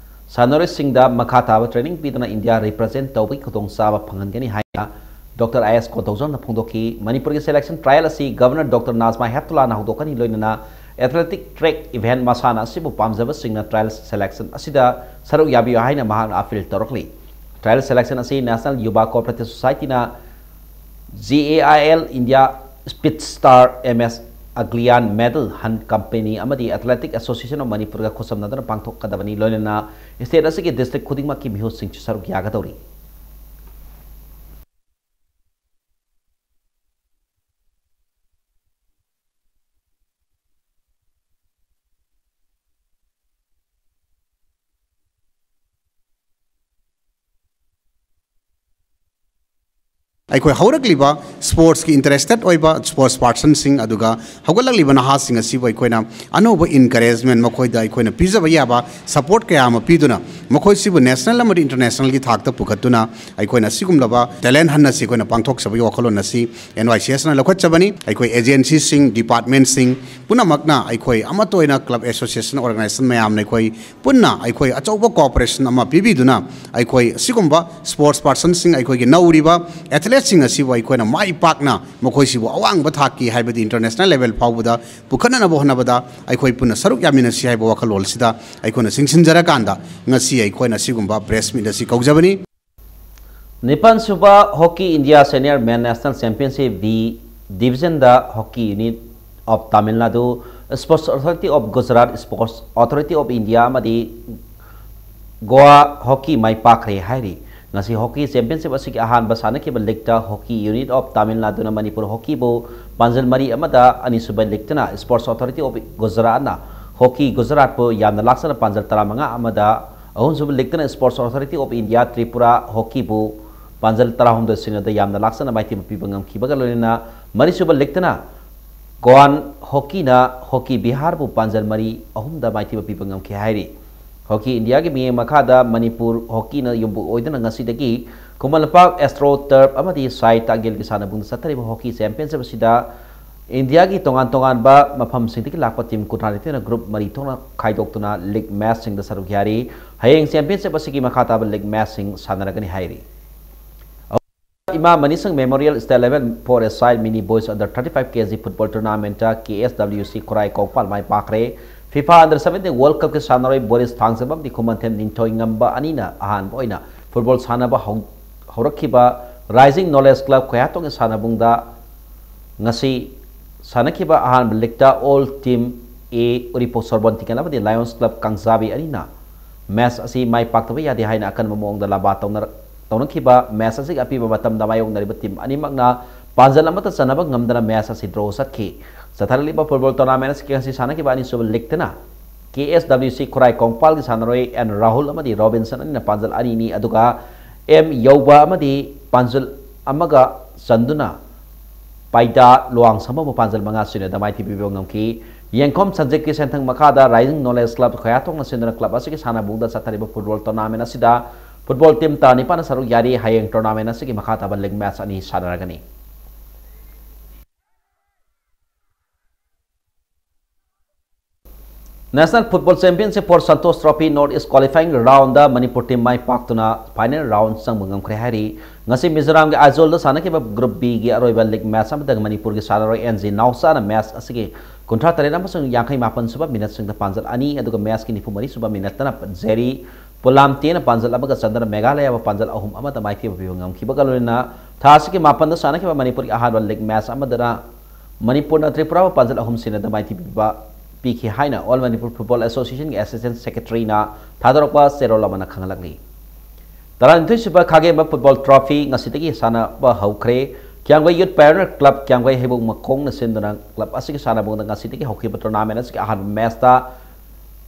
ꯁꯥꯟꯅꯔꯣꯏꯁꯤꯡꯗ ꯃꯈꯥ ꯇꯥꯕ training ꯄꯤꯗꯨꯅ India represent ꯇꯧꯕꯒꯤ ꯈꯨꯗꯣꯡꯆꯥꯕ ꯐꯪꯍꯟꯒꯅꯤ ꯍꯥꯏꯅ Doctor I S ꯀꯣꯟꯊꯧꯖꯝꯅ ꯐꯣꯡꯗꯣꯛꯈꯤ꯫ ꯃꯅꯤꯄꯨꯔꯒꯤ selection trial ꯑꯁꯤ Governor Doctor Najma Heptullahꯅ ꯍꯧꯗꯣꯛꯀꯅꯤ, ꯂꯣꯏꯅꯅ athletic track event ꯃꯁꯥꯟꯅ ꯑꯁꯤꯕꯨ ꯄꯥꯝꯖꯕꯁꯤꯡꯅ trial selection ꯑꯁꯤꯗ ꯁꯔꯨꯛ ꯌꯥꯕꯤꯌꯨ ꯍꯥꯏꯅ ꯃꯍꯥꯛꯅ appeal ꯇꯧꯔꯛꯂꯤ꯫ Trial selection ꯑꯁꯤ National Yuva Cooperative Societyꯅ G A I L India Speed Star M S Aglian Medal Hunt Company ꯑꯃꯗꯤ Athletic Association of ꯃꯅꯤꯄꯨꯔꯒ ꯈꯨꯠꯁꯝꯅꯗꯨꯅ ꯄꯥꯡꯊꯣꯛꯀꯗꯕꯅꯤ, ꯂꯣꯏꯅꯅ state ꯑꯁꯤꯒꯤ district ꯈꯨꯗꯤꯡꯃꯛꯀꯤ ꯃꯤꯍꯨꯠꯁꯤꯡꯁꯨ ꯁꯔꯨꯛ ꯌꯥꯒꯗꯧꯔꯤ꯫ ꯑꯩꯈꯣꯏ ꯍꯧꯔꯛꯂꯤꯕ ꯁ꯭ꯄꯣꯔꯠꯁꯀꯤ ꯏꯟꯇꯔꯦꯁꯇꯦꯠ ꯑꯣꯏꯕ ꯁ꯭ꯄꯣꯔꯠꯁ ꯄꯥꯔꯁꯟꯁꯤꯡ, ꯑꯗꯨꯒ ꯍꯧꯒꯠꯂꯛꯂꯤꯕ ꯅꯍꯥꯁꯤꯡ ꯑꯁꯤꯕꯨ ꯑꯩꯈꯣꯏꯅ ꯑꯅꯧꯕ ꯏꯟꯀꯔꯦꯖꯃꯦꯟ, ꯃꯈꯣꯏꯗ ꯑꯩꯈꯣꯏꯅ ꯄꯤꯖꯕ ꯌꯥꯕ ꯁꯄꯣꯔꯠ ꯀꯌꯥ ꯑꯃ ꯄꯤꯗꯨꯅ, ꯃꯈꯣꯏꯁꯤꯕꯨ ꯅꯦꯁꯅꯦꯜ ꯑꯃꯗꯤ ꯏꯟꯇꯔꯅꯦꯁꯅꯦꯜꯒꯤ ꯊꯥꯛꯇ ꯄꯨꯈꯠꯇꯨꯅ, ꯑꯩꯈꯣꯏꯅ ꯁꯤꯒꯨꯝꯂꯕ ꯇꯦꯂꯦꯟ ꯍꯟ ꯑꯁꯤ ꯑꯩꯈꯣꯏꯅ ꯄꯥꯡꯊꯣꯛꯆꯕꯒꯤ ꯋꯥꯈꯜꯂꯣꯟ ꯑꯁꯤ ꯑꯦꯟ ꯋꯥꯏ ꯁꯤ ꯑꯦꯁꯅ ꯂꯧꯈꯠꯆꯕꯅꯤ꯫ ꯑꯩꯈꯣꯏ ꯑꯦꯖꯦꯟꯁꯤꯁꯤꯡ, ꯗꯤꯄꯥꯔꯠꯃꯦꯟꯁꯤꯡ ꯄꯨꯝꯅꯃꯛꯅ, ꯑꯩꯈꯣꯏ ꯑꯃꯠꯇ ꯑꯣꯏꯅ ꯀ꯭ꯂꯕ ꯑꯦꯁꯣꯁꯤꯌꯦꯁꯟ ꯑꯣꯔꯒꯅꯥꯏꯖꯦꯁꯟ ꯃꯌꯥꯝꯅ ꯑꯩꯈꯣꯏ ꯄꯨꯟꯅ ꯑꯩꯈꯣꯏ ꯑꯆꯧꯕ ꯀꯣꯑꯣꯄꯔꯦꯁꯟ ꯑꯃ ꯄꯤꯕꯤꯗꯨꯅ, ꯑꯩꯈꯣꯏ ꯁꯤꯒꯨꯝꯕ ꯁ꯭ꯄꯣꯔꯠꯁ ꯄꯥꯔꯁꯟꯁꯤꯡ, ꯑꯩꯈꯣꯏꯒꯤ ꯅꯧꯔꯤꯕ ꯑꯦꯊꯂꯦꯠꯁꯤꯡ ꯑꯁꯤꯕꯨ ꯑꯩꯈꯣꯏꯅ ꯃꯥꯏ ꯄꯥꯛꯅ ꯃꯈꯣꯏꯁꯤꯕꯨ ꯑꯋꯥꯡꯕ ꯊꯥꯛꯀꯤ, ꯍꯥꯏꯕꯗꯤ ꯏꯟꯇꯔꯅꯦꯁꯅꯦꯜ ꯂꯦꯚꯦꯜ ꯐꯥꯎꯕꯗ ꯄꯨꯈꯠꯅꯅꯕ ꯍꯣꯠꯅꯕꯗ ꯑꯩꯈꯣꯏ ꯄꯨꯟꯅ ꯁꯔꯨꯛ ꯌꯥꯃꯤꯟꯅꯁꯤ ꯍꯥꯏꯕ ꯋꯥꯈꯜꯂꯣꯟꯁꯤꯗ ꯑꯩꯈꯣꯏꯅ ꯆꯤꯡꯁꯤꯟꯖꯔꯀꯥꯟꯗ, ꯉꯁꯤ ꯑꯩꯈꯣꯏꯅ ꯁꯤꯒꯨꯝꯕ ꯄ꯭ꯔꯦꯁ ꯃꯤꯠ ꯑꯁꯤ ꯀꯧꯖꯕꯅꯤ꯫ ꯅꯤꯄꯥꯟꯁꯨꯕ hockey India senior men national championship B ꯗꯤꯕꯤꯖꯟꯗ hockey unit of Tamil Nadu, sports authority of Gujarat, sports authority of India ꯑꯃꯗꯤ ꯒꯣꯋꯥ ꯍꯣꯀꯤ ꯃꯥꯏ ꯄꯥꯛꯈ꯭ꯔꯦ ꯍꯥꯏꯔꯤ꯫ ꯉꯁꯤ ꯍꯣꯀꯤ ꯆꯦꯝꯄꯤꯌꯟꯁꯤꯞ ꯑꯁꯤꯒꯤ ꯑꯍꯥꯟꯕ ꯁꯥꯟꯅꯈꯤꯕ ꯂꯤꯛꯇ ꯍꯣꯀꯤ ꯌꯨꯅꯤꯠ ꯑꯣꯐ ꯇꯥꯃꯤꯜ ꯅꯥꯗꯨꯅ ꯃꯅꯤꯄꯨꯔ ꯍꯣꯀꯤꯕꯨ ꯄꯥꯟꯖꯜ ꯃꯔꯤ ꯑꯃꯗ ꯑꯅꯤꯁꯨꯕ ꯂꯤꯛꯇꯅ ꯁ꯭ꯄꯣꯔꯠꯁ ꯑꯣꯊꯣꯔꯤꯇꯤ ꯑꯣꯐ ꯒꯨꯖꯔꯥꯠꯅ ꯍꯣꯀꯤ ꯒꯨꯖꯔꯥꯠꯄꯨ ꯌꯥꯝꯅ ꯂꯥꯛꯆꯅ ꯄꯥꯟꯖꯜ ꯇꯔꯥꯃꯉꯥ ꯑꯃꯗ ꯑꯍꯨꯝꯁꯨꯕ ꯂꯤꯛꯇꯅ sports authority of India Tripura ꯍꯣꯀꯤꯕꯨ ꯄꯥꯟꯖꯜ ꯇꯔꯥꯍꯨꯝꯗꯣꯏ ꯁꯤꯅꯣꯗ ꯌꯥꯝꯅ ꯂꯥꯛꯆꯅ ꯃꯥꯏꯊꯤꯕ ꯄꯤꯕ ꯉꯝꯈꯤꯕꯒ ꯂꯣꯏꯅꯅ ꯃꯔꯤꯁꯨꯕ ꯂꯤꯛꯇꯅ ꯒꯣꯋꯥꯟ ꯍꯣꯀꯤꯅ ꯍꯣꯀꯤ ꯕꯤꯍꯥꯔꯕꯨ ꯄꯥꯟꯖꯜ ꯃꯔꯤ ꯑꯍꯨꯝꯗ ꯃꯥꯏꯊꯤꯕ ꯄꯤꯕ ꯉꯝꯈꯤ ꯍꯥꯏꯔꯤ꯫ ꯍꯣꯀꯤ ꯏꯟꯗꯤꯌꯥꯒꯤ ꯃꯤꯠꯌꯦꯡ ꯃꯈꯥꯗ ꯃꯅꯤꯄꯨꯔ ꯍꯣꯀꯤꯅ ꯌꯨꯝꯕꯨ ꯑꯣꯏꯗꯨꯅ ꯉꯁꯤꯗꯒꯤ ꯈꯨꯃꯟ ꯂꯝꯄꯥꯛ ꯑꯦꯁꯇ꯭ꯔꯣ ꯇꯔꯐ ꯑꯃꯗꯤ ꯁꯥꯏ ꯇꯥꯒꯦꯜꯒꯤ ꯁꯥꯟꯅꯕꯨꯡꯗ ꯆꯠꯊꯔꯤꯕ ꯍꯣꯀꯤ ꯆꯦꯝꯄꯤꯌꯟꯁꯤꯞ ꯑꯁꯤꯗ ꯏꯟꯗꯤꯌꯥꯒꯤ ꯇꯣꯉꯥꯟ ꯇꯣꯉꯥꯟꯕ ꯃꯐꯝꯁꯤꯡꯗꯒꯤ ꯂꯥꯛꯄ ꯇꯤꯝ ꯀꯨꯟꯊ꯭ꯔꯥ ꯅꯤꯊꯣꯏꯅ ꯒ꯭ꯔꯨꯞ ꯃꯔꯤ ꯊꯣꯛꯅ ꯈꯥꯏꯗꯣꯛꯇꯨꯅ ꯂꯤꯛ ꯃꯦꯠꯆꯁꯤꯡꯗ ꯁꯔꯨꯛ ꯌꯥꯔꯤ꯫ ꯍꯌꯦꯡ ꯆꯦꯝꯄꯤꯌꯟꯁꯤꯞ ꯑꯁꯤꯒꯤ ꯃꯈꯥ ꯇꯥꯕ ꯂꯤꯛ ꯃꯦꯠꯆꯁꯤꯡ ꯁꯥꯟꯅꯔꯒꯅꯤ ꯍꯥꯏꯔꯤ꯫ ꯏꯃꯥ ꯃꯅꯤꯁꯪ Memorial State Level for a Side Mini Boys Under Thirty Five K G Football Tournament K S W C Khurai Kongpal my ꯄꯥꯛꯈ꯭ꯔꯦ꯫ FIFA Under Seventeen World Cupꯀꯤ ꯁꯥꯟꯅꯔꯣꯏ ꯕꯣꯔꯤꯁ ꯊꯥꯡꯖꯕꯝꯗꯤ ꯈꯨꯃꯟꯊꯦꯝ ꯅꯤꯡꯊꯣꯏꯉꯝꯕ ꯑꯅꯤꯅ ꯑꯍꯥꯟꯕ ꯑꯣꯏꯅ ꯐꯨꯠꯕꯣꯜ ꯁꯥꯟꯅꯕ ꯍꯧ-, ꯍꯧꯔꯛꯈꯤꯕ Rising Knowledge Club ꯈꯣꯌꯥꯇꯣꯡꯒꯤ ꯁꯥꯟꯅꯕꯨꯡꯗ ꯉꯁꯤ ꯁꯥꯟꯅꯈꯤꯕ ꯑꯍꯥꯟꯕ ꯂꯤꯛꯇ All Team A ꯎꯔꯤꯄꯣꯛ ꯁꯣꯔꯕꯣꯟ ꯇꯤꯀꯦꯟ ꯑꯃꯗꯤ Lions Club ꯀꯥꯡꯖꯥꯕꯤ ꯑꯅꯤꯅ ꯃꯦꯆ ꯑꯁꯤ ꯃꯥꯏ ꯄꯥꯛꯇꯕ ꯌꯥꯗꯦ ꯍꯥꯏꯅ ꯑꯀꯟꯕ ꯃꯑꯣꯡꯗ ꯂꯥꯕꯥ ꯇꯧꯅꯔ-, ꯇꯧꯅꯈꯤꯕ꯫ ꯃꯦꯆ ꯑꯁꯤꯒꯤ ꯑꯄꯤꯕ ꯃꯇꯝꯗ ꯃꯥꯌꯣꯛꯅꯔꯤꯕ ꯇꯤꯝ ꯑꯅꯤꯃꯛꯅ ꯄꯥꯟꯖꯜ ꯑꯃꯠꯇ ꯆꯟꯅꯕ ꯉꯝꯗꯅ ꯃꯦꯆ ꯑꯁꯤ ꯗ꯭ꯔꯣ ꯆꯠꯈꯤ꯫ ꯆꯠꯊꯔꯛꯂꯤꯕ ꯐꯨꯠꯕꯣꯜ ꯇꯣꯔꯅꯥꯃꯦꯟ ꯑꯁꯤꯒꯤ ꯉꯁꯤ ꯁꯥꯟꯅꯈꯤꯕ ꯑꯅꯤꯁꯨꯕ ꯂꯤꯛꯇꯅ K S W C ꯈꯨꯔꯥꯏ ꯀꯣꯡꯄꯥꯜꯒꯤ ꯁꯥꯟꯅꯔꯣꯏ ꯑꯦꯟ ꯔꯥꯍꯨꯜ ꯑꯃꯗꯤ ꯔꯣꯕꯤꯟꯁꯟ ꯑꯅꯤꯅ ꯄꯥꯟꯖꯜ ꯑꯅꯤ ꯑꯅꯤ, ꯑꯗꯨꯒ ꯑꯦꯝ ꯌꯧꯕ ꯑꯃꯗꯤ ꯄꯥꯟꯖꯜ ꯑꯃꯒ ꯆꯟꯗꯨꯅ ꯄꯥꯏꯗꯥ ꯂꯨꯋꯥꯡꯁꯝꯕꯨ ꯄꯥꯟꯖꯜ ꯃꯉꯥ ꯁꯤꯅꯣꯗ ꯃꯥꯏꯊꯤꯕ ꯄꯤꯕ ꯉꯝꯈꯤ꯫ ꯌꯦꯡꯈꯣꯝ ꯁꯟꯖꯤꯠꯀꯤ ꯁꯦꯟꯊꯪ ꯃꯈꯥꯗ Rising Knowledge Club ꯈꯣꯌꯥꯊꯣꯡꯅ ꯁꯤꯟꯗꯨꯅ club ꯑꯁꯤꯒꯤ ꯁꯥꯟꯅꯕꯨꯡꯗ ꯆꯠꯊꯔꯤꯕ football tournament ꯑꯁꯤꯗ football team ꯇꯔꯥꯅꯤꯄꯥꯟꯅ ꯁꯔꯨꯛ ꯌꯥꯔꯤ꯫ ꯍꯌꯦꯡ tournament ꯑꯁꯤꯒꯤ ꯃꯈꯥ ꯇꯥꯕ league match ꯑꯅꯤ ꯁꯥꯟꯅꯔꯒꯅꯤ꯫ National Football Championship for Santosh Trophy North East qualifying round the Manipur team my ꯄꯥꯛꯇꯨꯅ final round ꯆꯪꯕ ꯉꯝꯈ꯭ꯔꯦ ꯍꯥꯏꯔꯤ꯫ ꯉꯁꯤ ꯃꯤꯖꯣꯔꯥꯝꯒꯤ ꯑꯥꯏꯖꯣꯜꯗ ꯁꯥꯟꯅꯈꯤꯕ Group B ꯒꯤ ꯑꯔꯣꯏꯕ league match ꯑꯃꯗ ꯃꯅꯤꯄꯨꯔꯒꯤ ꯁꯥꯟꯅꯔꯣꯏ ꯑꯦꯟ ꯖꯤ ꯅꯥꯎꯆꯥꯅ match ꯑꯁꯤꯒꯤ ꯀꯨꯟꯊ꯭ꯔꯥ ꯇꯔꯦꯠ ꯑꯃꯁꯨꯡ ꯌꯥꯡꯈꯩ ꯃꯥꯄꯟ ꯁꯨꯕ minute ꯁꯤꯡꯗ ꯄꯥꯟꯖꯜ ꯑꯅꯤ, ꯑꯗꯨꯒ match ꯀꯤ ꯅꯤꯐꯨ ꯃꯔꯤ ꯁꯨꯕ minute ꯇꯅ ꯖꯦꯔꯤ ꯄꯣꯂꯥꯝꯇꯦꯅ ꯄꯥꯟꯖꯜ ꯑꯃꯒ ꯆꯟꯗꯨꯅ ꯃꯦꯘꯥꯂꯌꯕꯨ ꯄꯥꯟꯖꯜ ꯑꯍꯨꯝ ꯑꯃꯗ ꯃꯥꯏꯊꯤꯕ ꯄꯤꯕ ꯉꯝꯈꯤꯕꯒ ꯂꯣꯏꯅꯅ ꯊꯥ ꯑꯁꯤꯒꯤ ꯃꯥꯄꯟꯗ ꯁꯥꯟꯅꯈꯤꯕ ꯃꯅꯤꯄꯨꯔꯒꯤ ꯑꯍꯥꯟꯕ league match ꯑꯃꯗꯅ ꯃꯅꯤꯄꯨꯔꯅ ꯇ꯭ꯔꯤꯄꯨꯔꯥꯕꯨ ꯄꯥꯟꯖꯜ ꯑꯍꯨꯝ ꯁꯤꯅꯣꯗ ꯃꯥꯏꯊꯤꯕ ꯄꯤꯕ ꯄꯤꯈꯤ ꯍꯥꯏꯅ All Manipur Football Association ꯒꯤ Assistant Secretary ꯅ ꯊꯥꯗꯣꯔꯛꯄ ꯆꯦꯔꯣꯜ ꯑꯃꯅ ꯈꯪꯍꯜꯂꯛꯂꯤ꯫ ꯇꯔꯥꯅꯤꯊꯣꯏ ꯁꯨꯕ ꯈꯥꯒꯦꯝꯕ football trophy ꯉꯁꯤꯗꯒꯤ ꯁꯥꯟꯅꯕ ꯍꯧꯈ꯭ꯔꯦ꯫ ꯀ꯭ꯌꯥꯝꯒꯩ Youth Pioneer Club ꯀ꯭ꯌꯥꯝꯒꯩ ꯍꯩꯕꯣꯡ ꯃꯈꯣꯡꯅ ꯁꯤꯟꯗꯨꯅ club ꯑꯁꯤꯒꯤ ꯁꯥꯟꯅꯕꯨꯡꯗ ꯉꯁꯤꯗꯒꯤ ꯍꯧꯈꯤꯕ tournament ꯑꯁꯤꯒꯤ ꯑꯍꯥꯟꯕ match ꯇ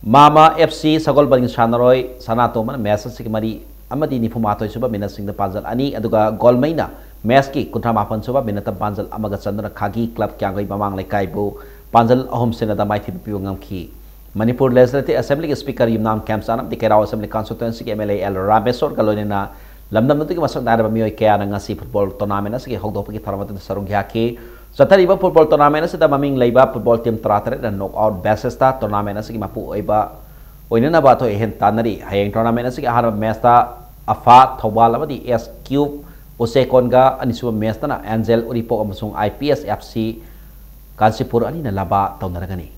ꯃꯥꯃꯥ F C ꯁꯒꯣꯜꯕꯟꯒꯤ ꯁꯥꯟꯅꯔꯣꯏ ꯁꯅꯥꯇꯣꯝꯕꯅ match ꯑꯁꯤꯒꯤ ꯃꯔꯤ ꯑꯃꯗꯤ ꯅꯤꯐꯨ ꯃꯥꯊꯣꯏ ꯁꯨꯕ minute ꯁꯤꯡꯗ ꯄꯥꯟꯖꯜ ꯑꯅꯤ, ꯑꯗꯨꯒ ꯒꯣꯜꯃꯩꯅ match ꯀꯤ ꯀꯨꯟꯊ꯭ꯔꯥ ꯃꯥꯄꯟ ꯁꯨꯕ minute ꯇ ꯄꯥꯟꯖꯜ ꯑꯃꯒ ꯆꯟꯗꯨꯅ ꯈꯥꯒꯤ club ꯀ꯭ꯌꯥꯝꯒꯩ ꯃꯃꯥꯡ ꯂꯩꯀꯥꯏꯕꯨ ꯄꯥꯟꯖꯜ ꯑꯍꯨꯝ ꯁꯤꯅꯣꯗ ꯃꯥꯏꯊꯤꯕ ꯄꯤꯕ ꯉꯝꯈꯤ꯫ ꯃꯅꯤꯄꯨꯔ Legislative Assembly ꯒꯤ Speaker ꯌꯨꯝꯅꯥꯝ ꯈꯦꯝꯆꯥꯟ ꯑꯃꯗꯤ ꯀꯩꯔꯥꯎ Assembly Constituency ꯒꯤ M L A L ꯔꯥꯃꯦꯁꯣꯔꯒ ꯂꯣꯏꯅꯅ ꯂꯝꯗꯝ ꯑꯗꯨꯒꯤ ꯃꯁꯛ ꯅꯥꯏꯔꯕ ꯃꯤꯑꯣꯏ ꯀꯌꯥꯅ ꯉꯁꯤ football tournament ꯑꯁꯤꯒꯤ ꯍꯧꯗꯣꯛꯄꯒꯤ ꯊꯧꯔꯝ ꯑꯗꯨꯗ ꯁꯔꯨꯛ ꯌꯥꯈꯤ꯫ ꯆꯠꯊꯔꯤꯕ football tournament ꯑꯁꯤꯗ ꯃꯃꯤꯡ ꯂꯩꯕ football team ꯇꯔꯥꯇꯔꯦꯠꯅ knock out basis ꯇ tournament ꯑꯁꯤꯒꯤ ꯃꯄꯨ ꯑꯣꯏꯕ ꯑꯣꯏꯅꯅꯕ ꯑꯊꯣꯏ ꯑꯍꯦꯟ ꯇꯥꯟꯅꯔꯤ꯫ ꯍꯌꯦꯡ tournament ꯑꯁꯤꯒꯤ ꯑꯍꯥꯟꯕ match ꯇ ꯑꯐꯥ ꯊꯧꯕꯥꯜ ꯑꯃꯗꯤ S Q ꯎꯆꯦꯀꯣꯟꯒ, ꯑꯅꯤꯁꯨꯕ match ꯇꯅ Angel ꯎꯔꯤꯄꯣꯛ ꯑꯃꯁꯨꯡ I P S F C Kanchipur ꯑꯅꯤꯅ ꯂꯕꯥ ꯇꯧꯅꯔꯒꯅꯤ꯫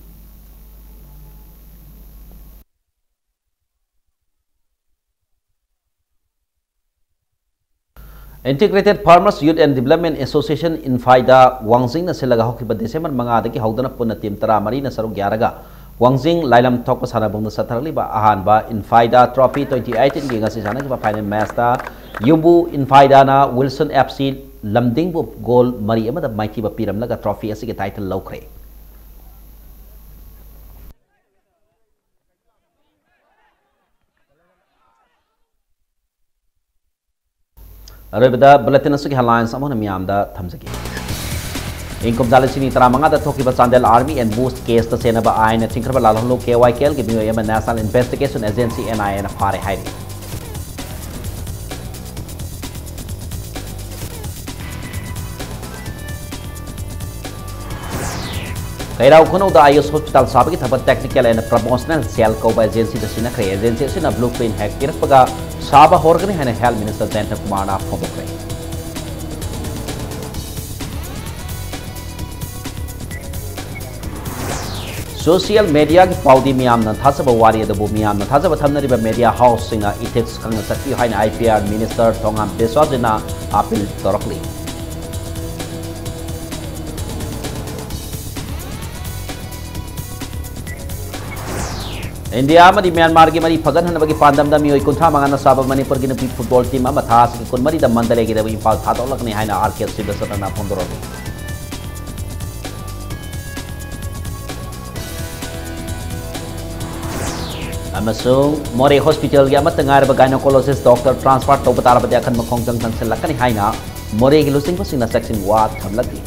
Integrated Farmers Youth and Development Association ꯏꯝꯐꯥꯏꯗ ꯋꯥꯡꯖꯤꯡꯅ ꯁꯤꯜꯂꯒ ꯍꯧꯈꯤꯕ December ꯃꯉꯥꯗꯒꯤ ꯍꯧꯗꯨꯅ ꯄꯨꯟꯅ team ꯇꯔꯥꯃꯔꯤꯅ ꯁꯔꯨꯛ ꯌꯥꯔꯒ ꯋꯥꯡꯖꯤꯡ ꯂꯥꯏꯂꯝ ꯊꯣꯛꯄ ꯁꯥꯟꯅꯕꯨꯡꯗ ꯆꯠꯊꯔꯛꯂꯤꯕ ꯑꯍꯥꯟꯕ ꯏꯝꯐꯥꯏꯗ trophy twenty eighteen ꯒꯤ ꯉꯁꯤ ꯁꯥꯟꯅꯈꯤꯕ final match ꯇ ꯌꯨꯝꯕꯨ ꯏꯝꯐꯥꯏꯗꯅ Wilson F C ꯂꯝꯗꯤꯡꯕꯨ goal ꯃꯔꯤ ꯑꯃꯗ ꯃꯥꯏꯊꯤꯕ ꯄꯤꯔꯝꯂꯒ trophy ꯑꯁꯤꯒꯤ title ꯂꯧꯈ꯭ꯔꯦ꯫ ꯑꯔꯣꯏꯕꯗ bulletin ꯑꯁꯤꯒꯤ headlines ꯑꯃꯨꯛ ꯍꯟꯅ ꯃꯤꯌꯥꯝꯗ ꯊꯝꯖꯒꯦ꯫ ꯏꯪ ꯀꯨꯝꯖꯥ ꯂꯤꯁꯤꯡ ꯑꯅꯤ ꯇꯔꯥꯃꯉꯥꯗ ꯊꯣꯛꯈꯤꯕ ꯆꯥꯟꯗꯦꯜ army ambush caseꯇ ꯆꯦꯟꯅꯕ ꯑꯥꯏꯟꯅ ꯊꯤꯡꯈ꯭ꯔꯕ ꯂꯥꯜꯍꯧꯂꯨ KYKLꯒꯤ ꯃꯤꯑꯣꯏ ꯑꯃ National Investigation Agency, NIAꯅ ꯐꯥꯔꯦ ꯍꯥꯏꯔꯤ꯫ ꯀꯩꯔꯥꯎ ꯈꯨꯅꯧꯗ ꯑꯥꯌꯨꯁ hospital ꯁꯥꯕꯒꯤ ꯊꯕꯛ Technical and Promotional Cell ꯀꯧꯕ agencyꯗ ꯁꯤꯟꯅꯈ꯭ꯔꯦ꯫ Agency ꯑꯁꯤꯅ blueprint ꯍꯦꯛ ꯄꯤꯔꯛꯄꯒ ꯁꯥꯕ ꯍꯧꯔꯒꯅꯤ ꯍꯥꯏꯅ Health Minister ꯖꯌꯟꯇ ꯀꯨꯃꯥꯔꯅ ꯐꯣꯡꯗꯣꯛꯈ꯭ꯔꯦ꯫ Social mediaꯒꯤ ꯄꯥꯎꯗꯤ ꯃꯤꯌꯥꯝꯅ ꯊꯥꯖꯕ ꯋꯥꯔꯤ, ꯑꯗꯨꯕꯨ ꯃꯤꯌꯥꯝꯅ ꯊꯥꯖꯕ ꯊꯝꯅꯔꯤꯕ media houseꯁꯤꯡꯅ ethics ꯈꯪꯅ ꯆꯠꯄꯤꯌꯨ ꯍꯥꯏꯅ IPR Minister ꯊꯣꯉꯥꯝ ꯕꯤꯁ꯭ꯋꯥꯁꯖꯤꯠꯅ appeal ꯇꯧꯔꯛꯂꯤ꯫ ꯏꯟꯗꯤꯌꯥ ꯑꯃꯗꯤ ꯃ꯭ꯌꯥꯟꯃꯥꯔꯒꯤ ꯃꯔꯤ ꯐꯒꯠꯍꯟꯅꯕꯒꯤ ꯄꯥꯟꯗꯝꯗ ꯃꯤꯑꯣꯏ ꯀꯨꯟꯊ꯭ꯔꯥ ꯃꯉꯥꯅ ꯁꯥꯕ ꯃꯅꯤꯄꯨꯔꯒꯤ ꯅꯨꯄꯤ football team ꯑꯃ ꯊꯥ ꯑꯁꯤꯒꯤ ꯀꯨꯟꯃꯔꯤꯗ ꯃꯟꯗꯂꯦꯒꯤꯗꯃꯛ ꯏꯝꯐꯥꯜ ꯊꯥꯗꯣꯛꯂꯛꯀꯅꯤ ꯍꯥꯏꯅ RK ꯁꯤꯕꯁꯅꯅ ꯐꯣꯡꯗꯣꯔꯛꯂꯤ꯫ ꯑꯃꯁꯨꯡ ꯃꯣꯔꯦ hospitalꯒꯤ ꯑꯃꯠꯇ ꯉꯥꯏꯔꯕ gynecologist doctor transfer ꯇꯧꯕ ꯇꯥꯔꯕꯗꯤ ꯑꯀꯟꯕ ꯈꯣꯡꯖꯪ ꯆꯪꯁꯤꯜꯂꯛꯀꯅꯤ ꯍꯥꯏꯅ ꯃꯣꯔꯦꯒꯤ ꯂꯨꯆꯤꯡꯕꯁꯤꯡꯅ ꯆꯦꯛꯁꯤꯟ ꯋꯥ ꯊꯝꯂꯛꯂꯤ꯫